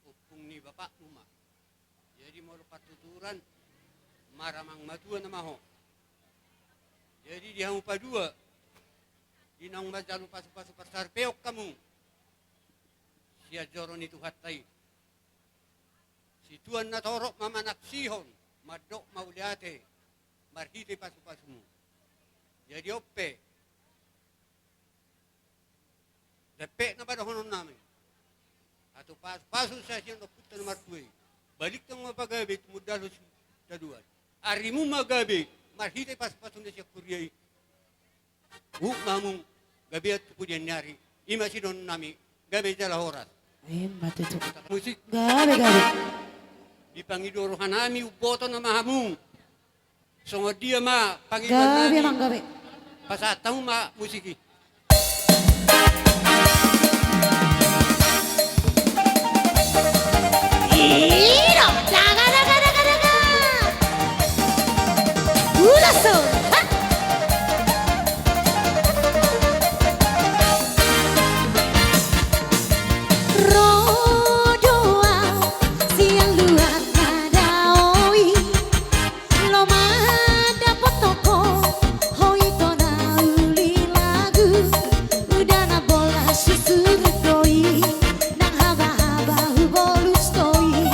ompung ni bapakmu ma. Jadi molo partuturan, maramang matua nama ho. Jadi di hamu padua, di naung manjalo pasupasu parsaripeon hamu sian joro ni Tuhanta i. Situan na torop ma manaksihon, mandok mauliate marhite pasupasumu. Jadi on pe, dapek na padohonon nami. Ato pasupasu sa sian ompunta na martua i. Balintang ma pagabe tumundalhon sitadoan. Arimu ma gabe marhite pasupasu na sian huria i. Huhut ma hamu gabean tu pudian ni ari. I ma sidohonon nami. Gabe jala horas. Ima tutu. Musik. Gabe, gabe. Di pangido roha nami umboto nama hamu. Songon dia ma pangidoan nami. Gabe, amang, gabe. Pasahat hamu ma musik i. Iro, daga, daga, daga, daga. Ulason, ha? Ro do au sian luat na dao i. Lomo dapot toko, ho ito na uli lagu. Uda na bolas susur do i, nang habahaba hubolus do i.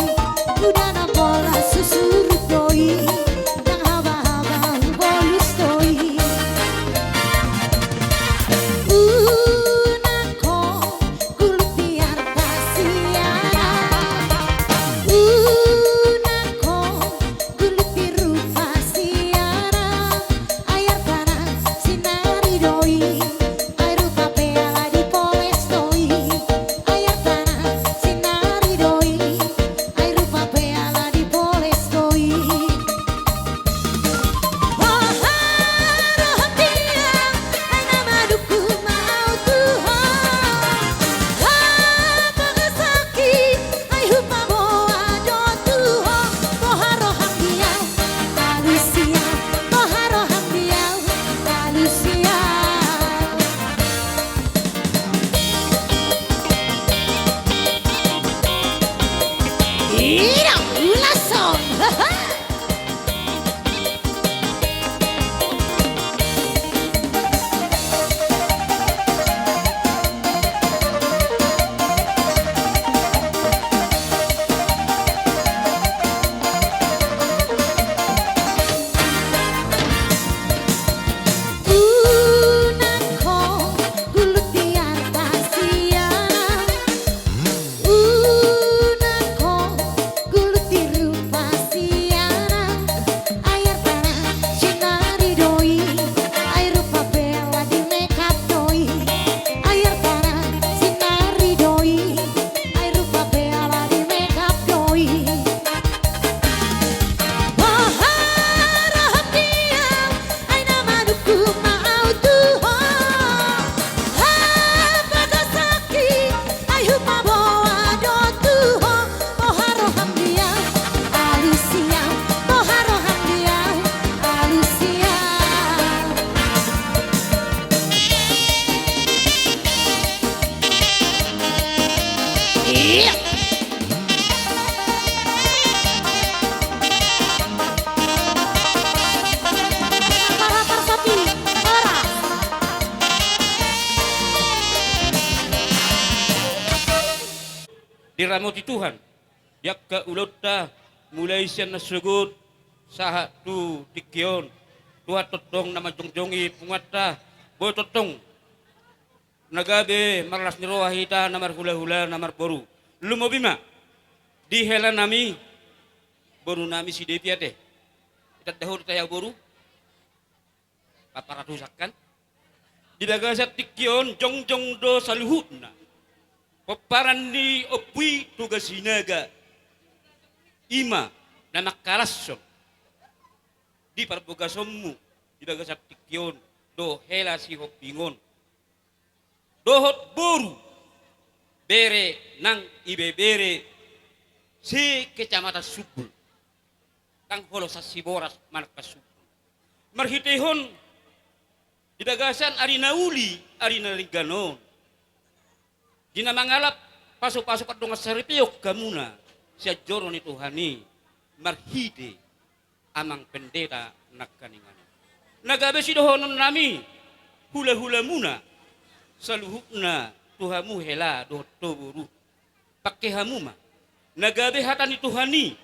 Ramoti Tuhan di angka ulaonta, mulai sian na sogot sahat tu tingki on. Tuhan tongtong na manjongjongi punguanta. Boi tongtong na gabe marlas ni roha hita na marhulahula na marboru. Lumobi ma di hela nami, boru nami si Devi ate. Itanda ho do tahe boru? Paparatusan kan? Di bagasan tingki on jongjong do saluhutna pomparan ni Ompu i Toga Sinaga. I ma na mangkalashon di parbogasonmu di bagasan tingki on dohot hela Sihombing on. Dohot boru, bere nang ibebere se-Kecamatan Sumbul. Ndang holosan siboras manang pansumbul. Marhitehon di bagasan ari na uli, ari na denggan on, di na mangalap pasupasu pardongan saripeon hamuna sian joro ni Tuhan i, marhite Amang Pendeta nangkaningan on. Na gabe sidohonon nami, hulahulamuna, saluhutna tu hamu hela dohot ho boru. Pangke hamu ma na gabe hata ni Tuhan i,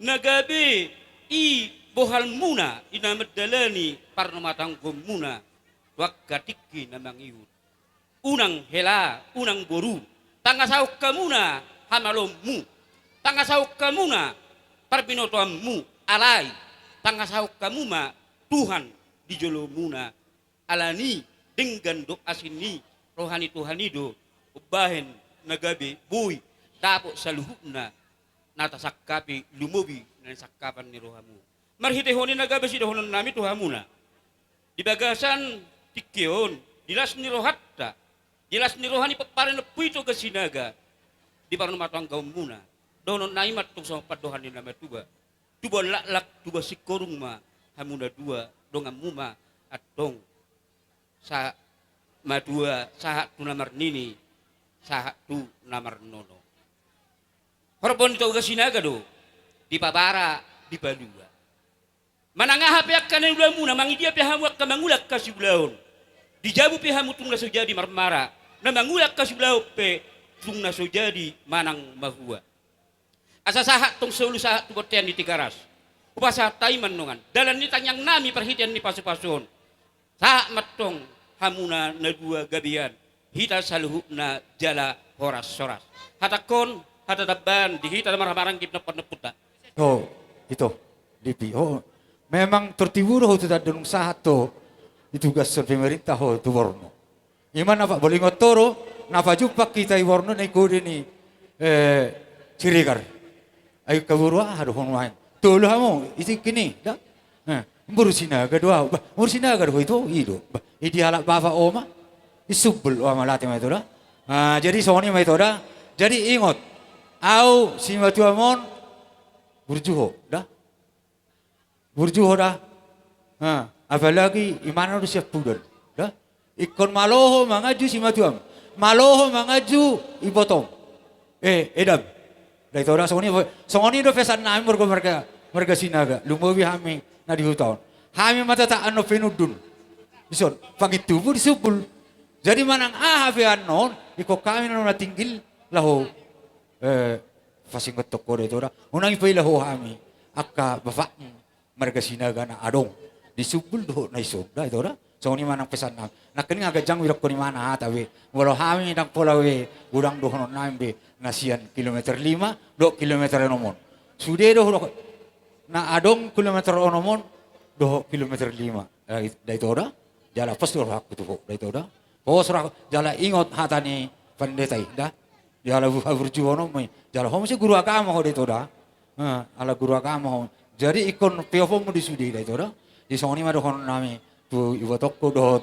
na gabe i bohalmuna di na mandalani parrumatanggaonmuna tu angka tingki na mangihut. Unang hela, unang boru, tangasahon hamuna hamaloonmu, tangasahon hamuna parbinotoanmu, alai tangasahon hamu ma Tuhan di jolomuna. Alani denggan dohot asi ni roha ni Tuhan i do umbahen na gabe boi dapot saluhutna na tasangkapi, lumobi na nisangkapan ni rohamu. Marhitehon i na gabe sidohonon nami tu hamuna di bagasan tingki on, di las ni rohanta, di las ni roha ni pomparan ni Ompu i Toga Sinaga, di parrumatanggaonmuna. Dohonon nami ma tong songon pandohan ni na matua: Tubuan laklak, tubuan singkoru ma hamu na dua, donganmu ma antong sa-, matua, sahat tu na marnini, sahat tu na marnono. Horbo ni Toga Sinaga do dipabara, dipalua. Manang aha pe angka na niulamuna, mangidia pe hamu angka mangula angka siulaon, di jabu pe hamu tung na so jadi marmara, na mangula angka siulaon pe tung na so jadi manang mahua. Asa sahat tong solu sahat tu bontean ni Tigaras. Hupasahat hami ma annon dalan ni tangiang nami parhitean ni pasupasu on. Sahat ma antong hamuna na dua gabean, hita saluhutna jala horashoras. Hatangkon, hata tambahan di hita na marhahamaranggi, nompunta. Oh, ito, Dipi. Oh, memang tor tibu do ho tu tanda nunga sahat ho ditugashon pemerintah ho tu Bornu. I ma na pabolingon ho do, na pajumpang hita i Bornu na ingkon di ni, eh, Siregar. Ai angka boru aha do ho nuaeng? Tolu hamu, i tingki ni, da? Eh, boru Sinaga do ahu. Bah, boru Sinaga do ho ito, i do. Bah, i dialap bapa oma, i Sumbul oma, late ma ito da. Ah, jadi songon i ma ito da. Jadi ingot, ahu simatuam on burju ho, da? Burju ho da. Ha, apalagi imana do siampudan. Da? Ingkon malo ho manganju simatuam. Malo ho manganju ibotom. Eh, edam. Da ito da, songon i, songon i do pesan nami marga, marga, marga Sinaga. Lumobi hami na di huta on. Hami ma tataan on Pinundun. Dison, pangintubu di Sumbul. Jadi manang aha pe annon, ingkon hami na tinggil laho, eh, pasingot ho da ito da. Unang ipaila ho hami angka bapakmu marga Sinaga na adong di Sumbul dohot na dison, da ito da. Songon i manang pesan nami. Nangkining ganjang be dohonon ni imana hata be. Molo hami ndang pola be godang dohonon nami be na sian kilometer lima dohot kilometer onom on. Sude do dohot na adong kilometer onom on dohot kilometer lima. Da ito da. Jala pos do rohangku tu ho, da ito da. Pos rohangku, jala ingot hata ni pandita i, da. Jala bu-, haburjuononmu i. Jala ho muse guru agama ho, da ito da. Eh, ala guru agama ho. Jadi ingkon pioponmu di sude, da ito da. Jadi songon i ma dohonon nami tu ibotongku dohot,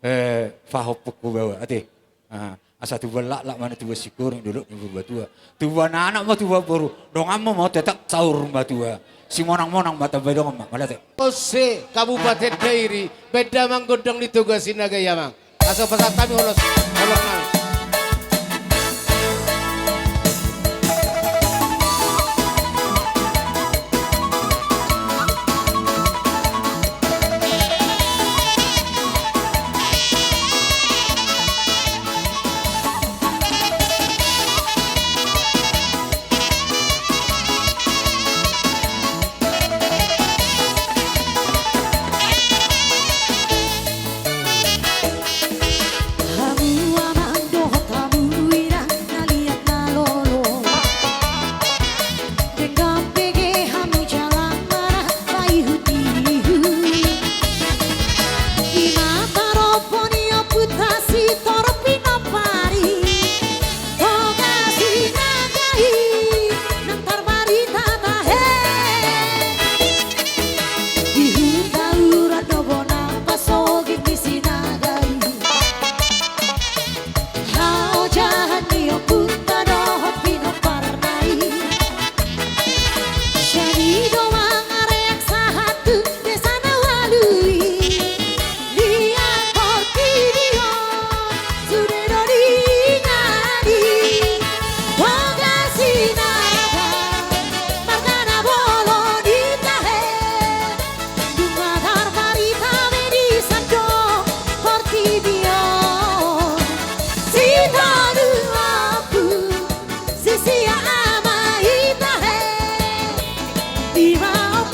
eh, pahompungku baoa, ate. Ah, asa tubuan laklak ma na tubuan singkoru, dolok ni boru matua. Tubuan anak ma tubuan boru, donganmu ma tetap saur matua. Simonang-monang ma tambai dongan ma, mauliate. Ose Kabupaten Dairi, baen damang gondang ni Toga Sinaga i amang. Asa pasahat hami holos, holong nami.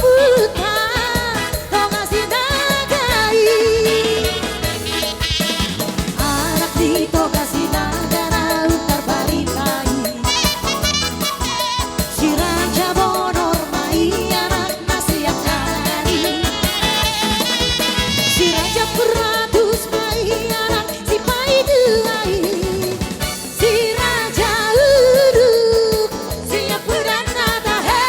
Puta Toga Sinaga i. Anak ni Toga Sinaga naung tarbarita i. Si Raja Bonor ma i anakna sian nari. Si Raja Puratus ma i anak si paidua i. Si Raja Uruk sian Pudanata he.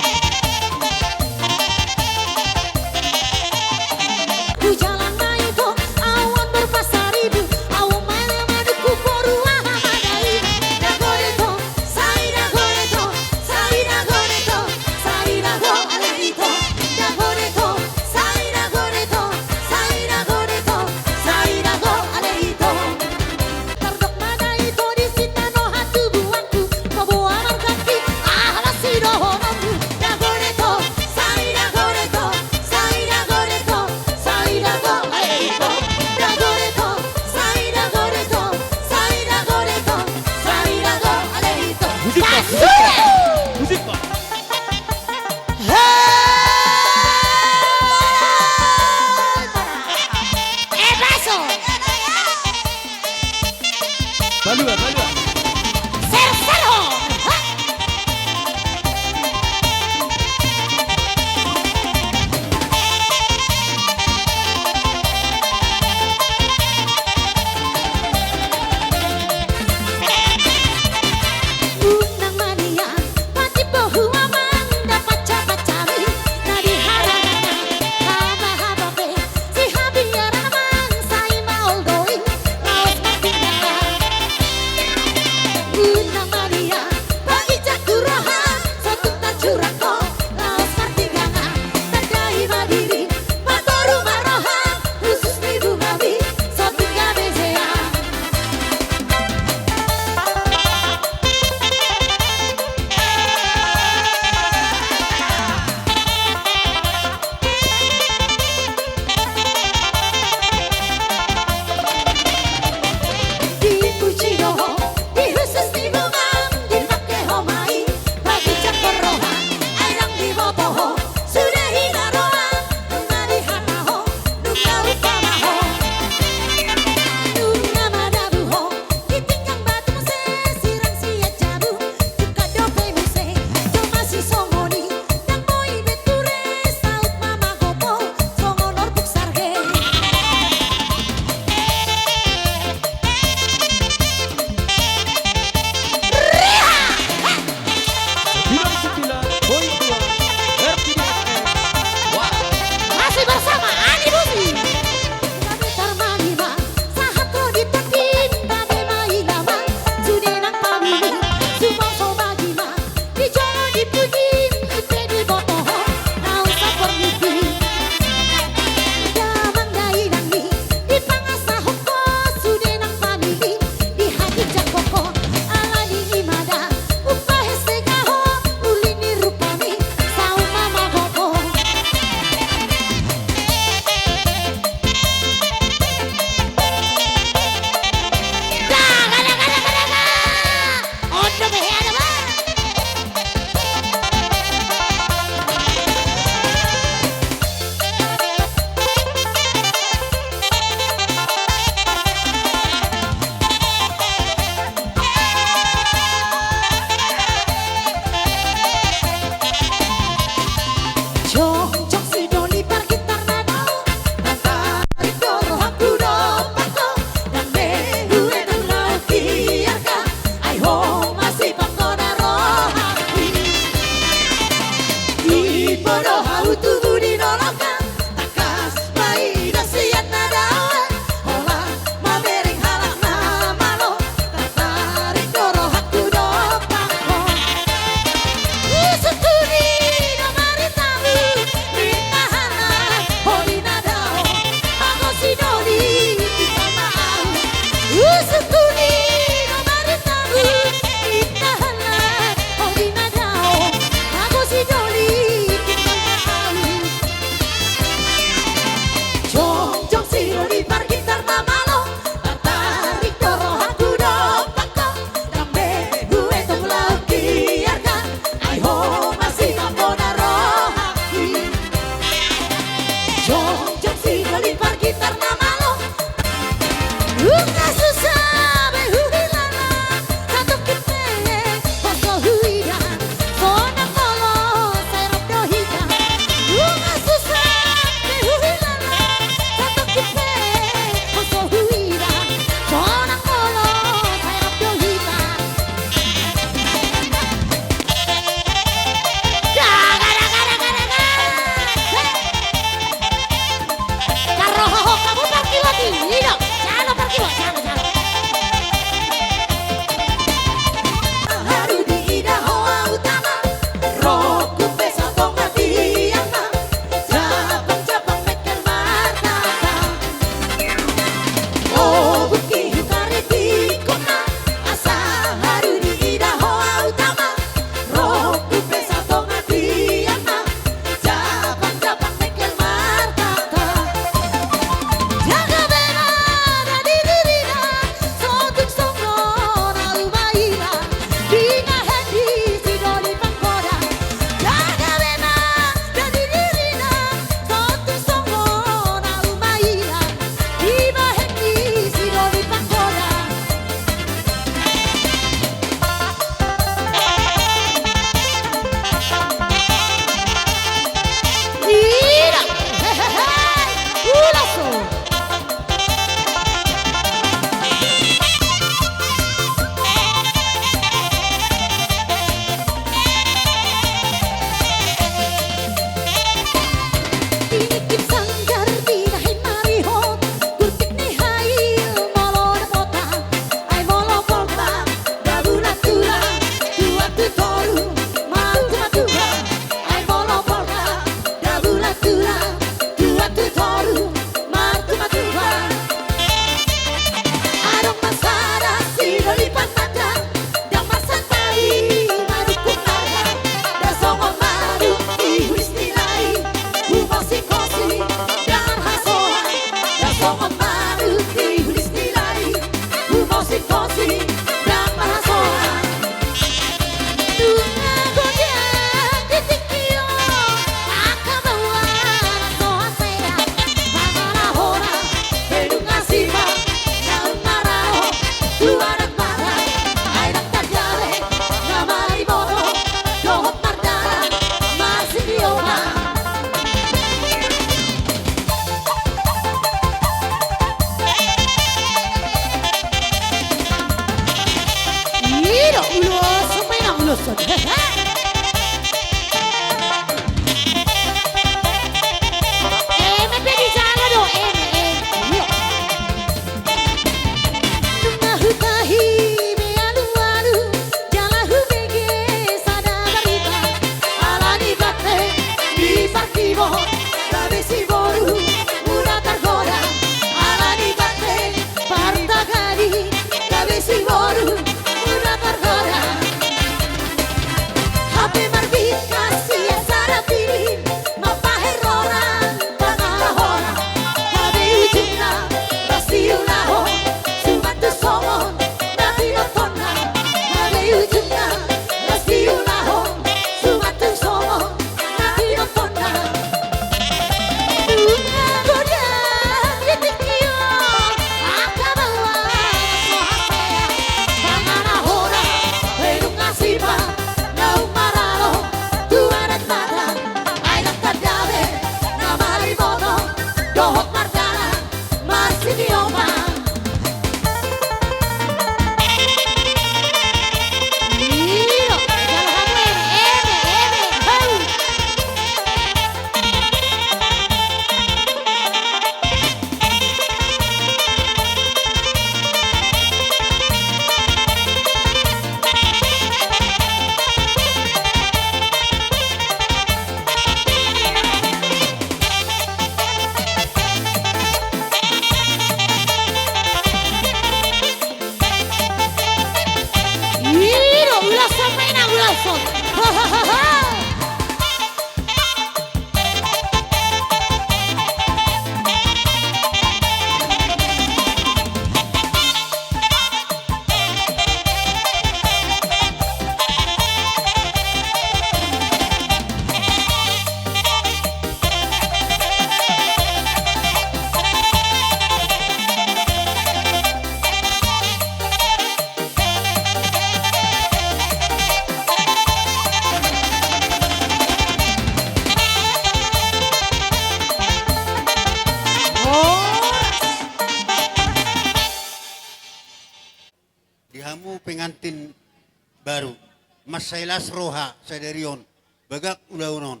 mansai las roha sadari on, bagak ulaon on.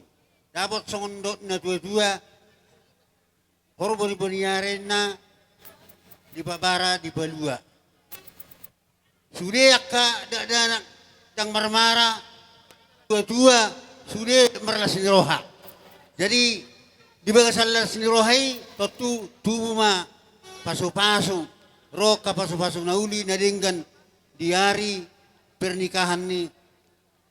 Dapot songon dok ni na tua-tua, horbo ni boniarenna, dipabara, dipalua. Sude angka dakdanak ndang marmara, tua-tua, sude marlas ni roha. Jadi, di bagasan las ni roha i, tontu tubu ma pasu-pasu, ro angka pasu-pasu na uli na denggan di ari pernikahan ni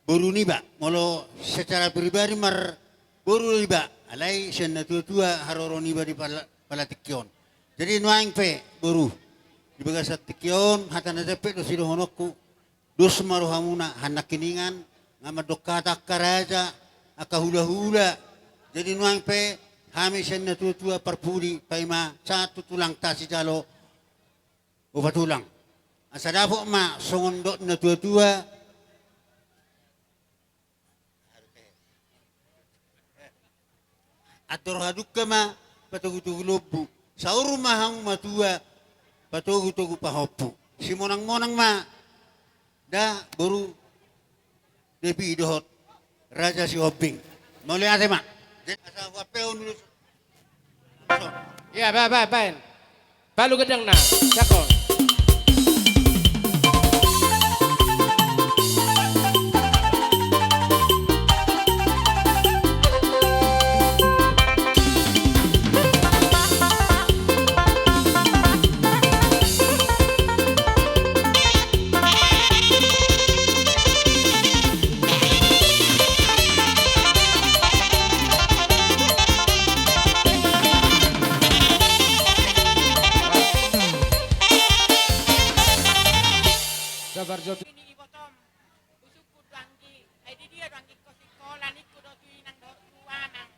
boru niba, molo secara pribadi marboru do iba, alai sian na tua-tua haroro niba di pala-, pala tingki on. Jadi nuaeng pe boru, di bagasan tingki on, hata na jempek do sidohononku, dos ma rohamuna, hata nangkiningan, nga mandok hata angka raja, angka hula-hula. Jadi nuaeng pe hami sian na tua-tua parpudi, paima sahat tu tulangta sijalo upa tulang. Asa dapot ma songon dok ni na tua-tua. Andor hadungka ma patogu-togu lombu. Saur ma hamu matua patogu-togu pahompu. Simonang-monang ma da boru Devi dohot Raja Sihombing. Mauliate ma. Jadi asa huampe on dulu. Ia, baen, baen, baen. Palu gedang na, cakol. Sabar jot. Ini ibotom, busukku do anggi, ai di dia do anggi ko sikola, ningku do tu inang dohot tu amang.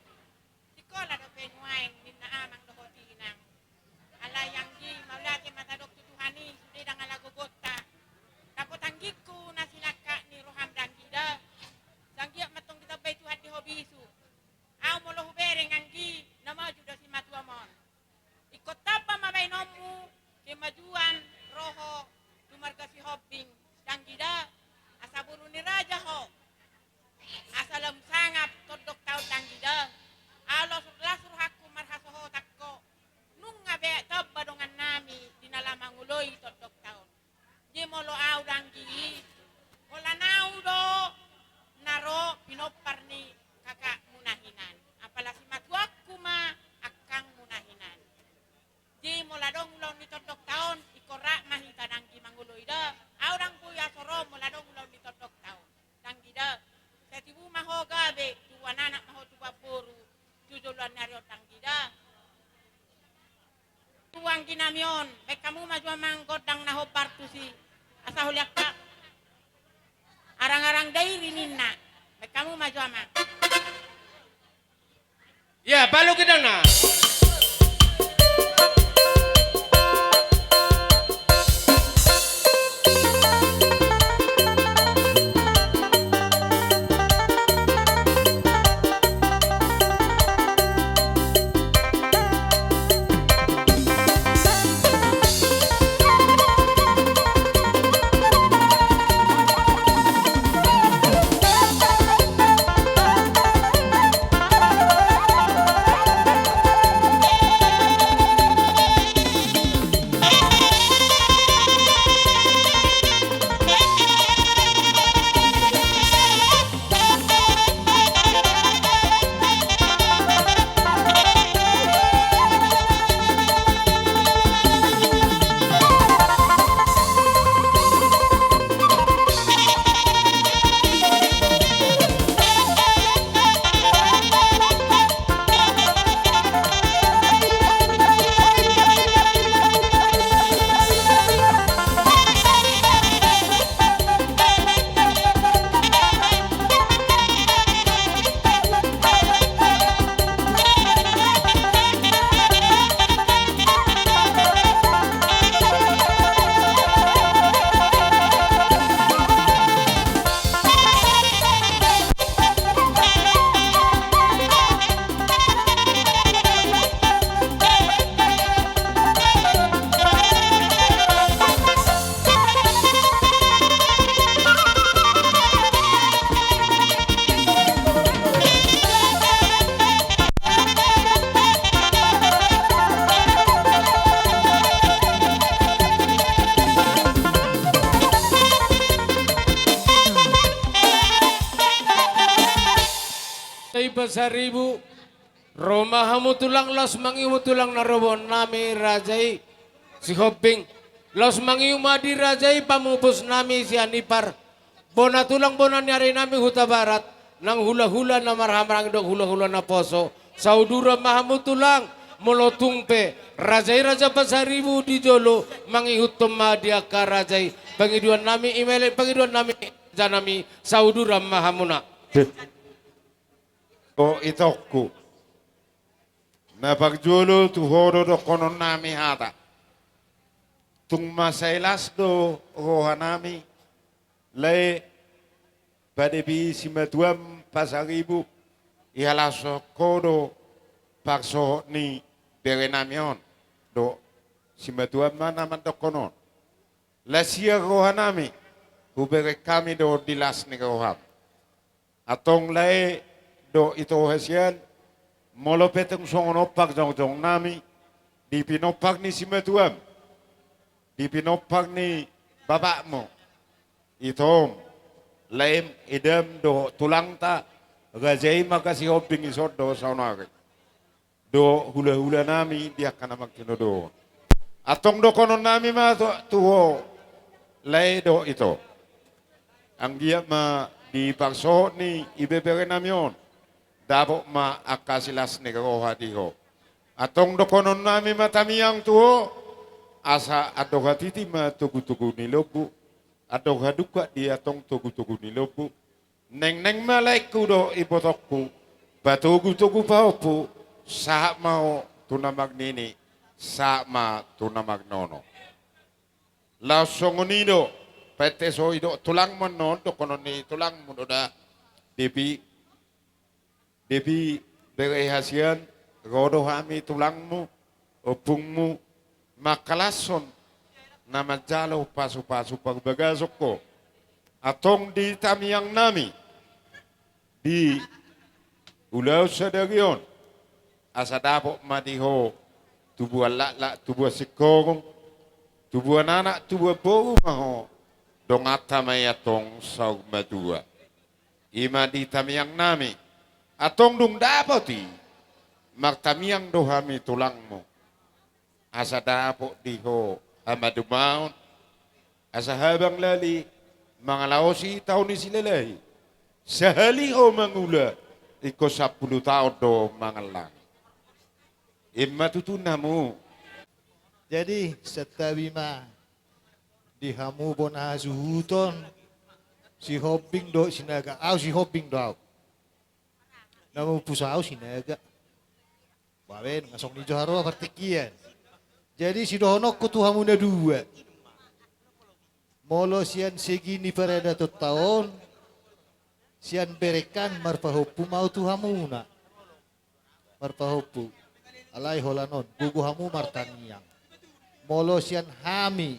Sikola dope nuaeng ninna amang dohot inang. Alai anggi, mauliate ma tadok tu Tuhan i, sude ndang ala gogonta. Dapot anggingku na sinangkap ni roham da anggi da. Sanggiat ma antong ditambai Tuhan di ho bisu. Au molo hubereng anggi, na maju do simatuam on. Ingkon tamba ma baenonmu kemajuan ro ho tu marga Sihombing da anggi da, asa boru ni raja ho. Asa lam sangap tondongta on da anggi da. Au las, las rohangku marhasohotan ho. Nunga be tamba dongannami di na laho mangoloi tondongta on. Jadi molo au da anggi, holan au do na ro pinompar ni kakakmu na hinan. Apala simatuangku ma angkangmu na hinan. Jadi molo adong ulaon ni tondongta on, ingkon rap ma hita da anggi mangoloi da. Au ndang boi aso ro molo adong ulaon ni tondongta on. Da anggi da. Sai tibu ma ho gabe, tubuan anak ma ho tubuan boru tu joloan ni ari on da anggi da. Tu angginami on, baen hamu ma jo amang gondang na hombar tusi. Asa holiangka. Arang-arang dairi ninna. Baen hamu ma jo amang. Ia, palu gedang na. Raja i Pasaribu, ro ma hamu tulang, laos mangihut tulang na ro boan nami raja i Sihombing, laos mangihut ma di raja i pamupus nami sian Ipar, bona tulang bona ni ari nami Hutabarat, nang hulahula na marhahamaranggi dohot hulahula na poso, sauduran ma hamu tulang, molo tung pe raja i Raja Pasaribu di jolo, mangihuthon ma di angka raja i, pangidoan nami, i ma i pangidoan nami, raja nami, sauduran ma hamuna. O itongku, na parjolo tu ho do dohonon nami hata. Tung ma sai las do roha nami, lae, pande pe simatuam Pasaribu, ihalashon ho do parsohot ni bere nami on, do simatuam ma na mandokkon on. Las sian roha nami, hubereng hami do di las ni roham. Antong lae dohot ito hasian, molo pe tung songon on parjongjong nami, di pinompar ni simatuam, di pinompar ni bapakmu, itom, laem, edam dohot tulangta, raja i marga Sihombing i son do saonari. Dohot hulahula nami di angka na martinodohon. Antong dohonon nami ma tu, tu ho, lae dohot ito. Anggiat ma di parsohot ni ibebere nami on, dapot ma angka silas ni roha di ho. Antong dohonon nami ma tamiang tu ho, asa andor hatiti ma togutogu ni lombu, andor hadungka di antong togutogu ni lombu, Nengneng ma laengku dohot ibotongku, patogutogu pahompu, sahat ma ho tu na marnini, sahat ma tu na marnono. Laos songon i do, painte so i do tulangmu annon, dohonon ni tulangmu do da, Depi, Depi, bere hasian, ro do hami tulangmu, ompungmu, mangkalashon na manjalo pasupasu parbagason ho. Antong di tamiang nami di ulaon sadari on, asa dapot ma di ho tubuan laklak, tubuan singkoru, tubuan anak, tubuan boru ma ho, donganta ma i antong saur matua. I ma di tamiang nami, antong dung dapot i, martamiang do hami tulangmu. Asa dapot di ho hamadumaon, asa habang lali mangalaosi tao ni silalahi, sahali ho mangula, ingkon sampulu taon do mangallangi. I ma tutu hamu. Jadi, santabi ma di hamu bona hasuhuton, Sihombing dohot Sinaga, au Sihombing do au. Na mamupus au Sinaga. Baen, nga songon i jo haroa partingkian. Jadi sidohononku tu hamu na dua. Molo sian segi ni paradatonta on, sian berengkan marpahompu ma au tu hamuna. Marpahompu. Alai holan on, gogo hamu martangiang. Molo sian hami,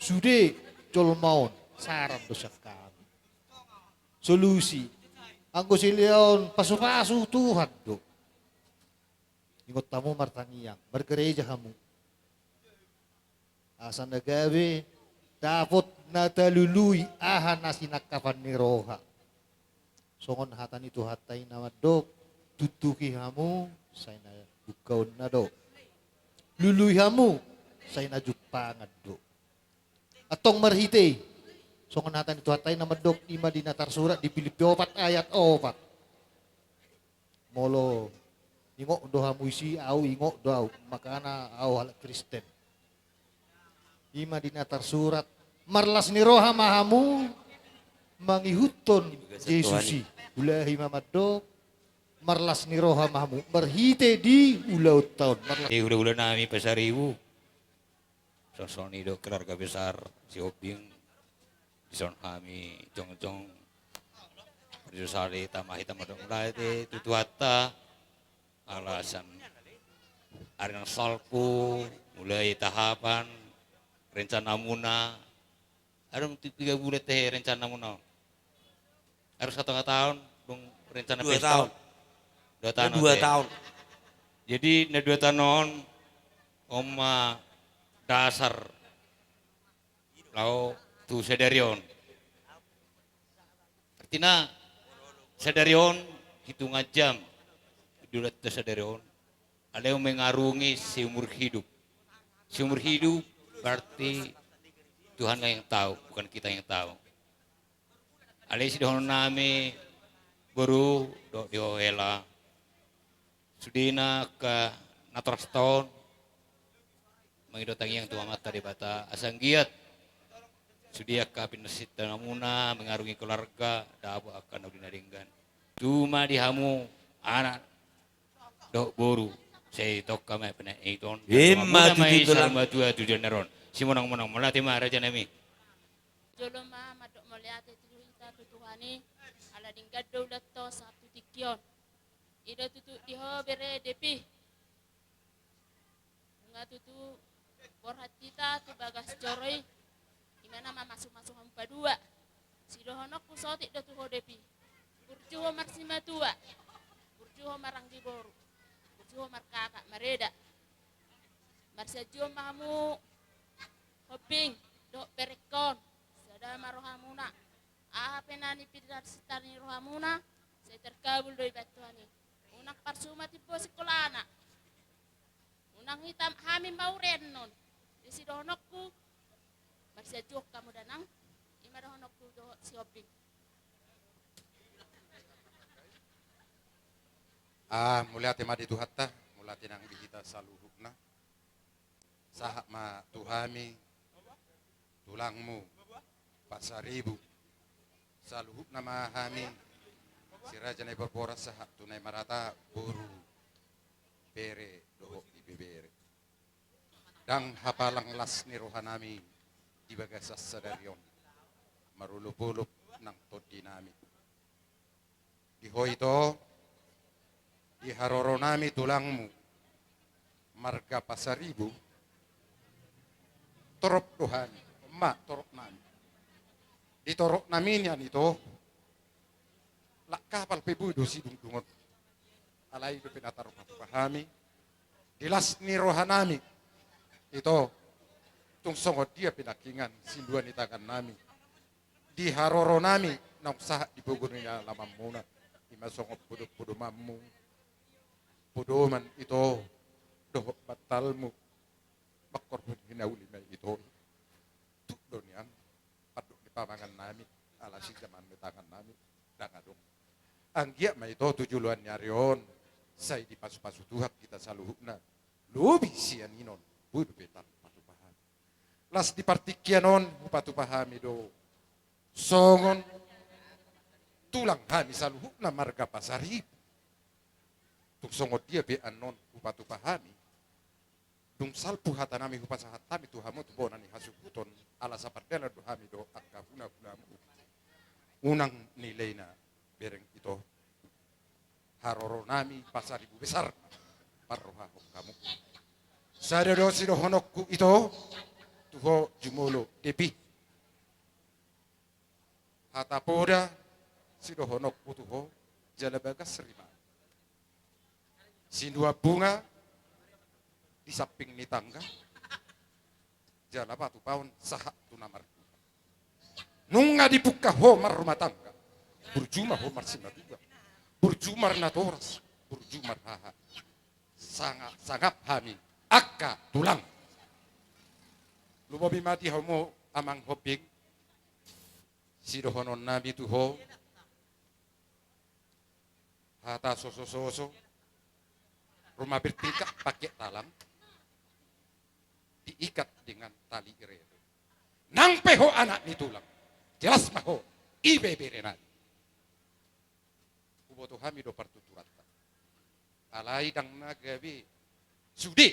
sude jolma on, saran do sian hami. Solusi. Anggo sileaon pasupasu Tuhan do. Ingot hamu martangiang, margereja hamu. Asa na gabe dapot na talului aha na sinangkapan ni roha. Songon hata ni Tuhanta i na mandok, tuntuki hamu, sai na bungkaonna do. Lului hamu, sai na jumpangan do. Antong marhite i, songon hata ni Tuhanta i na mandok, i ma di na tarsurat di Pilippi opat ayat opat. Molo ingot do hamu isi, au ingot do au, makana au halak Kristen. I ma di na tarsurat, marlas ni roha ma hamu mangihuthon Jesus i. Ulahi ma mandok, marlas ni roha ma hamu marhite di ulaonta on. Marlas. Di hulahula nami Pasaribu. Songon i do keluarga besar Sihombing, dison hami jongjong. Di sahali tama hita mandok mulai di tu Tuhanta, alasan ari nang salpu, mulai tahapan, rencanamuna, adong tu piga bulan tehe rencanamuna on. Harus satu taon, dung rencana pesta. Dua taon. Dua taon. Jadi na dua taon on, on ma dasar laho tu sadari on. Artina sadari on hitungan jam di ulaonta sadari on, alai mengarungi seumur hidup. Seumur hidup berarti Tuhan yang tahu, bukan kita yang tahu. Alai sidohononnami boru dohot di ho hela, sudena angka natorasta on, mangido tangiang tu Amanta Debata asa anggiat sude angka pinarsinta namuna mengarungi keluarga, dapot angka na uli na denggan. Tuma di hamu anak dohot boru, sai tongka ma panaek i on. Ima tutu, Tulang. Saur matua tu joloan on. Simonang-monang, mauliate ma rajanami. Jolo ma mandok mauliate tu hita tu Tuhan i, ala denggan do ulaonta sahat tu tingki on. I do tutu di ho bere Depi. Nunga tutu borhat hita tu bagas joro i, ima na mamasu-masu hamu paduahon. Sidohononku saotik do tu ho Depi. Burju ho marsimatua, burju ho maranggi boru, burju ho markaka mareda. Marsianjuan ma hamu Hombing dohot berengkon, sada ma rohamuna. Aha pe na pinarsinta ni rohamuna, sai terkabul do i bahen Tuhan i. Unang parsuma timbo sikolana. Unang hita hami maure annon. Di sidohononku, marsianjuan hamu da nang. Ima dohononku dohot si Hombing. Ah, mauliate ma di Tuhanta, mauliate nang di hita saluhutna. Sahat ma tu hami tulangmu Pasaribu. Saluhutna ma hami si Raja Naiborbora sahat tu Naimarata, boru, bere dohot ibebere. Ndang hapalang las ni rohanami di bagasan sadari on, marolopolop nang tondinami. Di ho ito, di haroronami tulangmu marga Pasaribu, torop do hami, ma toropnami. Di toropnami nian ito, lak kapal pe boi do sidungdungon. Alai i dope na tarpatupa hami di las ni rohanami. Ito, tung songon dia pe nangkiningan sinduan ni tangannami di haroronami naung sahat di pogu ni alamanmuna, ima songon podompodomanmu, podoman ito dohot bantalmu, mangkorhon hinauli ma ito. Tuk do nian pandok ni pamangannami, ala sijaman ni tangannami ndang adong. Anggiat ma ito tu joloan ni ari on sai dipasupasu Tuhan hita saluhutna lobi sian i on, boi dope tarpatupa hami. Las di partingkian on hupatupa hami do songon tulang hami saluhutna marga Pasaribu. Tung songon dia pe annon hupatupa hami, dung salpu hatanami hupasahat hami tu hamu tu bona ni hasuhuton, ala sapardalan do hami dohot angka hulahulamu. Unang nilaina bereng ito, haroronami Pasaribu Besar parrohahon hamu. Sada do sidohononku ito tu ho jumolo Depi. Hata poda sidohononku tu ho jala bagas rima. Sinduan bunga di samping ni tangga, jala patupaon sahat tu na martua. Nunga dipungka ho marrumah tangga, burju ma ho marsimatua, burju marnatoras, burju marhaha. Sanga-, sangap hami angka tulang. Lumobi ma di hamu amang Hombing, sidohononnami tu ho. Hata sosososo, rumah bertingkat pakai talang, diikat dengan tali rere. Nang pe ho anak ni tulang, jelas ma ho ibeberenami. Huboto hami do partuturanta. Alai ndang na gabe sude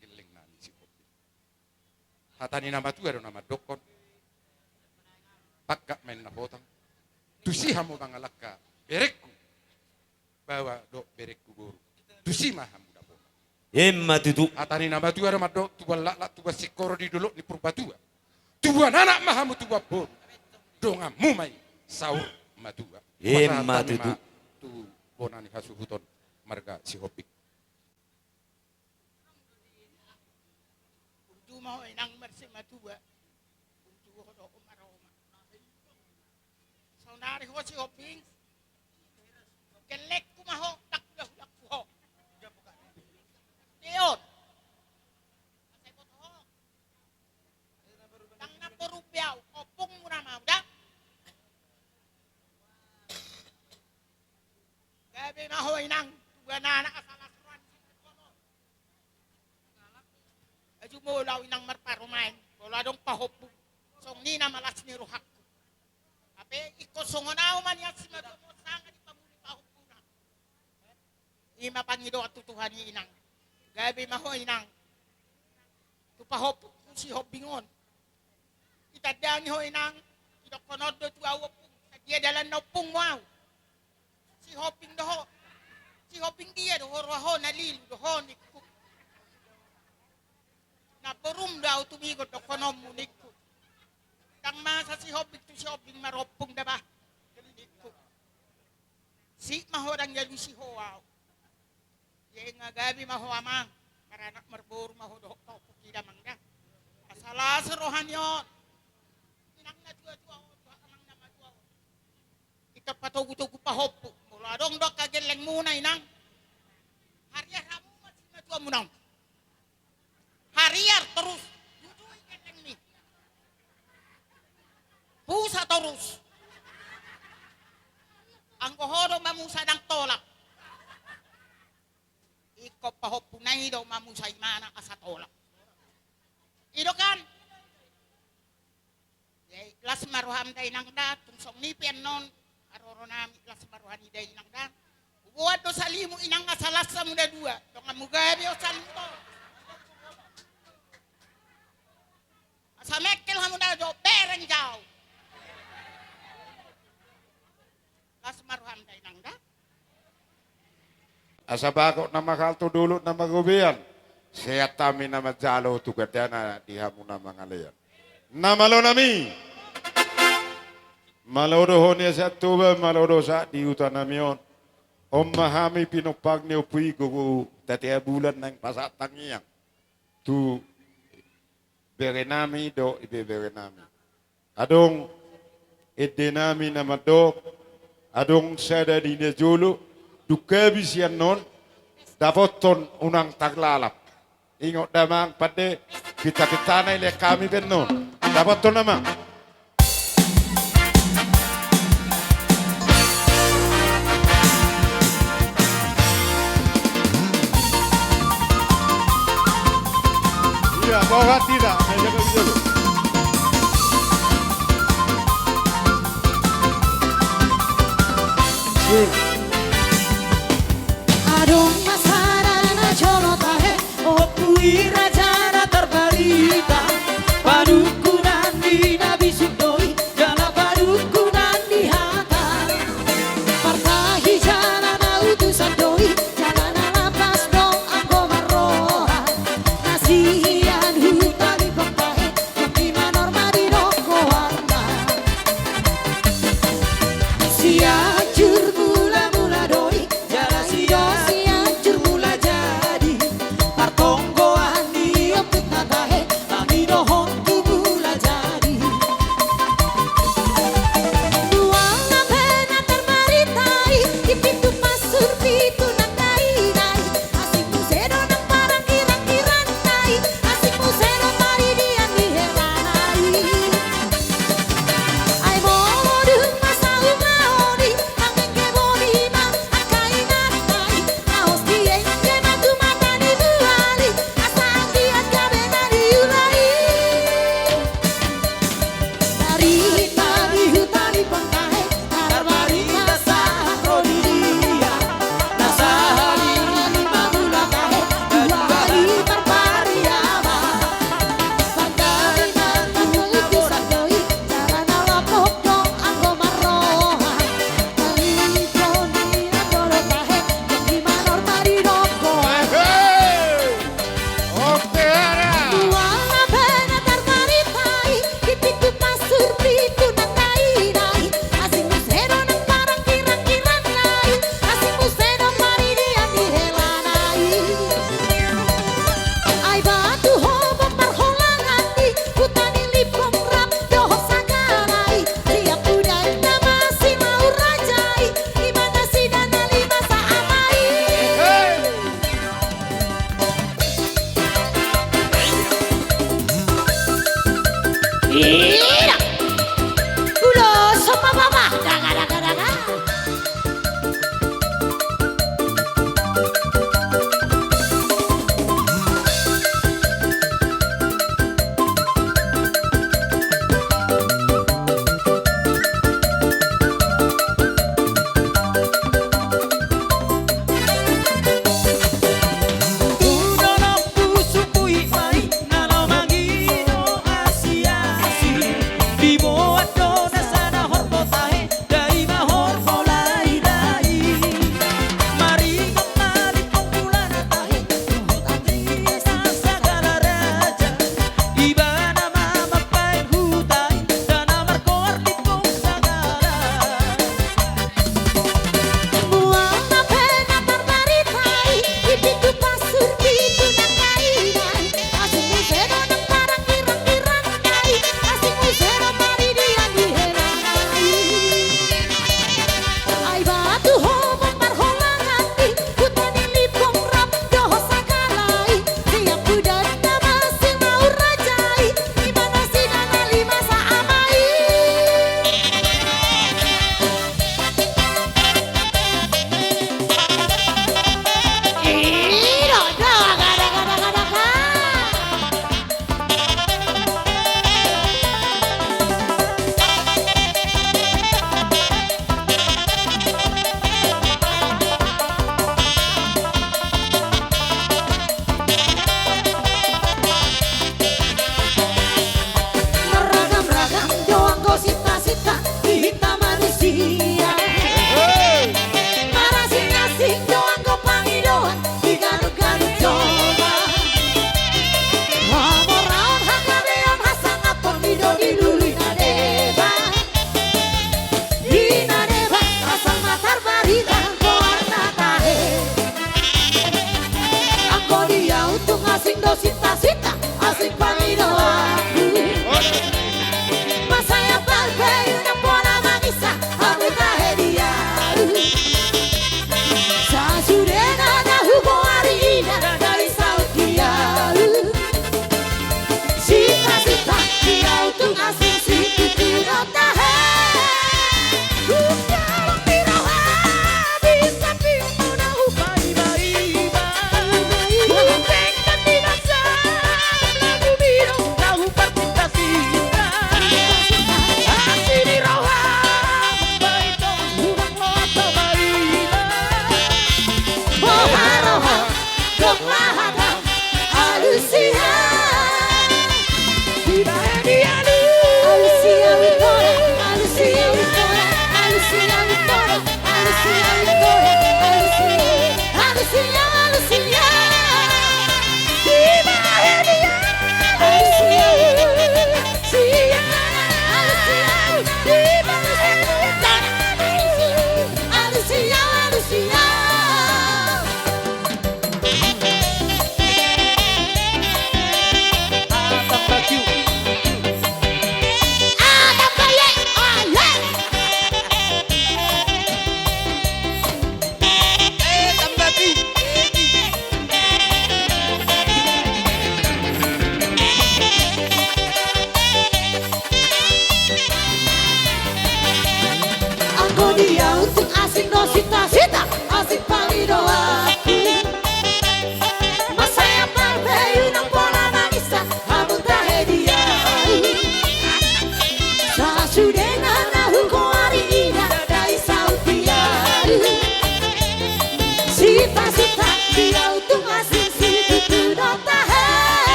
gellengnami si Hombing. Hata ni na matua do na mandokkon, pangkat ma inna hotang, tusi hamu mangalangka berengku, baoa dohot berengku boru, tusi ma hamu dapotan. Emma tutu. Hata ni na matua do mandok, tubuan laklak, tubuan singkoru di dolok ni Purbatua. Tubuan anak ma hamu, tubuan boru, donganmu ma i saur matua. Emma tutu. Pasahat hami ma tu bona ni hasuhuton marga Sihombing. Burju ma ho inang marsimatua. Burju ho dohot maroma. Saonari ho Sihombing, Gabe ma ho inang, tu anak asa las roha ni si Tuhan. Aju molo au inang marparumaen, molo adong pahompu, songon i nama las ni rohangku. Hape ingkon songon au ma nian simatua on sanga dipamuli pahompuna. I ma pangidoan tu Tuhan i inang. Gabe ma ho inang. Tu pahompu tu Sihombing on. Itandangi ho inang, idokkon on do tu au ompung, sadia dalan na ompungmu au. Sihombing do ho. Sihombing dia do ho, roha ho na lilu do ho ningku. Namborum do au tumigot dohononmu ningku. Ndang masa Sihombing tu Sihombing marompung da bah ningku. Sip ma ho ndang dialusi ho au. Ia inna gabe ma ho amang, maranak marboru ma ho dohot pahompu i da amang da. Asa las roha ni on. Inang na tuatua on dohot amang na matua on. Ingkon patogutogu pahompu, molo adong do angka gellengmuna inang. Hariar hamu ma simatuamuna on. Hariar torus. Dudui gellengmi. Pusa torus. Anggo ho do mamusa ndang tolap. Ingkon pahompuna i do mamusa imana asa tolap. I do kan? Jadi, las ma roham da inang da, tung songon i pe annon, haroro nami las ma roha ni da inang da. Huboan do salimu inang asa las hamu na dua, donganmu gabe on salimu to. Asa mengkel hamu na jo, bereng jau. Las ma roham da inang da. Asa bagot na mahal tu dolok na marrobean. Sehat hami na manjalo tu gandana di hamu na mangalean. Na malo nami. Malo do ho nian sahat Toba, malo do sahat di huta nami on. On ma hami pinompar ni ompu i gogo Tatea Bulan naeng pasahat tangiang tu bere nami dohot ibebere nami. Adong ende nami na mandok, adong sada di na jolo, dung gabe sian on, dapothon unang tarlalap. Ingot damang pande, pinta-pintana i lehon hami pe annon. Dapothon damang. Iya, bawa hati dah. Saya jaga dulu. Adong ma sada na jolo tahe, ompu i raja na tarbarita, padungkunan ni na bisuk do i, jala padungkunan ni hata. Partahi jala na utusan do i, jala na lapas do anggo marroha. Na sian huta ni Pangkae, i ma norma didok goarna. Sianjur Mula-mula do i, jala Sianjur Mulajadi. Partonggoan ni ompunta tahe, hami dohot tu Mulajadi. Dua na pe na tarbarita i, di pitu pasur pitu nang dainai. Asing muse do nang parangirang-irangna i, asing muse do paridian ni herana i. Ai molo dung ma saur maon i, amengge boni ma angka inanta i, laos diengge ma tu mata ni bulan i, asa anggiat gabe na niula i. Tarima di huta ni Pangkae, tarima sahat ro di dia.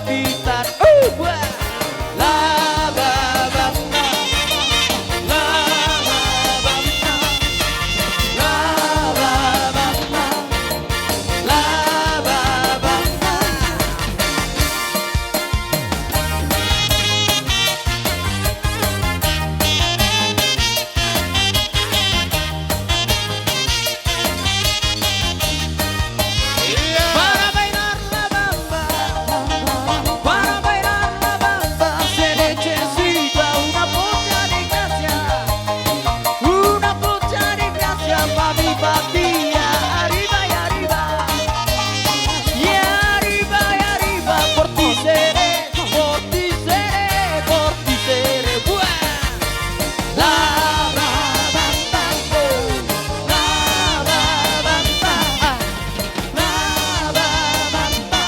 Pitar, uh, buah. Laba bamba, laba bamba, laba bamba, laba bamba. Portisere, portisere, portisere, buah. Laba bamba, laba bamba, laba bamba,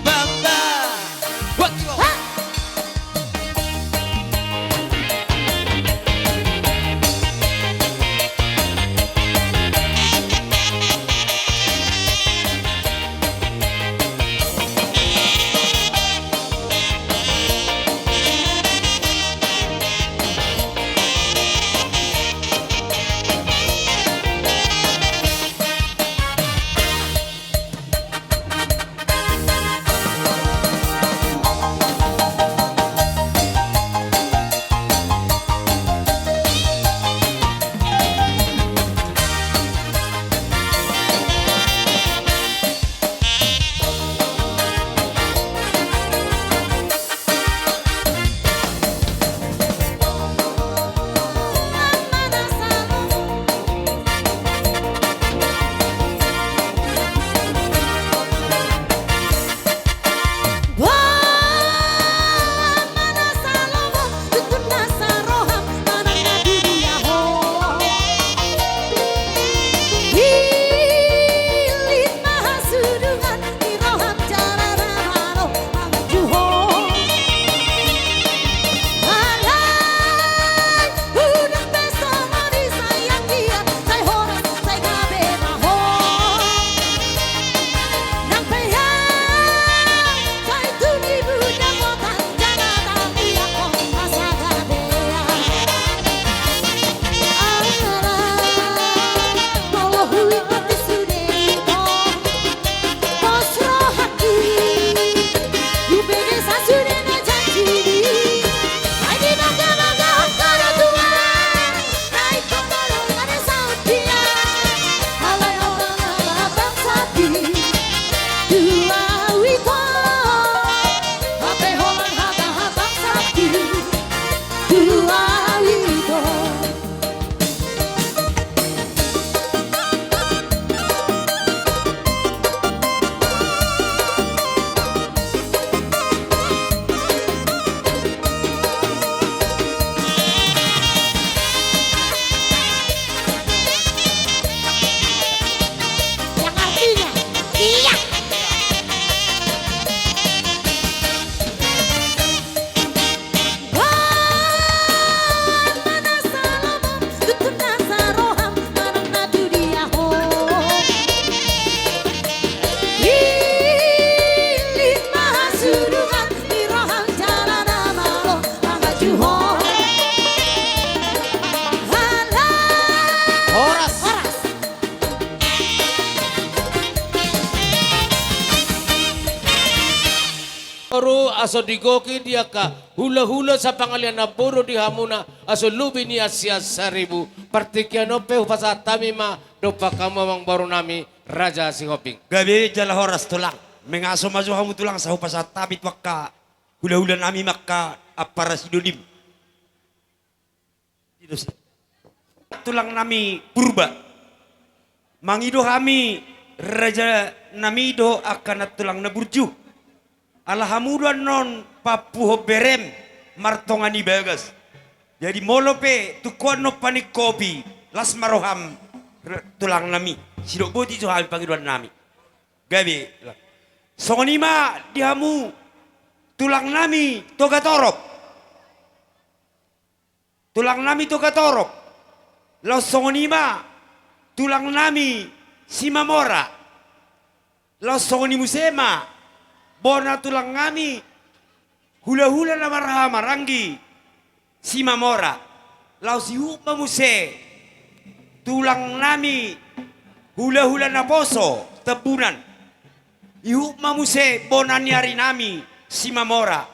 bamba. Buat kau. Yang artinya, iya. Horas. Horas. Boru, aso digohi di angka hulahula sapangalian namboru di hamuna, aso lobi ni sian saribu. Partingkian on pe hupasahat hami ma dompak hamu amangboru nami Raja Sihombing. Gabe jala horas tulang. Mangaso ma jo hamu tulang, asa hupasahat hami tu angka hulahula nami ma angka ampara sidolim. Tulang nami Purba. Mangido hami raja nami dohot angka nantulang na burju. Ala hamu do annon pampuhon berem martonga ni bagas. Jadi molo pe tungkoan on paning kopi, las ma roham, r-, tulang nami. Sidok boti jo hami pangidoan nami. Gabe. Songon i ma di hamu tulang nami Togatorop. Tulang nami Togatorop. Laos songon i ma tulang nami Simamora. Laos songon i muse ma bona tulang nami, hula-hula na marhahamaranggi, Simamora. Laos ihut ma muse tulang nami, hula-hula naposo Tambunan. Ihut ma muse bona ni ari nami, Simamora.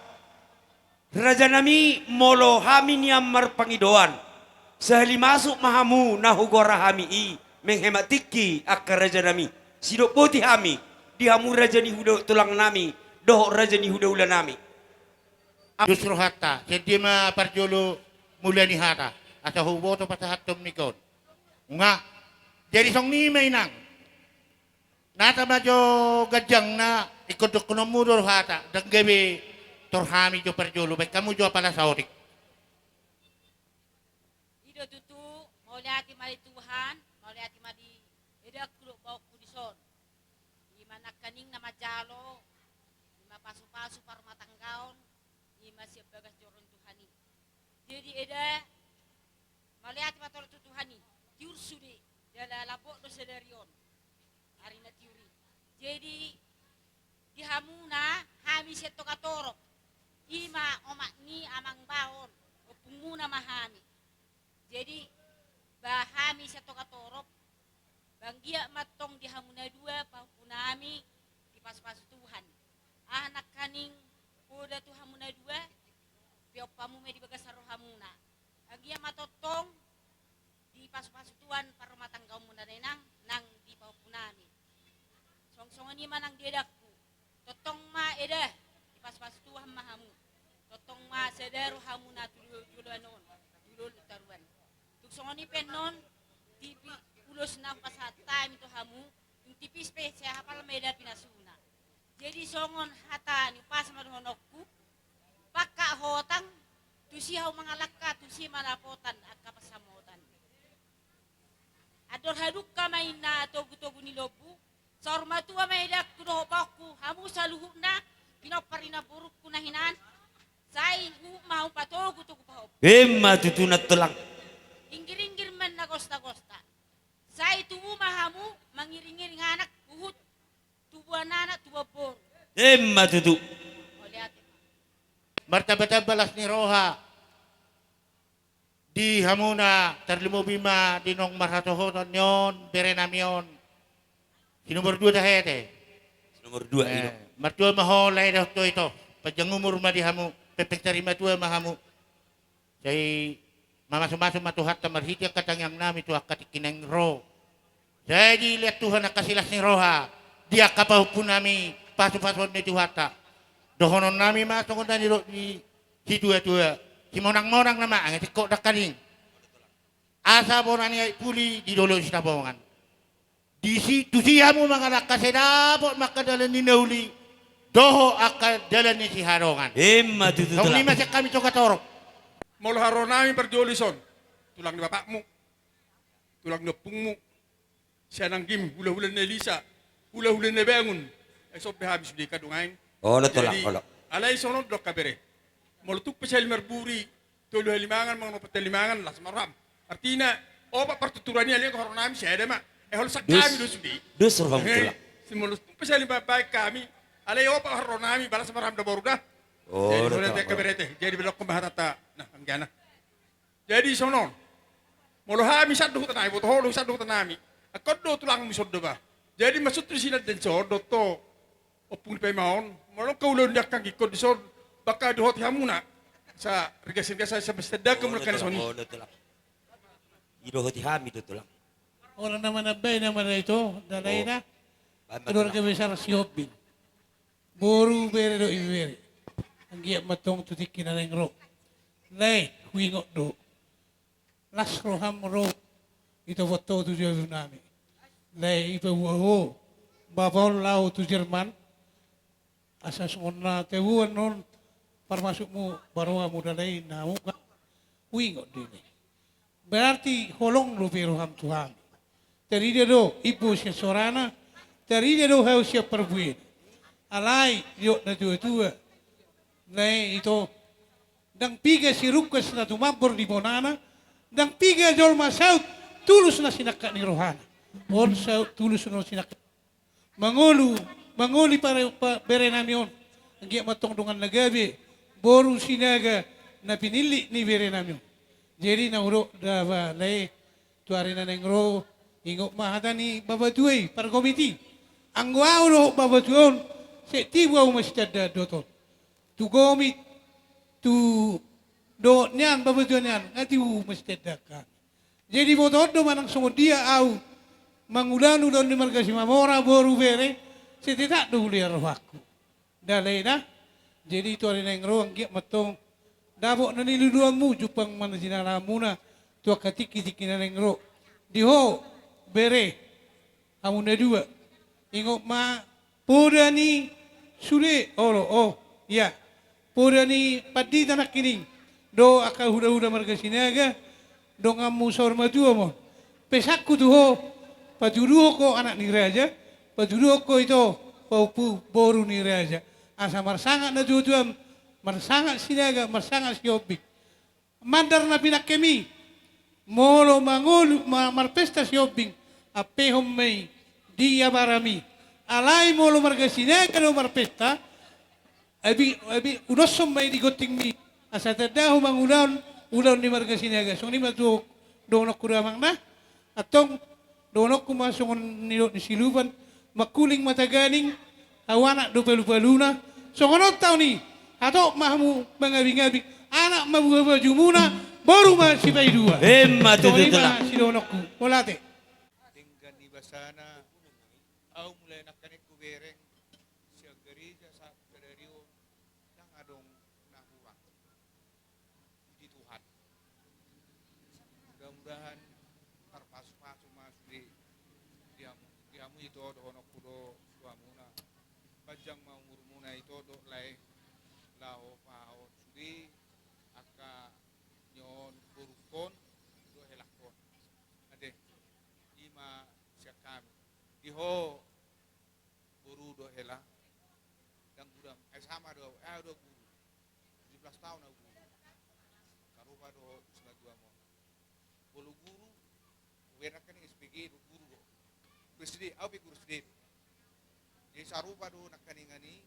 Raja nami, molo hami nian marpangidoan, sahali masuk ma hamu na hugora hami i, menghemat tingki angka raja nami. Sidok boti hami di hamu raja ni hula-, tulang nami dohot raja ni hula-hula nami. Justru hata, sian dia ma parjolo mula ni hata, asa huboto pasahathon mikon. Nga, jadi songon i ma inang. Nata ma jo ganjangna, ingkon dohononmu do hata, ndang gabe tor hami jo parjolo, baen hamu jo apala saotik. I do tutu, mauliate ma di Tuhan, mauliate ma di edangku dohot baongku dison. I ma nangkaning na manjalo, i ma pasu-pasu parrumatanggaon, i ma sian bagas joro ni Tuhan i. Jadi eda, mauliate ma tong tu Tuhan i, tiur sude, jala lambok do sadari on ari na tiur i. Jadi di hamuna, hami sian Togatorop, i ma omak ni amang baon, ompungmuna ma hami. Jadi ba hami sian Togatorop, ba anggiat ma tong di hamuna dua pahompunami dipasu-pasu Tuhan. Aha nangkaning poda tu hamuna dua, piompamu ma di bagasan rohamuna. Anggiat ma tongtong dipasu-pasu Tuhan parrumatanggaonmuna nang, nang di pahompunami. Songon-songon i ma nang di edangku. Tongtong ma eda, dipasu-pasu Tuhan ma hamu. Tongtong ma sada rohamuna tu jolo-, joloan on, tu jolo-, taruan. Tung songon i pe annon, tipi-, ulos na hupasahat hami tu hamu, tung tipis pe sai hapal ma eda pinasuna. Jadi songon hata ni umpasa ma dohononku, pangkat hotang, tusi hamu mangalangka, tusi ma dapotan angka pansamotan. Andor hadungka ma inna togu-togu ni lombu, saur matua ma edangku dohot baongku, hamu saluhutna, pinompar ni namborungku na hinan, sai huhut ma hamu patogu-togu pahompu. Emma tutu nang tulang. Inggir-inggir ma na gosta-gosta. Sai tubu ma hamu mangiring-iring anak huhut tubuan anak tubuan boru. Emma tutu. Mauliate ma. Martamba-tamba las ni roha di hamuna, tarlumobi ma di naung marhasohotan ni on berenami on. Si nomor dua tahe ate. Si nomor dua, eh, i do. Martua ma ho lae dohot ito. Panjang umur ma di hamu, pepeng sari matua ma hamu. Sai mamasu-masu ma Tuhanta marhite angka tangiangnami tu angka tingki naeng ro. Sai dilehon Tuhan angka silas ni roha di angka pahompunami, pasu-pasuon ni Tuhanta. Dohononnami ma songon na nidok ni situa-tua, simonang-monang nama angka tingkok nangkaning. Asa bona ni aek puli di dolok Sitabongan. Disi, tusi hamu mangalangka sai dapot ma angka dalan ni na uli dohot angka dalan ni sihadongan. Emma tutu tulang. Songon i ma sian hami Togatorop. Molo haroro nami parjolo dison, tulang ni bapakmu, tulang ni ompungmu, sian anggim, hula-hula ni na lisa, hula-hula ni na bangun. Ai sope habis di kadung aeng. Olo tulang, olo. Alai songon on do angka bere. Molo tung pe sahali marburi, tolu halimangan mangan opat halimangan, las ma roham. Artina opat partuturan i, alai anggo haroro nami sada ma. Eh, hol sak hami do sude. Dos roham tulang. Molo tung pe sahali mambaen hami, alai opat haroro nami, balas ma roham da boru da. Jadi molo ate angka bere ate, jadi belokkon ma hatanta. Nah, anggiana. Jadi songon on. Molo hami sandok huta nami, boto ho do sandok huta nami. Angkon do tulangmu dison do ba. Jadi maksudhu di sinan den songon on do to. Ompung ni paima on, molo angka ulaon ni angka anggingkon dison, bangka dohoti hamuna. Sa rigas-rigas sa, sa mesti tanda hamuna kan songon i. Olo tulang. I dohoti hami do tulang. Olo na manambai nama na ito, dalaina. Keluarga besar Sihombing. Boru bere dohot ibebere. Anggiat ma tong tu tingki na naeng ro. Lae, huingot do. Las roham ro, ito boto tu jabu nami. Lae, ipaboa ho bapa on laho tu Jerman. Asa songon na taboan on parmasukmu, baroa muda lae na muka. Huingot do i. Berarti holong dope roham tu hami. Tarida do imbo sian sorana, tarida do hau sian parbuena. Alai didok na tua-tua, lae, ito, ndang piga sirungkas na tumambor di bonana, ndang piga jolma saut tulus na sinangkap ni rohana. On saut tulus na sinangkap. Mangolu mangoli pare-, pa-, berenami on. Anggiat ma antong dongan na gabe, boru Sinaga na pinillit ni berenami on. Jadi na hudok da ba lae, tu ari na naeng ro, ingot ma hata ni bapatua i, pargomit i. Anggo ahu dohot bapatua on, sai tibu ahu masitandaan dohot on. Tu gomit, tu dohot nian, bapatua nian, nga tibu masitandaan hami. Jadi botoon do manang songon dia ahu mangulahon ulaon ni marga Simamora, boru, bere, sai tetap do hulean rohangku. Ndang lae da. Jadi tu ari na naeng ro anggiat ma antong dapot na niluluanmu, jumpang ma na jinalahanmuna tu angka tingki-tingki na naeng ro. Di ho, bere, hamu na dua. Ingot ma, poda ni sude, olo, oh, ia. Poda ni pandita nangkining. Dohot angka hula-hula marga Sinaga, donganmu saur matua ma on. Pesanku tu ho, patuduhon ho anak ni raja, patuduhon ho ito, pahompu boru ni raja. Asa marsangap natua-tuam, marsangap Sinaga, marsangap Sihombing. Mandar na pinangkemi, molo mangolu-, ma-, marpesta Sihombing, ampehon ma i di abarami. Alai molo marga Sinaga do marpesta, abi, abi, udoshon ma i di gontingmi. Asa tanda ho mangulahon ulaon ni marga Sinaga. Songon i ma tu dohononku da amang na. Antong, dohononku ma songon nidok ni silupan, mangkuling ma taganing, ahu anak do palu-paluna, songon on taon i, hatop ma hamu mangabing-abing, anak ma buha bajumuna, boru ma sipaidua. Emma tutu. Songon i ma tulang sidohononku, mauliate. Denggan ni basana, ahu mulai nangkaning hubereng, sian gareja sahat sadari on, ndang adong na hurang. Puji Tuhan. Mudah-mudahan tarpasu-pasu ma sude di hamu, di hamu ito dohononku do tu hamuna. Panjang ma umurmuna ito dohot lae laho pahaon sude angka nion borungkon dohot helangkon. Ate, i ma sian hami. Di ho boru dohot hela, ndang guru, eh, sama do, eh, do guru. Tujuh belas tahun ahu guru. Sarupa do simatuam on. Molo guru, hubereng nangkaning S P G do guru do. Guru S D, ahu pe guru S D do. Jadi sarupa do nangkaningan i,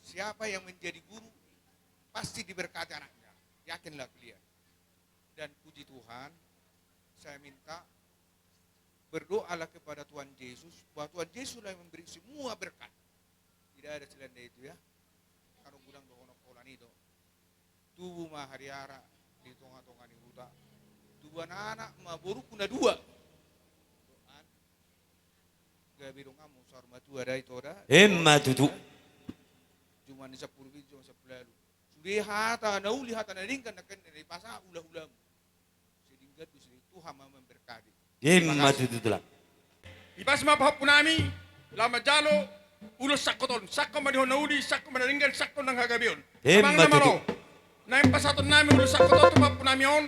siapa yang menjadi guru, pasti diberkati anaknya. Yakinlah kalian. Dan puji Tuhan, saya minta berdoalah kepada Tuhan Yesus, bahwa Tuhan Yesus lah yang memberi semua berkat. Tidak ada selain dari itu, ya. Kan godang dohonon holan i do. Tubu ma hariara di tonga-tonga ni huta. Tubu anak-anak ma borungku na dua. Doan. Gabe donganmu saur matua da ito da. Emma tutu. Jumadi sampulu pitu, Jumadi sampulu ualu. Sude hata na uli, hata na denggan nangkaning na dipasahat hula-hulamu. Sai denggan do sude, Tuhan ma memberkati. Emma tutu tulang. Terima kasih. Ipas ma pahompunami, laho manjalo ulos sangkot on, sangkot ma di ho na uli, sangkot ma na denggan, sangkot nang hagabeon. Emma tutu. Amang na malo. Naeng pasahatonnami ulos sangkot on tu pahompunami on,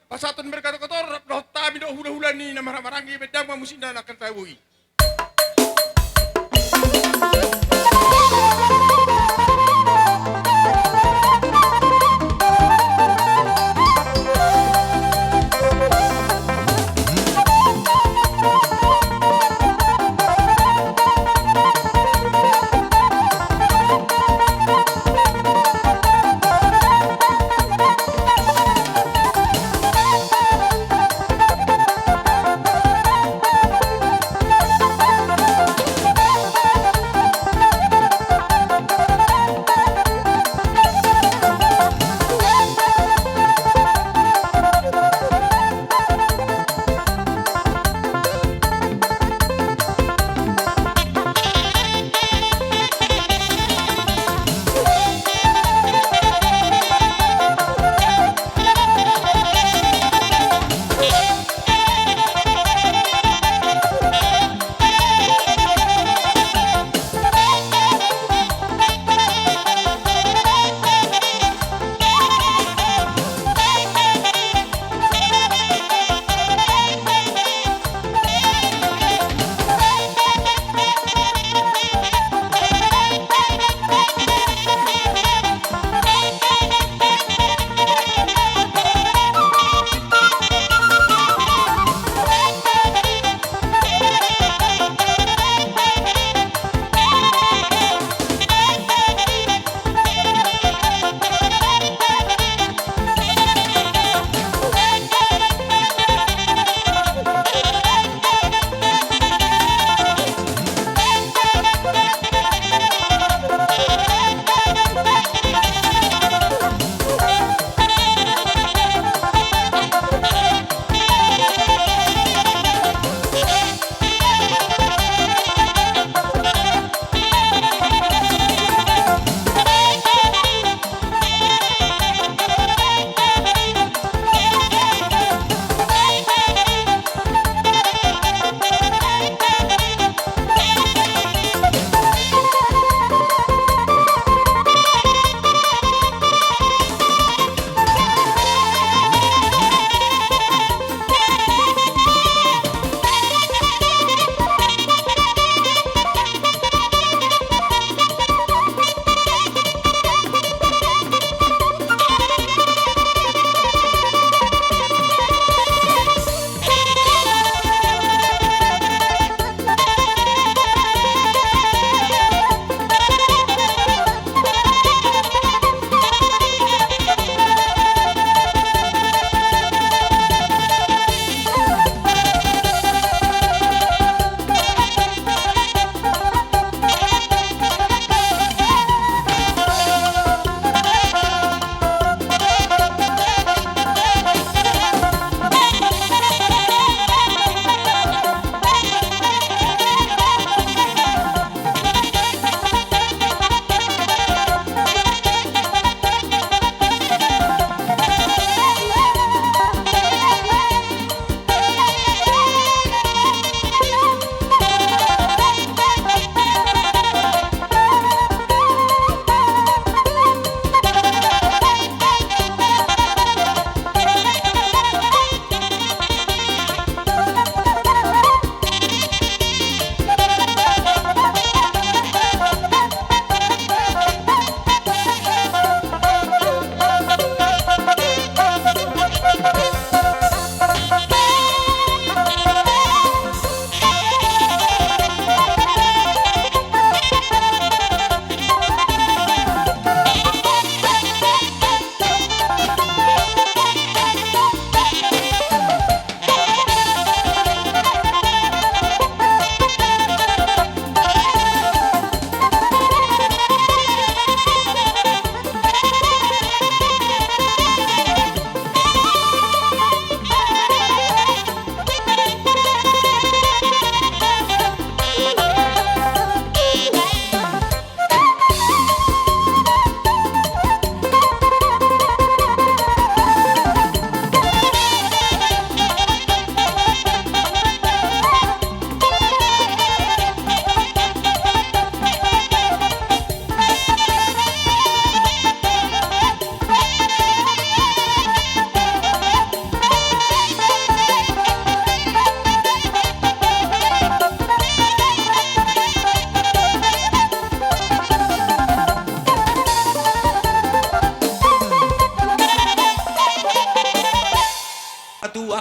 pasahaton berkat kotor, dohot hami dohot hula-hula ni na marhahamaranggi, bahen damang musik na nangkin taboi.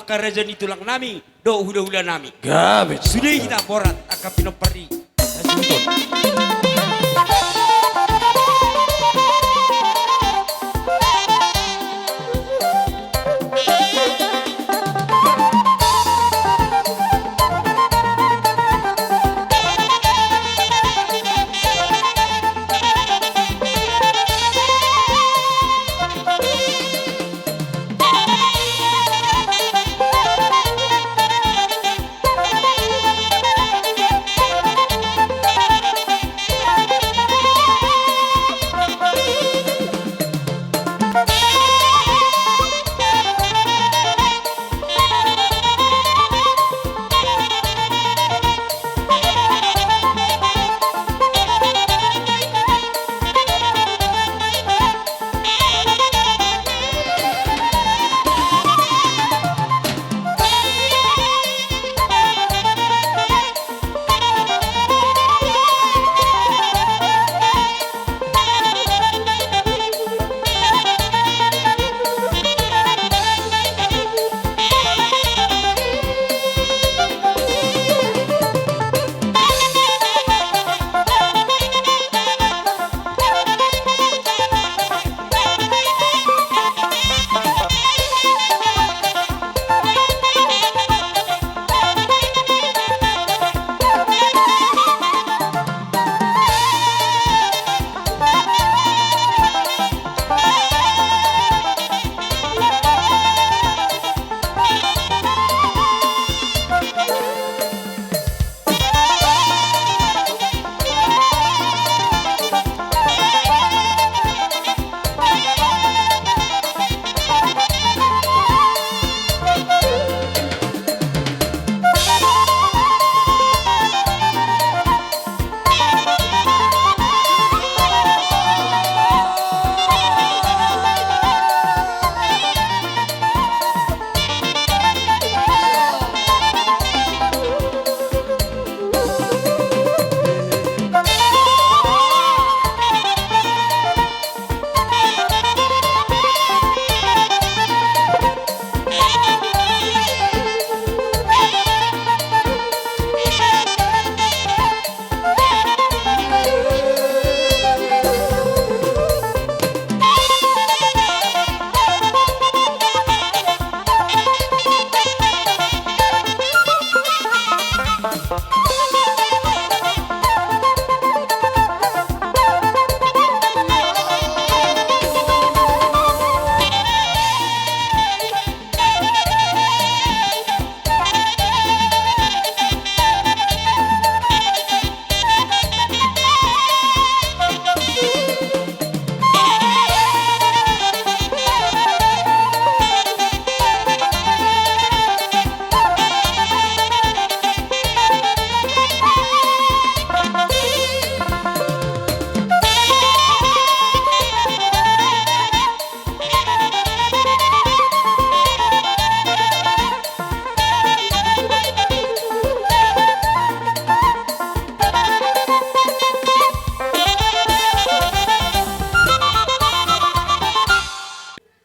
angka raja ni tulang nami dohot hula-hula nami. Gabe. Sude hita borat angka pinompar i.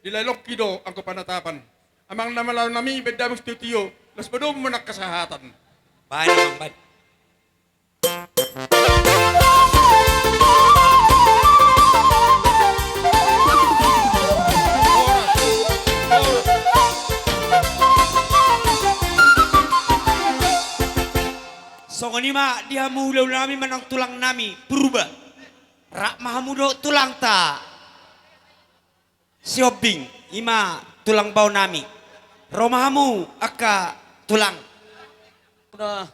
Dilalokki do anggo panatapan. Amang na malo nami, baen damang sitio-tio, las ma domu manang hasahatan. Baen, amang, baen. Songon i ma di hamu hula-hula nami manang tulang nami Purba. Rap ma hamu dohot tulangta Sihombing, i ma tulang bao nami. Ro ma hamu angka tulang. Nah,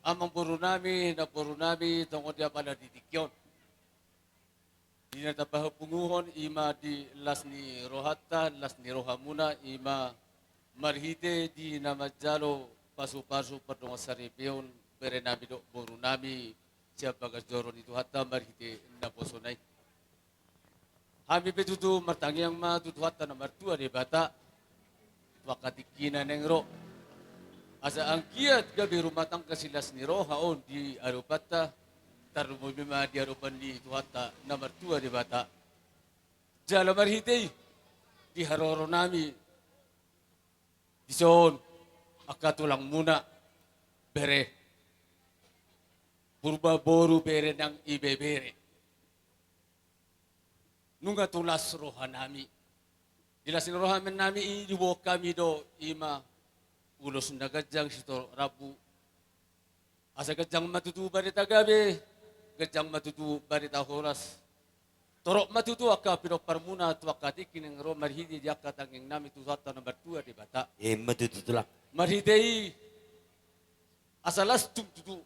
amang boru nami, namboru nami, tongon di apala di tingki on. Di na tapapunguhon, i ma di las ni rohanta, las ni rohamuna, i ma marhite di na manjalo pasu-pasu pardongansaripeon bere nami dohot boru nami sian bagas joro ni Tuhanta marhite naposona i. Hami pe tutu martangiang ma tu Tuhanta na martua Debata tu angka tingkina naeng ro. Asa anggiat gabe rumah tangga silas ni roha on di adopanta, tarlumobi ma di adopan ni Tuhanta na martua Debata. Jala marhite i di haroro nami Dison angka tulangmuna, bere Purba boru, bere nang ibebere. Nunga tu las rohanami. Di las ni rohanami i diboan hami do i ma ulos na ganjang sitorop rambu. Asa ganjang ma tutu barita gabe, ganjang ma tutu barita horas. Torop ma tutu angka pinomparmuna tu angka tingki na naeng ro marhite di angka tangiangnami tu Tuhanta na martua Debata. Ima tutu, Tulang. Marhite i asa las tung tutu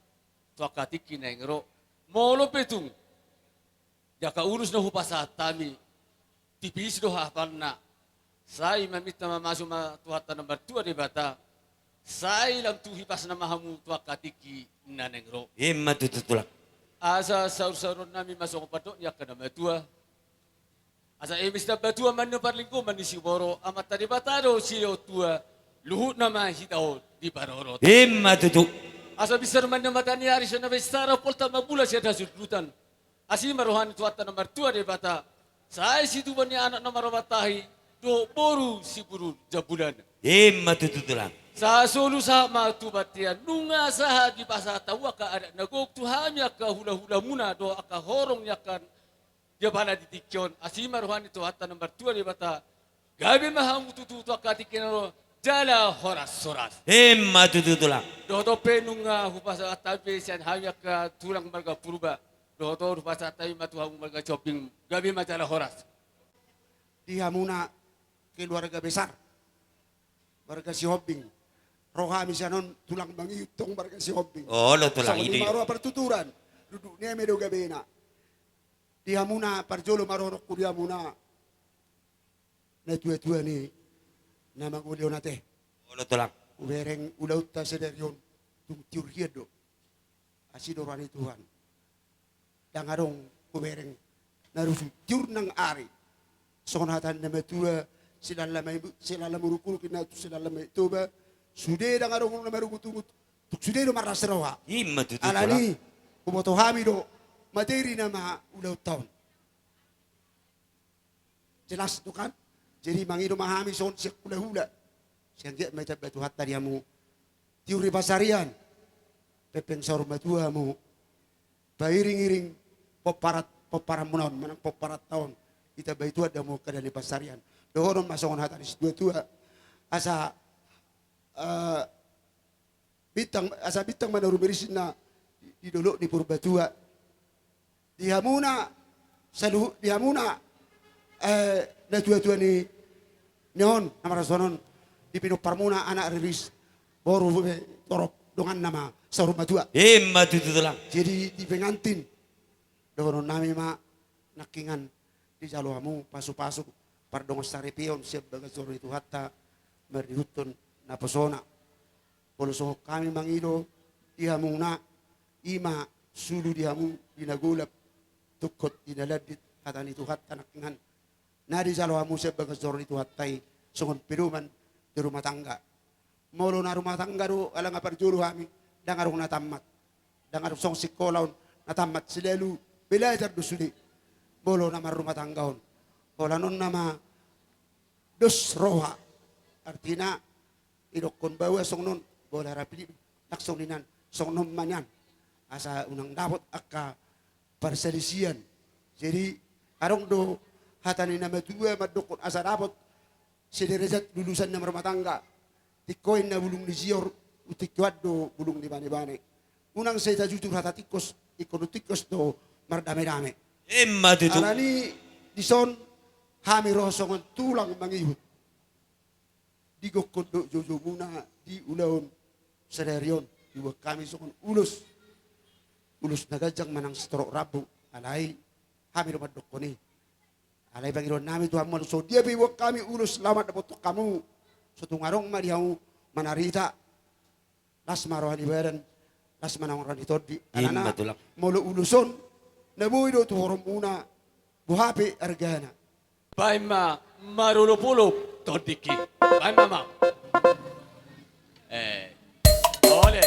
tu angka tingki na naeng ro. Molo pe tung di angka ulos na hupasahat hami tipis do hapalna, sai maminta mamasu ma Tuhanta na martua Debata, sai lam tu hipasna ma hamu tu angka tingki na naeng ro. Ima tutu, Tulang. Asa saursauronnami ma songon pandok ni angka na matua. Asa eme sitamba tua ma annon parlinggoman ni siborok, Amanta Debata do silehon tua, luhutna ma hita on diparorot. Ima tutu. Asa binsar ma annon mata ni ari sian na binsar, poltak ma bulan sian hasundutan. Asi ma roha ni Tuhanta na martua Debata, sai situbuan ni anak na maromatahi dohot boru sibulung jambulan. Ima tutu, Tulang. Sahat solu sahat ma tu bontean, nunga sahat dipasahat hamu angka adat na gok tu hami angka hulahulamuna dohot angka horong ni angka di apala di tingki on. Asi ma roha ni Tuhanta na martua Debata, gabe ma hamu tutu tu angka tingki na ro jala horashoras. Ima tutu, Tulang. Dohot on pe nunga hupasahat hami sian hami angka tulang marga Purba, dohot on hupasahat hami ma tu hamu marga Sihombing, gabe ma jala horas. Di hamuna keluarga besar marga Sihombing, ro hami sian on tulang mangihut tong marga Sihombing. Olo, Tulang. Songon i ma roha partuturan, duduk ni eme do gabena. Di hamuna parjolo ma rohangku di hamuna natuatua ni na mangoli on ate. Olo, Tulang. Hubereng ulaonta sadari on tung tiur hian do. Asi do roha ni Tuhan. Ndang adong hubereng na rusu, tiur nang ari. Songon hata ni na matua, silala ma i-, silala ma uruk-uruk inna tu silala ma i Toba. Sude ndang adong na marugut-ugut, tung sude do marlas roha. Ima tutu, Tulang. Alani huboto hami do materi nama ulaonta on. Jelas do kan? Jadi mangido ma hami songon sian hulahula. Sai anggiat ma ditamba Tuhanta di hamu tiur di pansarian, pengpeng saur matua hamu, pairing-iring pomparan, pomparanmuna on manang pomparanta on, ditambai Tuhan do hamu angka dalan ni pansarian. Dohonon ma songon hata ni situatua, asa, eh, bintang, asa bintang ma na rumiris inna di dolok ni Purbatua. Di hamuna saluhut, di hamuna, eh, natuatua ni, ni on na marhasohotan on, di pinomparmuna anak riris, boru, eh, torop, donganna ma saur matua. Ima tutu, Tulang. Jadi di pengantin dohononnami ma nangkiningan dijalo hamu pasupasu, pardongansaripeon sian bagas joro ni Tuhanta, marihuthon naposona. Molo songon hami mangido di hamuna, ima sulu di hamu di na golap, tungkot di na landit, hata ni Tuhanta nangkiningan na dijalo hamu sian bagas joro ni Tuhanta i songon pedoman di rumah tangga. Molo na rumah tangga do, ala nga parjolo hami, ndang adong na tammat. Ndang adong songon sikola on na tammat, selalu belajar do sude molo na marrumah tangga on. Holan on nama dos roha. Artina, idokkon baoa songon on, bola rapi di, ndang songon i nian, songon on ma nian. Asa unang dapot angka parsalisian. Jadi, adong do hata ni na matua mandokkon asa dapot sederajat lulusan na marrumah tangga. Tingko inna bulung ni sior, tingko an do bulung ni banebane. Unang sai tajujur hata tingkos, ingkon tingkos do mardamedame. Ima tutu. Alani dison hami ro songon tulang mangihut. Digokkon do joujoumuna di ulaon sadari on, diboan hami songon ulos. Ulos na ganjang manang sitorop rambu, alai hami do mandokkon i. Alai pangidoannami tu hamu, molo songon dia pe diboan hami ulos laho mandapothon hamu, so tung adong ma di hamu manarita. Las ma roha ni badan, las ma nang roha ni tondi. Ima tulang. Alana molo ulos on na boi do tu horongmuna, boha pe argana. Baen ma marolopolop tondingki. Baen ma, Amang. Eh. Ole.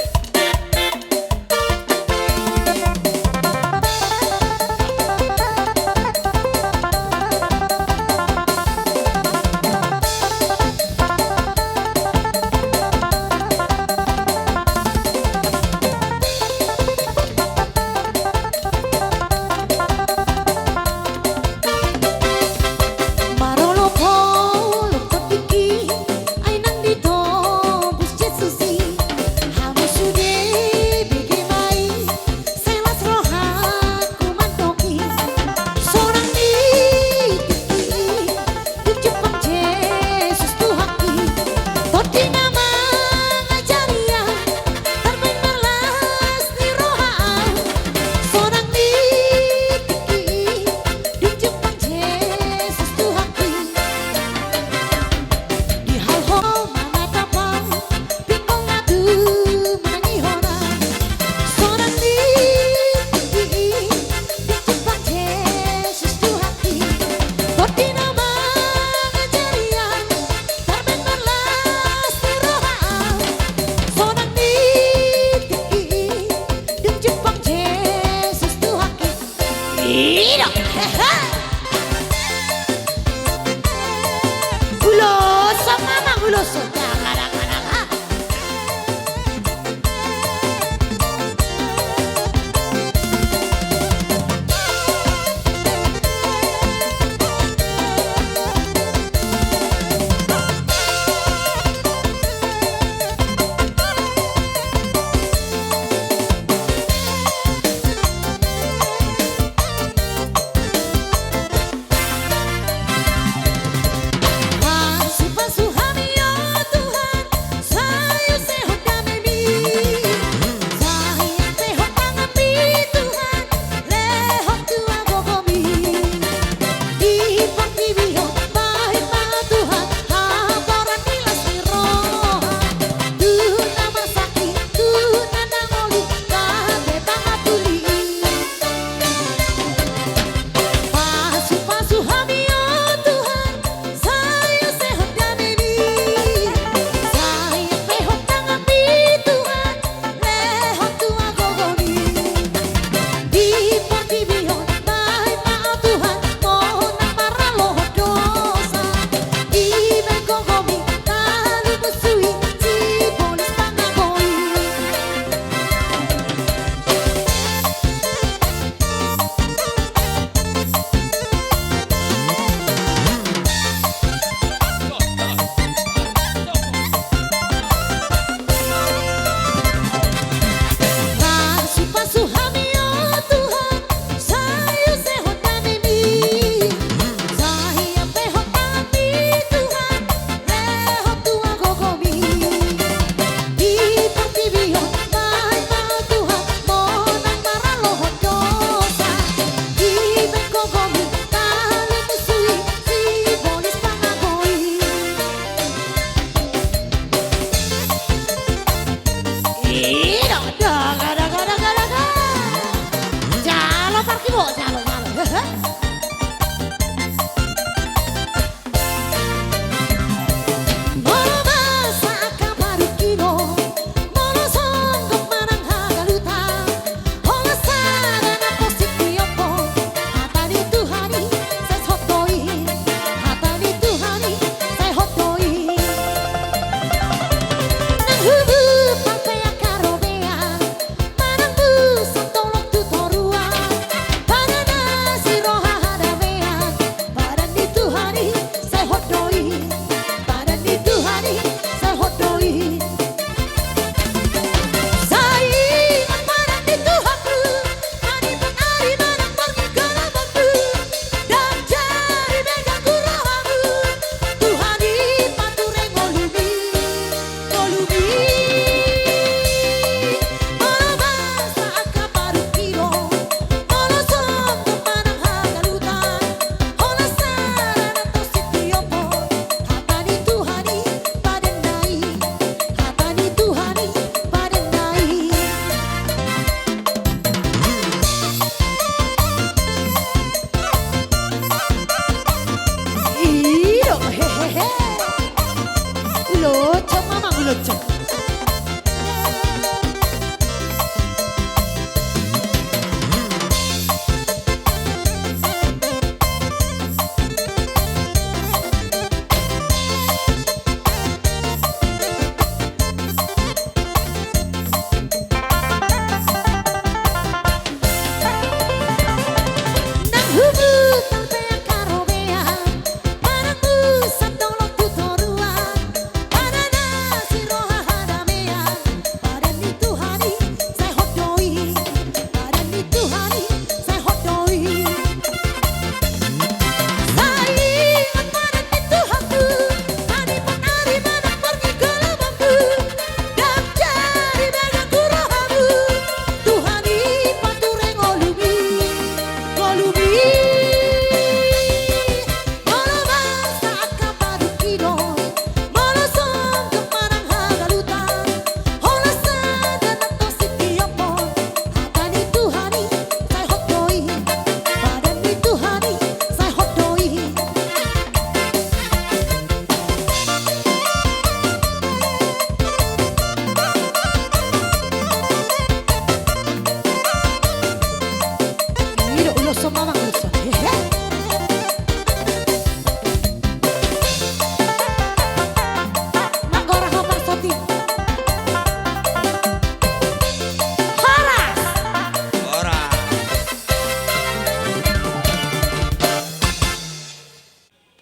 Pasu-pasu hami, o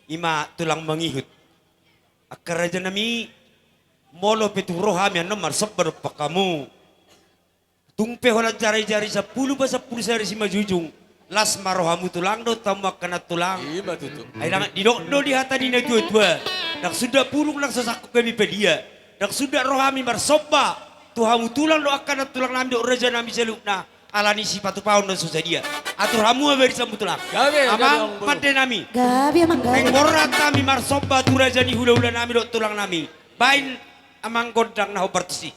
Ima tulang mangihut. Angka raja nami, molo pe tung ro hami annon marsomba dompak hamu. Tung pe holan jari-jari sampulu pa sampulu sari simanjujung. Las ma rohamu tulang dohot hamu angka nantulang. Ima tutu. Ai ndang didok do di hata ni na tua-tua. Ndang suda puruk ndang so sangkut gabe padia. Ndang suda rohami marsomba. Tu hamu tulang dohot angka nantulang nami dohot raja nami saluhutna. Ala ni sipatupaon na so sadia. Atur hamu ma barisanmu tulang. Gabe, gabe, amang pande nami. Gabe, amang, gabe. Naeng borhat hami marsomba tu raja ni hula-hula nami dohot tulang nami. Baen amang gondang na hombar tusi.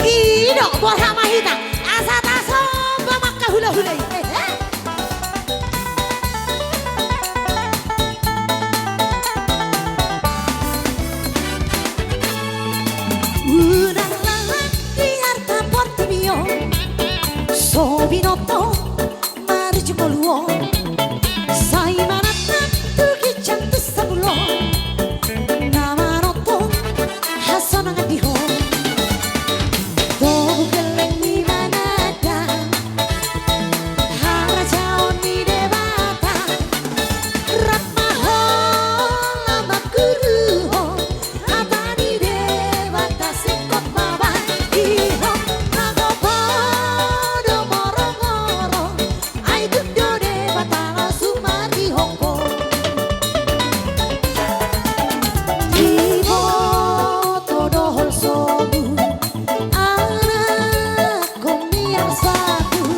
Didok borhat ma hita asa tasomba ma angka hula-hula i. Hehe. Unang lalap di arta portibi on, so binoto marujung ngolu on, sai manatap tu ginjang tu saluhut on, na manongtong hasonangan di ho. Togu gelleng ni manada harajaon ni Debata, rap ma ho laho manguruhon hata ni Debata. Singkop ma baen i ho, mago podo morong-orong, ai tung do Debata laho sumarihon ho. Diboto do holsomu, anakkon ni arsakku,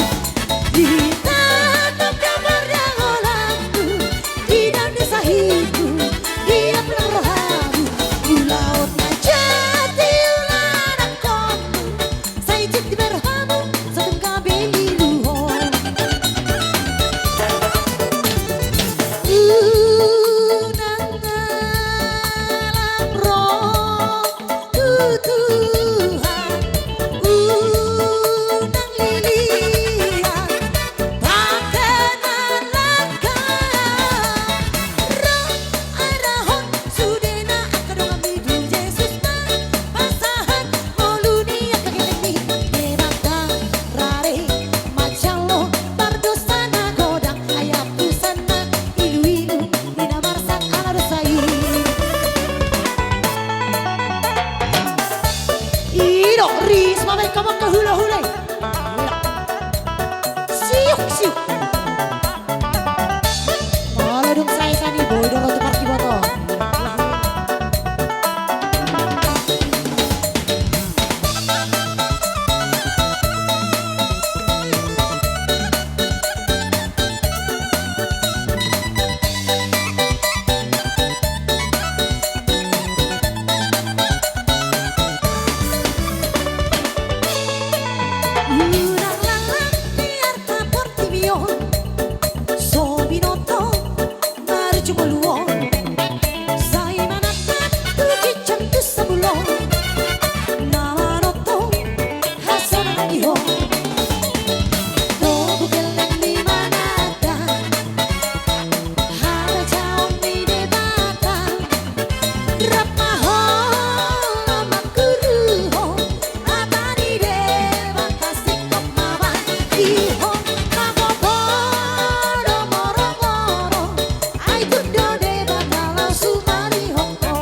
ditatap do pardagolanku, di dandi sahitku, di amlang rohamu, ulaon na jat di ulaon anakkon, sai jat di berhamu, satung gabe lilu ho. Unang alang ro tu Tuhan, unang liliang, pake na langka ro arahon sudena angka donganmi tu Jesus ma pasahat ngolu ni angka gellengmi. Debata rade manjalo pardosa na godang, ai apusanna ilu-ilu ni na marsak ala dosa i. Ido ris ma baen hamu angka hula-hula i. Siuk, siuk. Molo dung sae sani boi do ro tu parkiboto. Unang lalap di arta portibi on, so binoto marujung ngolu on, sai manatap tu ginjang tu saluhut on, na manongtong hasonangan di ho. Togu gelleng ni manada harajaon ni Debata, rap ma ho laho manguruhon hata ni Debata. Singkop ma baen i ho, mago podo morong-orong, ai tung do Debata laho sumarihon ho.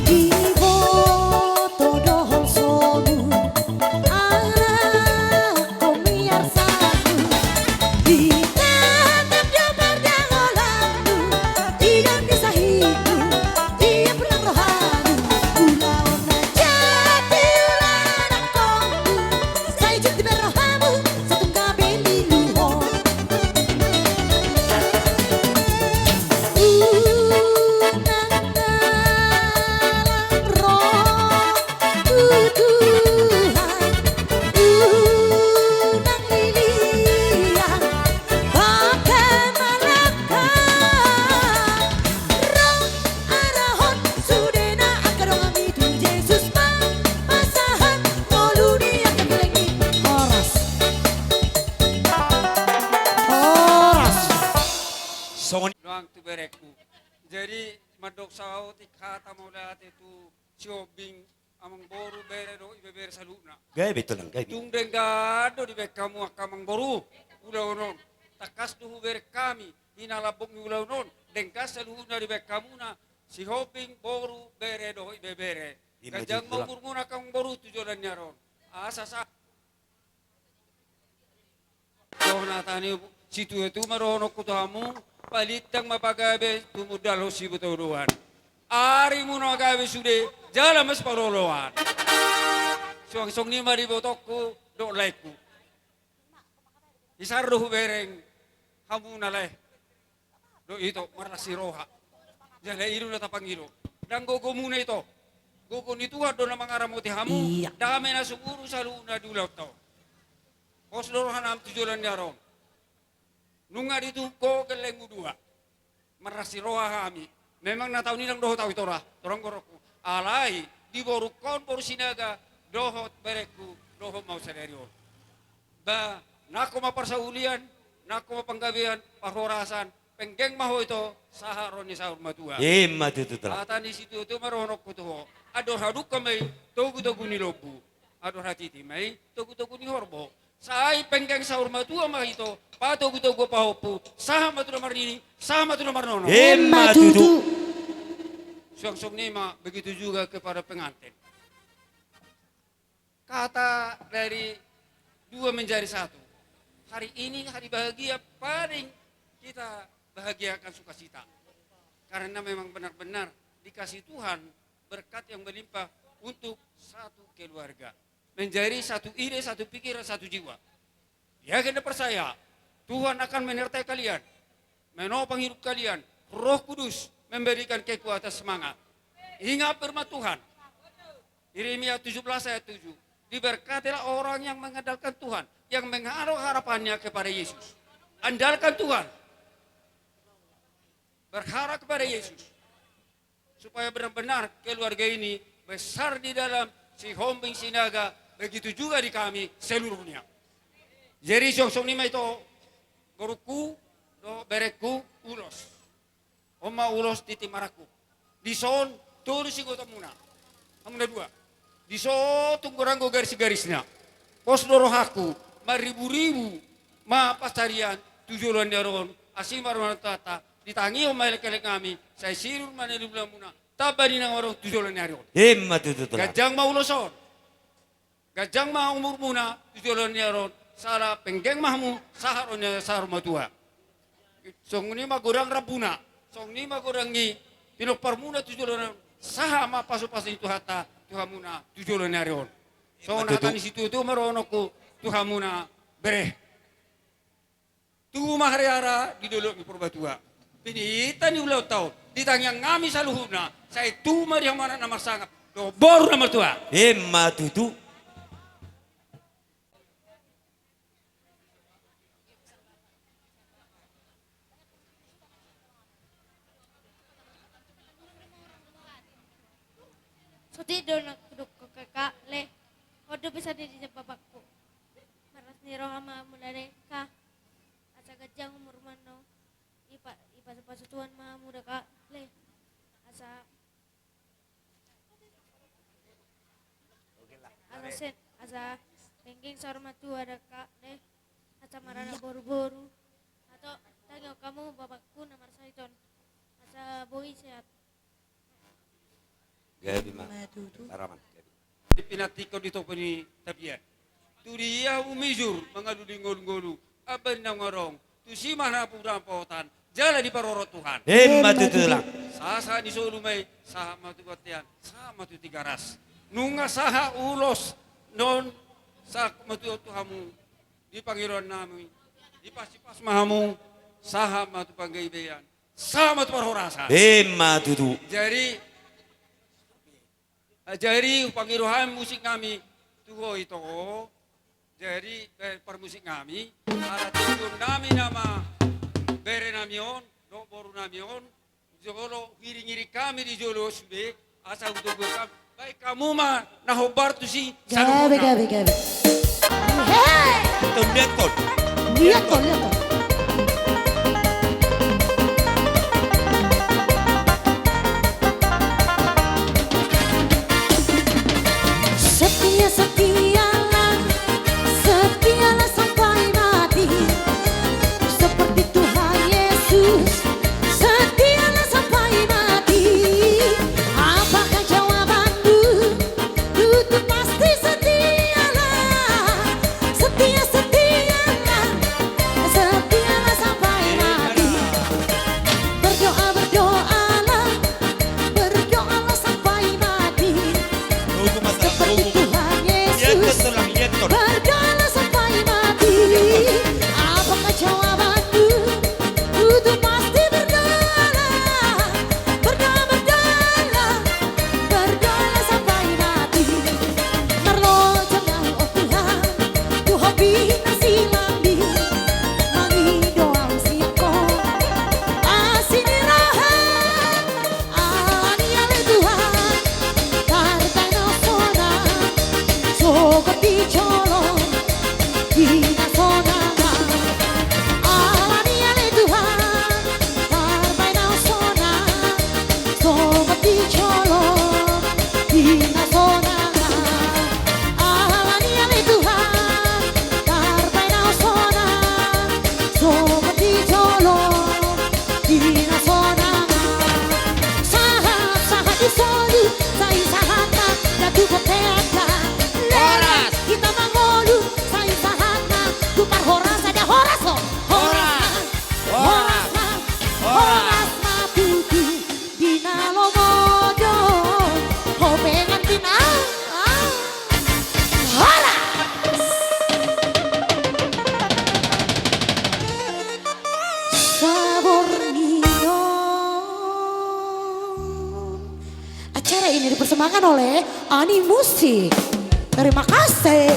Diboto do holsomu, anakkon ni arsakku, ditatap do pardagolanku, di dandi sahitku, di amlang rohamu, ulaon na jat di ulaon anakkon, sai jat di berhamu, satung gabe lilu ho. Unang alang ro tu Tuhan, unang liliang, pake na langka ro arahon sudena angka donganmi tu Jesus ma pasahat ngolu ni angka gellengmi. Horas. Horas. Songon i. Nuaeng tu berengku. Jadi mandok saotik hata mauliate tu Sihombing, amangboru, bere dohot saluhutna. Gabe, Tulang, gabe. Tung denggan do dibaen hamu angka amangboru ulaon on. Tangkas do hubereng hami hinalambok ni ulaon on, denggan saluhutna dibaen hamuna, Sihombing, boru, bere dohot ibebere. Ima tutu, Tulang. Ganjang ma umurmuna angka amangboru tu joloan ni ari on. Asa sa- Dohot hata ni situatua ma dohononku tu hamu, palintang ma pagabe, tumundalhon sibotoloan. Arimuna gabe sude, jala ma siparoloan. Suang songon i ma di ibotongku dohot laengku. Isar do hubereng hamu na lae. Do ito, marlas ni roha. Jala i do na tapangido. Ndang gogomuna ito. Gogo ni Tuhan do na mangaramoti hamu. Iya. Dame na sumurung saluhutna di ulaonta on. Pos do rohanami tu joloan ni ari on. Nunga dituhuk ho gellengmu dua. Marlas ni roha hami. Memang na taon i ndang dohot au i tora, torang gorongku. Alai di borungkon boru Sinaga dohot berengku dohot ma au sadari on. Ba, nangkok ma parsaulian, nangkok ma panggabean, parhorasan, penggeng ma ho ito, sahat ro ni saur matua. Ima tutu, Tulang. Hata ni situatua ma dohononku tu ho. Andor hadungka ma i togutogu ni lombu. Andor hatiti ma i togutogu ni horbo. Sai penggeng saur matua ma ito, patogutogu pahompu, sahat ma tu na marnini, sahat ma tu na marnono. Ima tutu. Suang songon i ma begitu juga kepada pengantin. Kata dari dua menjadi satu. Hari ini hari bahagia, paling kita bahagiakan sukacita. Karena memang benar-benar dikasih Tuhan berkat yang melimpah untuk satu keluarga. Menjadi satu ide, satu pikiran, satu jiwa. Yakin dan percaya, Tuhan akan menyertai kalian, menopang hidup kalian. Roh Kudus memberikan kekuatan semangat. Ingat firman Tuhan, Yeremia tujuh belas ayat tujuh. Diberkatilah orang yang mengandalkan Tuhan, yang menaruh harapannya kepada Yesus. Andalkan Tuhan. Berharap kepada Yesus. Supaya benar-benar keluarga ini besar di dalam Sihombing Sinaga, begitu juga di kami seluruhnya. Jadi suang songon i ma ito, borungku dohot berengku, ulos. On ma ulos tintin marangkup. Dison tolu singkotomuna. Hamu na dua. Dison tung godang do garis-garisna. Pos do rohangku, marribu-ribu ma pansarian tu joloan ni ari on, asi ma roha ni Tuhanta, ditangihon ma elek-elek nami, sai sirur ma na niulamuna, tamba ni na adong tu joloan ni ari on. Ima tutu, Tulang. Ganjang ma ulos on. Ganjang ma umurmuna tu joloan ni ari on, jala penggeng ma hamu sahat ro ni saur matua. Songon i ma godang rambuna, songon i ma godang ni pinomparmuna tu joloan ni ari on, sahat ma pasu-pasu ni Tuhanta tu hamuna tu joloan ni ari on. Songon hata ni situatua ma dohononku tu hamuna bere. Tubu ma hariara di dolok ni Purbatua. Pinita ni ulaonta on, di tangiang nami saluhutna, sai tubu ma di hamu anak na marsangap dohot boru na martua. Ima tutu. Sotik do na hudok ho, Kak, le. Ho do bisa di jababakku. Marlas ni roha ma hamu da, Kak. Asa ganjang umurmu annon. Ipa, ipasu-pasu Tuhan ma hamu da, Kak, le. Asa, asa sen, asa penggeng saur matua da, Kak, le. Asa maranak boru-boru. Ato, tangihon hamu babakku na marsahit on. Asa boi sehat. Gabe ma. Ima tutu. Paraman, gabe. Pinantikhon di topi ni tapian. Tu dia hamu mijur mangalului ngolu-ngolu, amban na adong, tusi ma hamu dapotan, jala diparorot Tuhan. Ima tutu, Tulang. Sahat-sahat ni solu ma i, sahat ma tu bontean, sahat ma tu Tigaras. Nunga sahat ulos on, sahat ma tu hamu, di pangidoan nami, dipasu-pasu ma hamu, sahat ma tu panggabean, sahat ma tu parhorasan. Ima tutu. Jadi, jadi hupangido hami musik nami tu ho ito. Jadi, eh, parmusik nami, ala tingkos nami nama bere nami on, dohot boru nami on, jolo hiring-hiring hami di jolo sude, asa hutoguhon hami. Baen hamu ma na hombar tusi. Gabe, saluhutna. Gabe, gabe. Hei! Tondiankon. Liatkon, liatkon. Setia, setia. Jolo di na sonang. Alani ale Tuhan, tarbaen au sonang. Songon di jolo di na sonang. Alani ale Tuhan, tarbaen au sonang. Songon di jolo di na sonang. Sahat, sahat di solu, sai sahat ma, da tu bontean da. Horas. Hita mangolu, sai sahat ma, tu parhorasan da, horas ho. Horas. Horas. Horas ma, horas ma tutu, di na lomo do, ho pengantin, ah, ah. Horas. Saborngin on. Acara ini dipersembahkan oleh Ani Musik. Terima kasih.